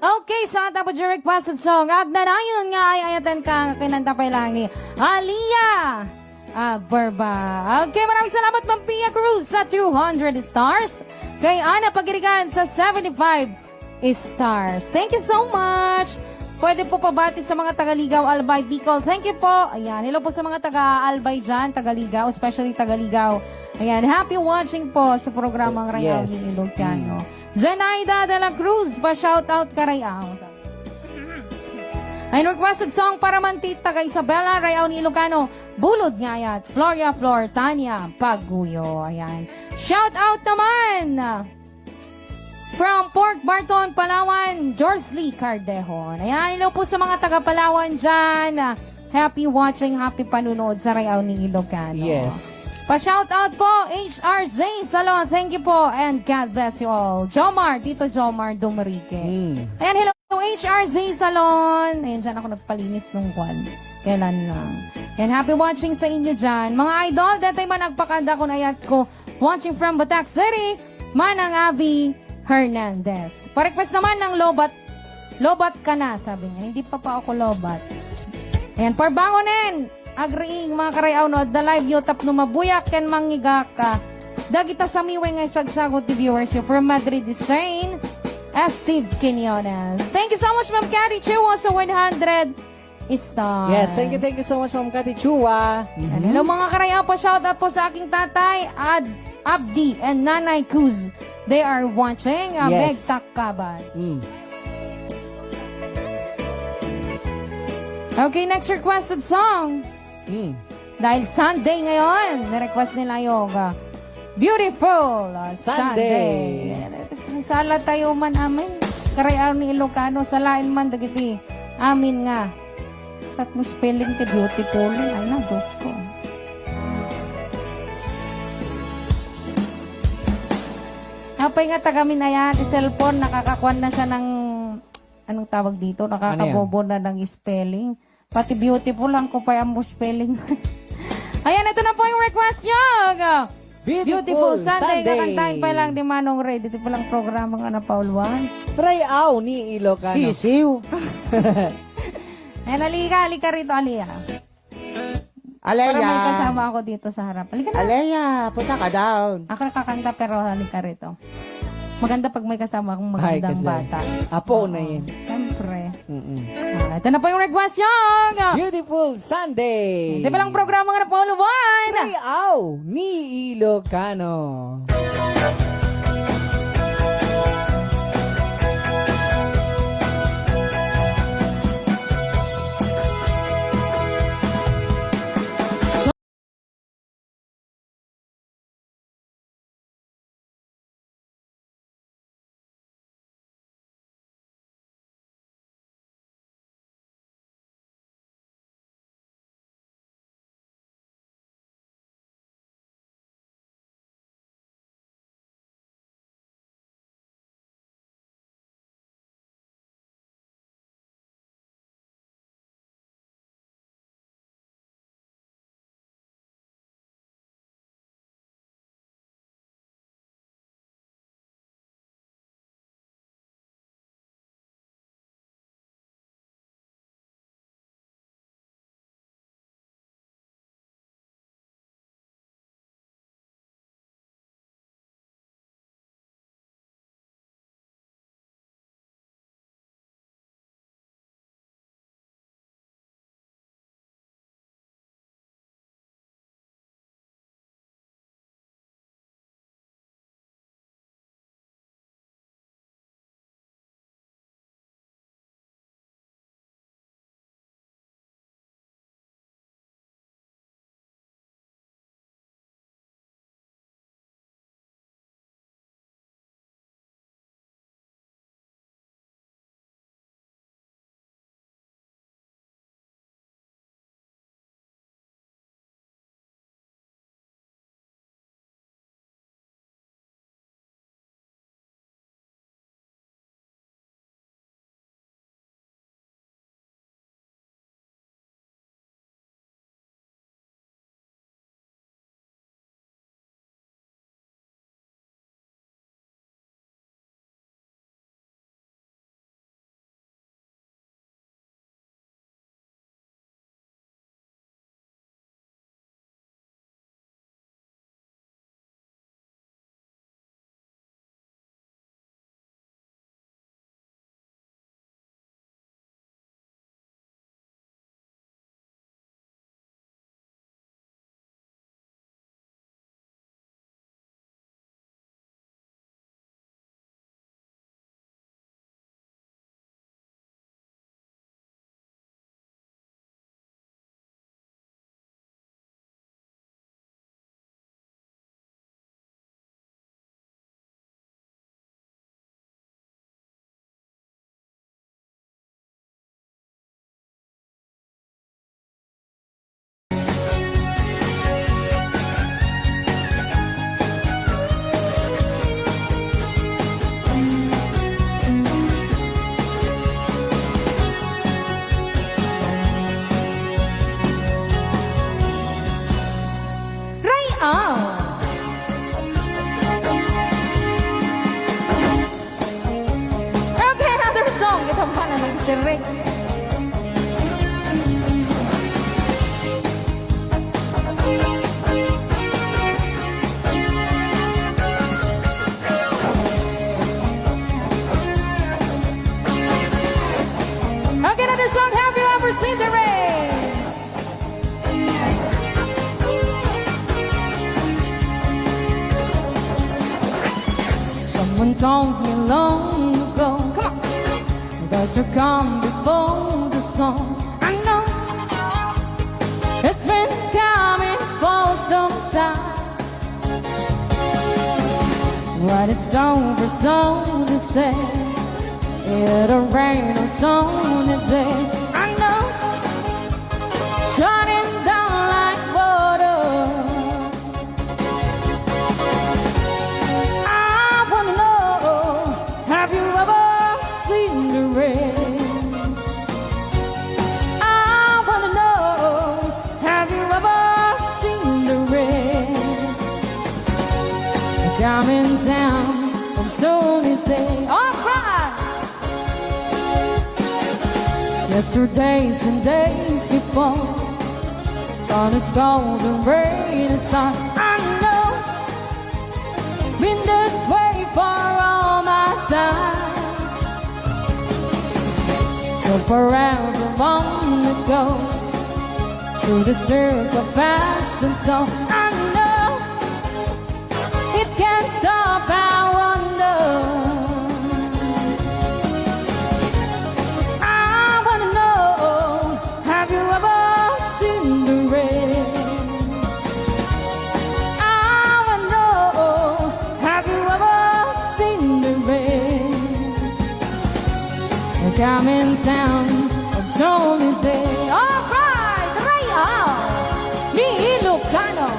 Okay, so tapos your requested song. Agnanayon nga ay-ayatenka, kinanta pay lang ni Alia, ah, Verba. Okay, maraming salamat, Ma'am Pia Cruz, sa two hundred stars. Kay Ana Pagirigan sa seventy-five stars. Thank you so much. Pwede po pabati sa mga taga Ligao, Albay, Bicol. Thank you po. Ayan, hello po sa mga taga Albay dyan, taga Ligao, especially taga Ligao. Ayan, happy watching po sa programang Rayaw Yes. ni Ilocano. Mm. Zenaida de la Cruz, pa-shoutout ka, Rayaw. Ay, requested song para man ti taga Isabela, Rayaw ni Ilocano, Bulod nga Ayat, Floria Flor, Tania Paguyo. Ayan. Shout out naman from Port Barton, Palawan, George Lee Cardehon. Ayan, hello po sa mga taga Palawan dyan. Happy watching, happy panunood sa Rayaw ni Ilocano. Yes. Pa-shout out po, H R Z Salon. Thank you po and God bless you all. Jomar, Tito Jomar Dumarike. Mm. Ayan, hello, H R Z Salon. Ayan, dyan ako nagpalinis nung kwan. Kailan lang. And happy watching sa inyo dyan. Mga idol, detay man agpakada kun ayat ko. Watching from Batac City, Manang Abby Hernandez. Pa-request naman ng Lobat, Lobat ka na, sabi niya. Hindi pa pa ako lobat. Ayan, parbangonen. Agriing, mga karayaw, no, adda live yo tapno mabuyak ken mangngegak, ah, dagita samiwe nga isagsago ti viewers yo from Madrid, Spain, as Steve Quiñones. Thank you so much, Ma'am Cathy Chua, sa one hundred stars. Yes, thank you, thank you so much, Ma'am Cathy Chua. And Mhm. hello, mga karayaw, pa-shout out po sa aking tatay, Ad-, Abdi, and Nanay Cruz. They are watching, ah, Yes. Meg Takkaban. Mm. Okay, next requested song. Mm. Dahil Sunday ngayon, ni-request nila yung, ah, Beautiful, ah, Sunday. Sunday. Sala tayo man, amin. Karayaw ni Ilocano, salain man dagiti amin nga. Saan mo spelling ti beautiful? Ay, na, Diyos ko. Apay nga tagamin ayan, ti cellphone, nakakakuan na siya ng, anong tawag dito? Ano yan? Nakakabobo na ng spelling. Pati beautiful, ang kupay ang spelling. Ayan, ito na po yung request nyo. Beautiful Beautiful Sunday, Sunday. Kakantahin pa lang ni Manong Ray. Dito pa lang programa nga napauluan. Rayaw ni Ilocano. Sisiw. Ayan, halika, halika rito, Alia. Aleya. Para may kasama ako dito sa harap. Halika na. Aleya, punta ka down. Ako nakakanta, pero halika rito. Maganda pag may kasama akong Ay, magandang kasi bata. Apo na Oo, yun. Siyempre. Mm-mm. Ah, ito na po yung request yung Beautiful Sunday. Ito palang programa nga napauluan. Rayaw ni Ilocano. Sir Rick. Okay, another song, Have You Ever Seen the Rain? Someone told me long ago, come on, there's a calm before the storm. I know it's been coming for some time. When it's over, so to say, it'll rain on sunny day. I know, shining down like water. I wanna know, have you ever seen the rain? I wanna know, have you ever seen the rain coming down on sunny day? All right. Yesterdays and days before, sun is cold and rain is hot. I know, been that way for all my time. So forever long ago, through the circle fast and so I know it can't stop, I wonder. I wanna know, have you ever seen the rain? I wanna know, have you ever seen the rain? Coming down on sunny day. All right, Ray Al, ni Ilocano.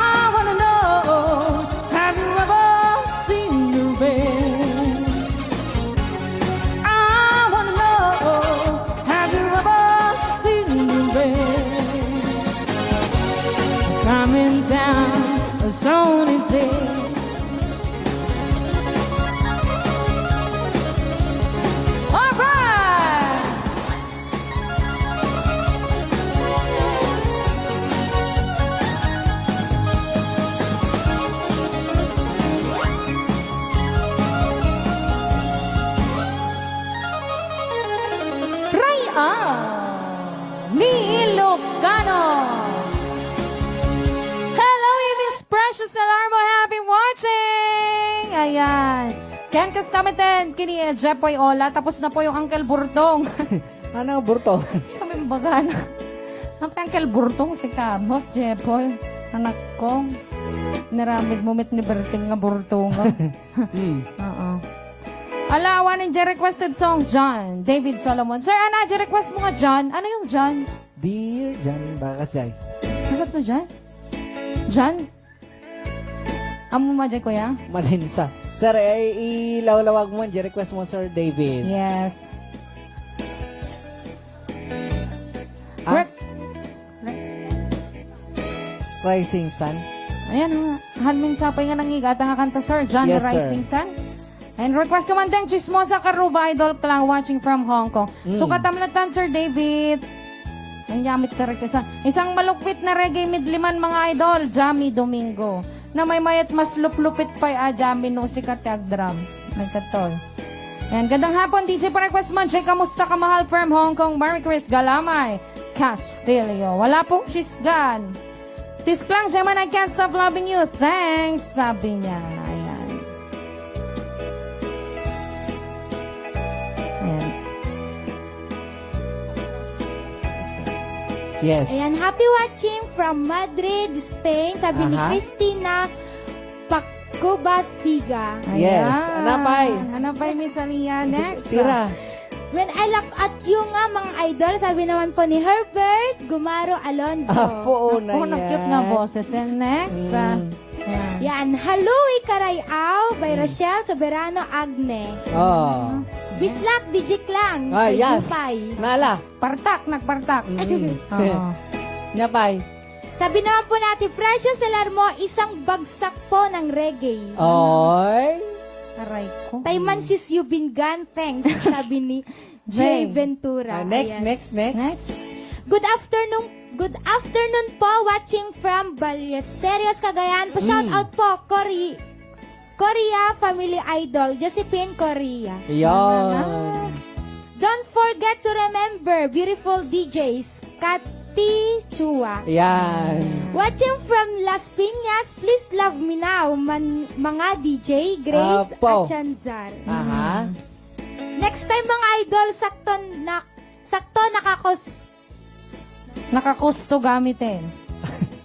I wanna know, have you ever seen the rain? I wanna know, have you ever seen the rain coming down a sunny day? All right! Ray Al, ni Ilocano. Hello, Miss Precious Alarmo. Happy watching! Ayan. Ken kastamiten, kini, eh, Jepoy Ola. Tapos na po yung Uncle Burtong. Ano, Burtong? Kami bagan. Ang Uncle Burtong, si Kamot, Jepoy. Anak ko. Naramid mo met ni Berting nga Burtong, ah. Hmm. Oo. Ala, awanen diay requested song, John David Solomon. Sir, ano diay request mo nga John? Ano yung John? Dear John, baka say. Ano to, John? John? Amo man diay, kuya? Malinsa. Sir, ay ilawlawag mo diay request mo, Sir David. Yes. Ah? Rep- Rising Sun. Ayan, ha. Han, minsan pa nga nangigat nga kanta, Sir John, Yes, sir. Rising Sun. And request ko man din, Chismosa Karuba, Idol Clang, watching from Hong Kong. Mm. So, katamlatan, Sir David. Ang yamit ka rin isa. Isang malupit na reggae medley man, mga idol, Jamie Domingo. Na may mayat mas luplupit pay a Jamie no sikat ti agdrums. Nagkatol. And gandang hapon, D J pa request man, Jay, kamusta ka, mahal? From Hong Kong, Mary Chris Galamay Castillo. Wala pong sisgan. Sis Plang, Gemma, I can't stop loving you. Thanks, sabi niya. Ayan. Ayan. Yes. Ayan, happy watching from Madrid, Spain, sabi ni Aha. Christina Pacubas Piga. Yes. Ayan. Anapay. Anapay, Miss Alia. Next. Tira. When I look at you nga, mga idol, sabi naman po ni Herbert Gumaro Alonzo. Apo, na Naku, na-cute nga yan. boses. And next, ah, Mm. yan. Yan. Hello, Ikarayaw by Mm. Rochelle Soberano Agne. Oh. Bislak, D J Clang, Ah, kay yan. Jupay. Nala. Partak, nagpartak. Mm. Oo. Nya pay. Sabi naman po ni Ate Precious Alarmo, isang bagsak po ng reggae. Oy. Aray ko. Tayman sis Yubin Gan, thanks, sabi ni Jay Jay. Ventura. Ah, next, Ayan. next, next. Next. Good afternoon, good afternoon po, watching from Ballesteros, Cagayan. Pa-shout Mm. out po, Cory. Korea Family Idol, Josephine Korea. Yan. Don't forget to remember, beautiful D Js, Kati Chua. Yan. Watching from Las Piñas, please love me now, man, mga D J, Grace Apo. Achanzar. Aha. Next time, mga idol, sakto na, sakto nakakos- Nakakusto gamit eh.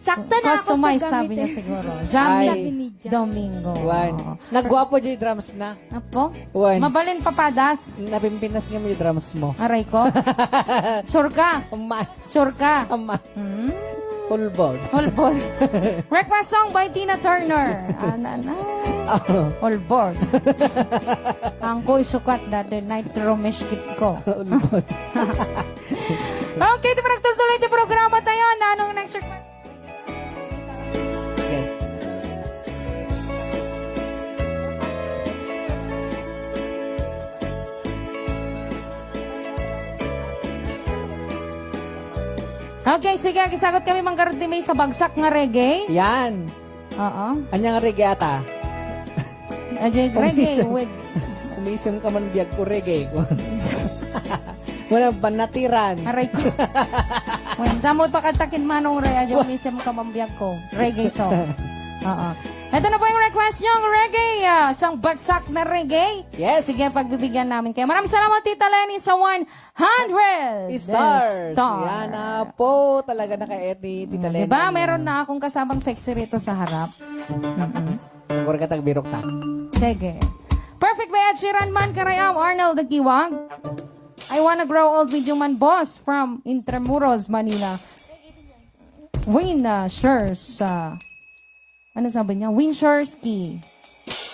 Sakto na Customize, sabi niya siguro. Jamie Ay. Sabi ni Jam. Domingo. Wan. Oo. Nagwapo di drums na. Apo? Wan. Mabalin papadas. Napimpinas nga may drums mo. Aray ko. Sure ka? Ama. Sure ka? Ama. Hmm? Hulbod. Hulbod. Request song by Tina Turner. Ana na. Oh. Hulbod. Ang ko isukat dati, night romish kit ko. Hulbod. Okay, iti panagtultuloy ti programa tayo. Nanong next request? Okay. Okay, sige, agisagut kami manggaruti may sa bagsak nga reggae. Yan. Oo. Anya nga reggae ata? Ajay, reggae Umisem. with Umisem ka man biag ko, reggae ko. Wala ba natiran? Aray ko. Wen, damo pa katakin manong re, ajay, umisem ka man biag ko. Reggae song. Oo. Ito na po yung request niyong reggae, ah, isang bagsak na reggae. Yes. Sige, pagbibigyan namin kayo. Maraming salamat, Tita Lenny, sa one hundred Stars. Star. Yan na po. Talaga naka-edit, Tita Mm, Lenny. Diba? Meron na akong kasamang sexy rito sa harap. Mm-mm. Nagwarga tagbirok ta. Sige. Perfect by Ed Sheeran man, Karayaw, Arnold Aguiwang. I Wanna Grow Old with You man, boss, from Intramuros, Manila. Win, uh, Shores, uh, ano sabi niya? Win Shorsky.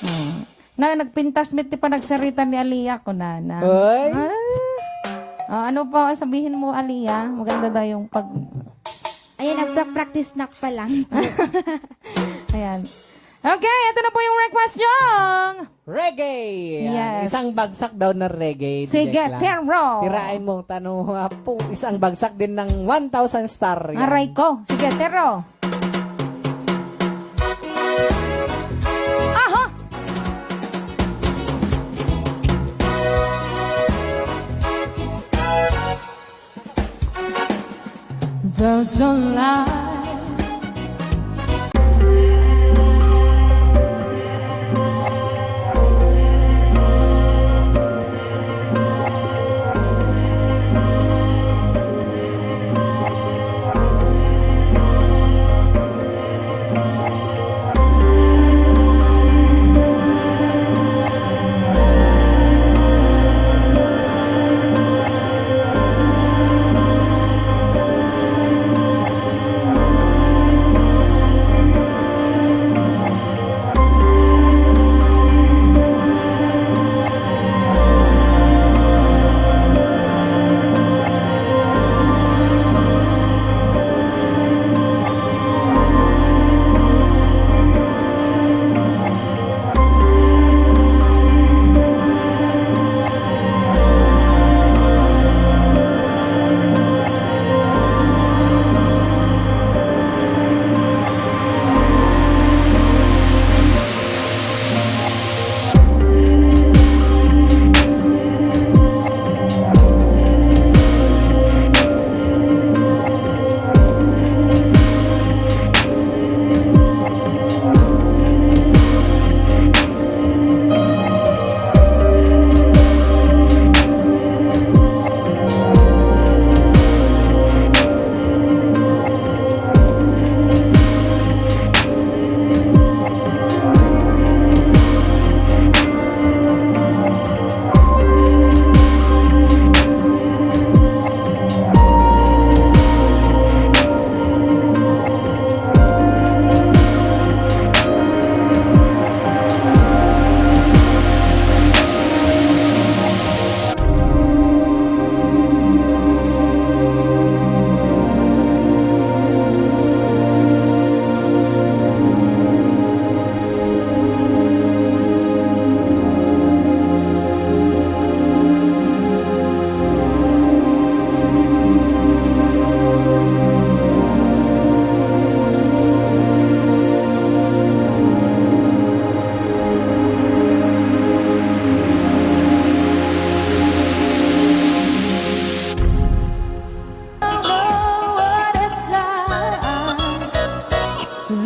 Uh, na, nagpintas mit ti panagsarita ni Aliyah, kunana. Oy. Ah. Ah, ano pa sabihin mo, Aliyah? Maganda daw yung pag- Ayan, nagpra-practice na pa lang. Ayan. Okay, ito na po yung request niyong Reggae! Yan. Yes. Isang bagsak daw na reggae, Sige, D J Clan. Tero. Tirain mo, tano, ah, po, isang bagsak din ng one thousand star. Yan. Aray ko. Sige, Tero. Aha! There's a light.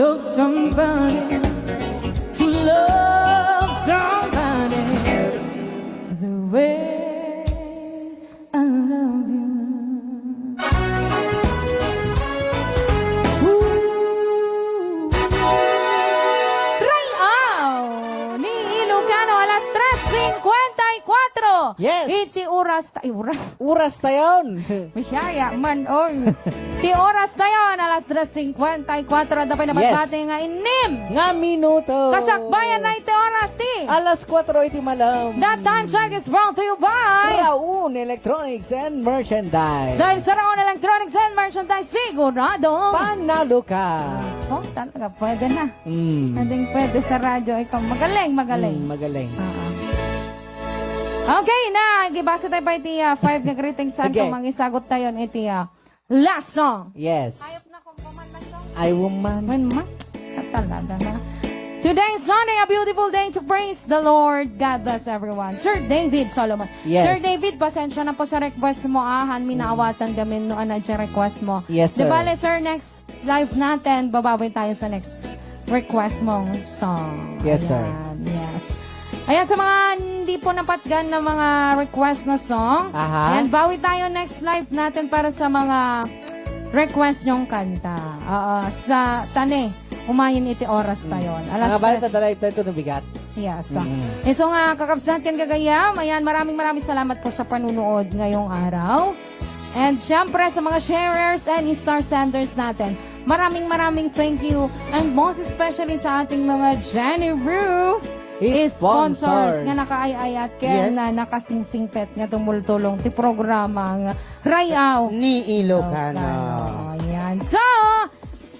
Love somebody, to love somebody the way I love you. Ooh. Rayaw ni Ilocano, alas tres cincuenta y cuatro. Yes. Iti oras ta-, ay, oras. Oras tayon. Masaya man, oy. Ti oras tayon, alas tres cincuenta y cuatro. Adda pay nabatbati Yes. nga innem. Nga minuto. Kasakbayan na iti oras ti. Alas kuatro iti malem. That time check is brought to you by Raon Electronics and Merchandise. Dahil sa Raon Electronics and Merchandise, sigurado. Panalo ka. Oh, talaga, pwede na. Mm. Pwedeng pwede sa radyo. Ikaw, magaling, magaling. Mm, magaling. Oo. Okay na, gibasa tayo pa iti, ah, five nga greetings. Saan Okay. ka mangisagot tayo iti, ah, last song? Yes. Hayop na kung kuman na song. I woman. When ma-, ah, talaga na. Today's Sunday, a beautiful day to praise the Lord. God bless everyone. Sir David Solomon. Yes. Sir David, pasensya na po sa request mo, ah. Han, minaawatan kami no, ano, request mo. Yes, Di sir. bale, sir, next live natin, babawi tayo sa next request mong song. Yes, sir. Ayan, yes. Ayan, sa mga hindi po napatgan na mga request na song, Aha. ayan, bawi tayo next live natin para sa mga request nyong kanta. Oo, sa tani, umayin iti oras tayo. Alas Ang abal tres. sa dalay ito, ito nabigat. Yes. Mm. Isu nga, kakabsat ken gagayam, ayan, maraming, maraming salamat po sa panunood ngayong araw. And syempre, sa mga sharers and star senders natin, maraming, maraming thank you. And most especially sa ating mga Jenny Bruce Sponsors. sponsors nga nakaay-ayat ken Yes. na nakasingsingpet nga tumultulong ti programa nga Rayaw Ni Ilocano. Ilocano. Ayan. So,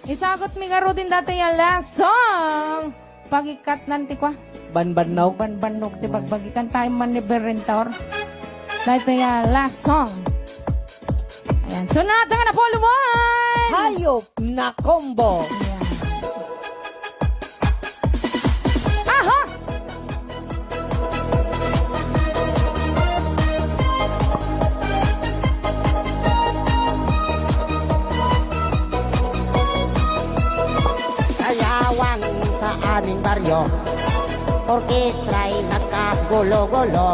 isagot mi ngaruden dati a last song. Pagikatnan ti kua. Banbannog. Banbannog ti Mm. bagbagikan. Time man ni Berrentor. Dahil ti, ah, last song. Ayan. Sonata nga Napolo one. Hayop na combo. Ayan. Aha! Sayawang sa aming baryo, orkestray nagkagulo-gulo.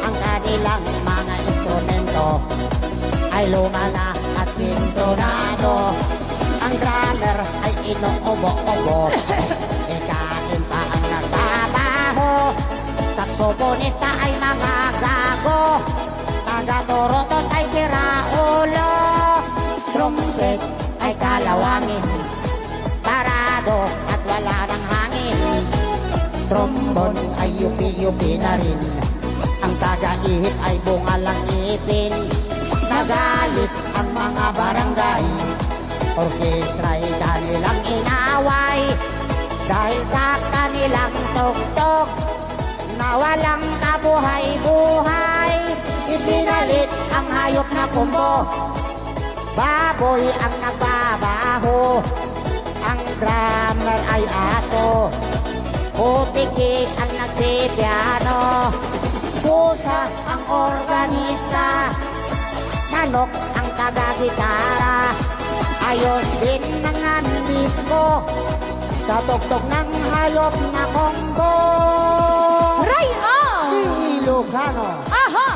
Ang kanilang mga instrumento ay luma na at sintonado. Ang drummer ay inuubo-ubo. Ikain pa ang nagbabaho. Saksoponista ay mga gago. Taga-turutot ay siraulo. Trumpet ay kalawangin. Parado at wala nang hangin. Trombon ay yupi-yupi na rin. Ang taga-ihip ay bunga lang ngipin. Nagalit ang mga barangay. Orkestra'y kanilang inaway. Dahil sa kanilang tuktok na walang kabuhay-buhay. Ipinalit ang hayop na kumbo. Baboy ang nagbabaho, ang drummer ay aso, putiki ang nagpipiano, pusa ang organista, manok ang taga-gitara, ayos din ang aming disco, sa tugtog ng hayop na combo. Ray ang Ilocano. Aha!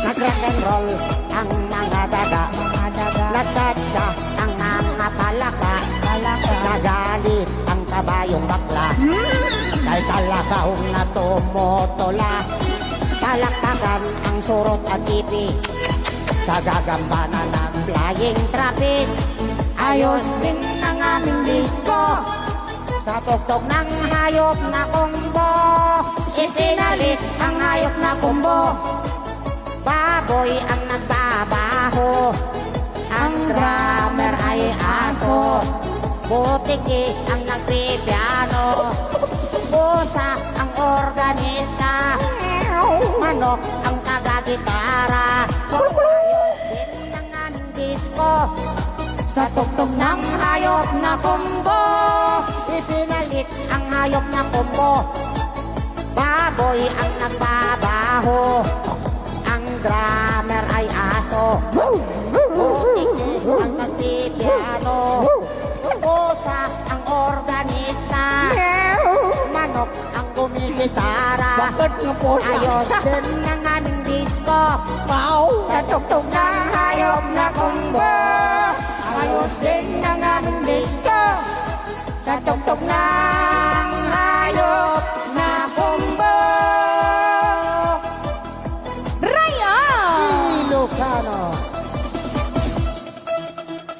Nag-rock and roll ang mga daga. Mga daga. Nagtatsa ang mga palaka. Palaka. Nagalit ang kabayong bakla. Hmm. Kay talakaw na tumutula. Palakpakan ang surot at ipis. Sa gagamba na ng flying trapeze. Ayos din ang aming disco. Sa tuktok ng hayop na kumbo, ipinalit ang hayop na kumbo. Baboy ang nagbabaho, ang drummer ay aso. Butiki ang nagpipiano, pusa ang organista, manok ang taga-gitara. Ng hayop na kumbo. Ipinalit ang hayop na kumbo. Baboy ang nagbabaho. Ang drummer ay aso. Putik ang nagpipiano. Pusa ang organista. Manok ang gumigitara. Bakit nga pusa? Ayos din ang aming disco. Wow! Sa tugtog ng hayop na kumbo. Ayos din ang aming disco. Sa tugtog ng hayop na kumbo. Rayo! Ilocano.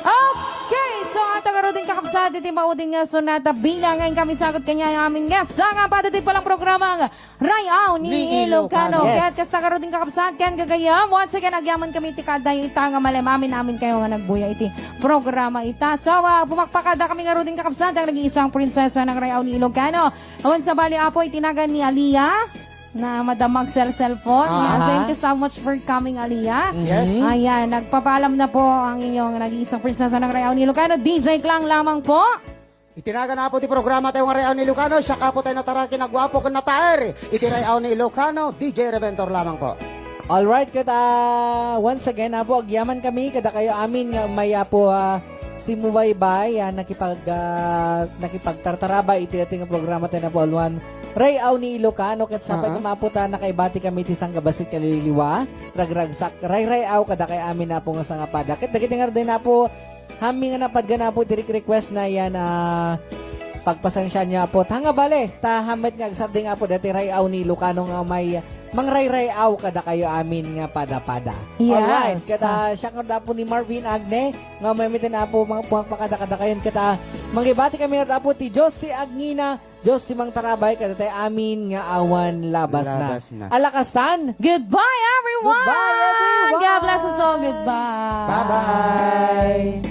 Okay, so ato ngarud, kakabsat, iti mauding nga sonata bilang nga kami sagot kaniay amin nga sangapad iti palang programang Rayaw ni Ni Ilocano. Ilocano. Yes. Ket kasta ngarud, kakabsat ken gagayam, once again, agyaman kami ti kaadayo ita nga malem-amin-aminkayo nga nagbuya iti programa ita. So, ah, pumakpakada kami ngarud, kakabsat, ang nag-iisang prinsesa ng Rayaw ni Ilocano. Awan sabali, Apo, iti nagan ni Aliyah na madamag cellphone. Ah. Yeah, thank you so much for coming, Aliyah. Yes. Ayan, nagpapaalam na po ang inyong nag-iisang prinsesa ng Rayaw ni Ilocano, D J Klang lamang po. Iti nagan, Apo, ti programa tayo nga Rayaw ni Ilocano, siak, Apo, tayo nataraki, nagwapo ken nataer iti Rayaw ni Ilocano, D J Reventor lamang po. Alright, ket, ah, once again, Apo, agyaman kami kadakayo amin nga may, Apo, ah, simubaybay, ah, nakipag-, ah, nakipagtartarabay iti ating programa tayo na po, Alwan. Rayaw ni Ilocano, ket sapay, ah, koma, Apo, ta nakaibati kami ti sangkabassit kaliliwa, ragragsak, rayrayaw kadakayo amin, Apo, nga sangapada. Ket dagiti ngarud, Apo, Hammi nga napadgan, Apo, ti rek-, request na yan, ah, pagpasensiaan niyo, Apo. Ta nga bale, ta hammet nga agsardeng, Apo, dati Rayaw ni Ilocano nga may mangrayrayaw kadakayo amin nga pada-pada. Yes. Alright, ket siak nga, Apo, ni Marvin Agne, nga may mitin, Apo, mga pumakpakada kadakayon, ket, ah, mangibati kami, Apo, ti Dios ti agngina, Dios ti mangtarabay kadatayo amin nga awan labasna. Labasna. Ala kastan. Goodbye, everyone! Goodbye, everyone! God bless us all. Goodbye! Bye-bye!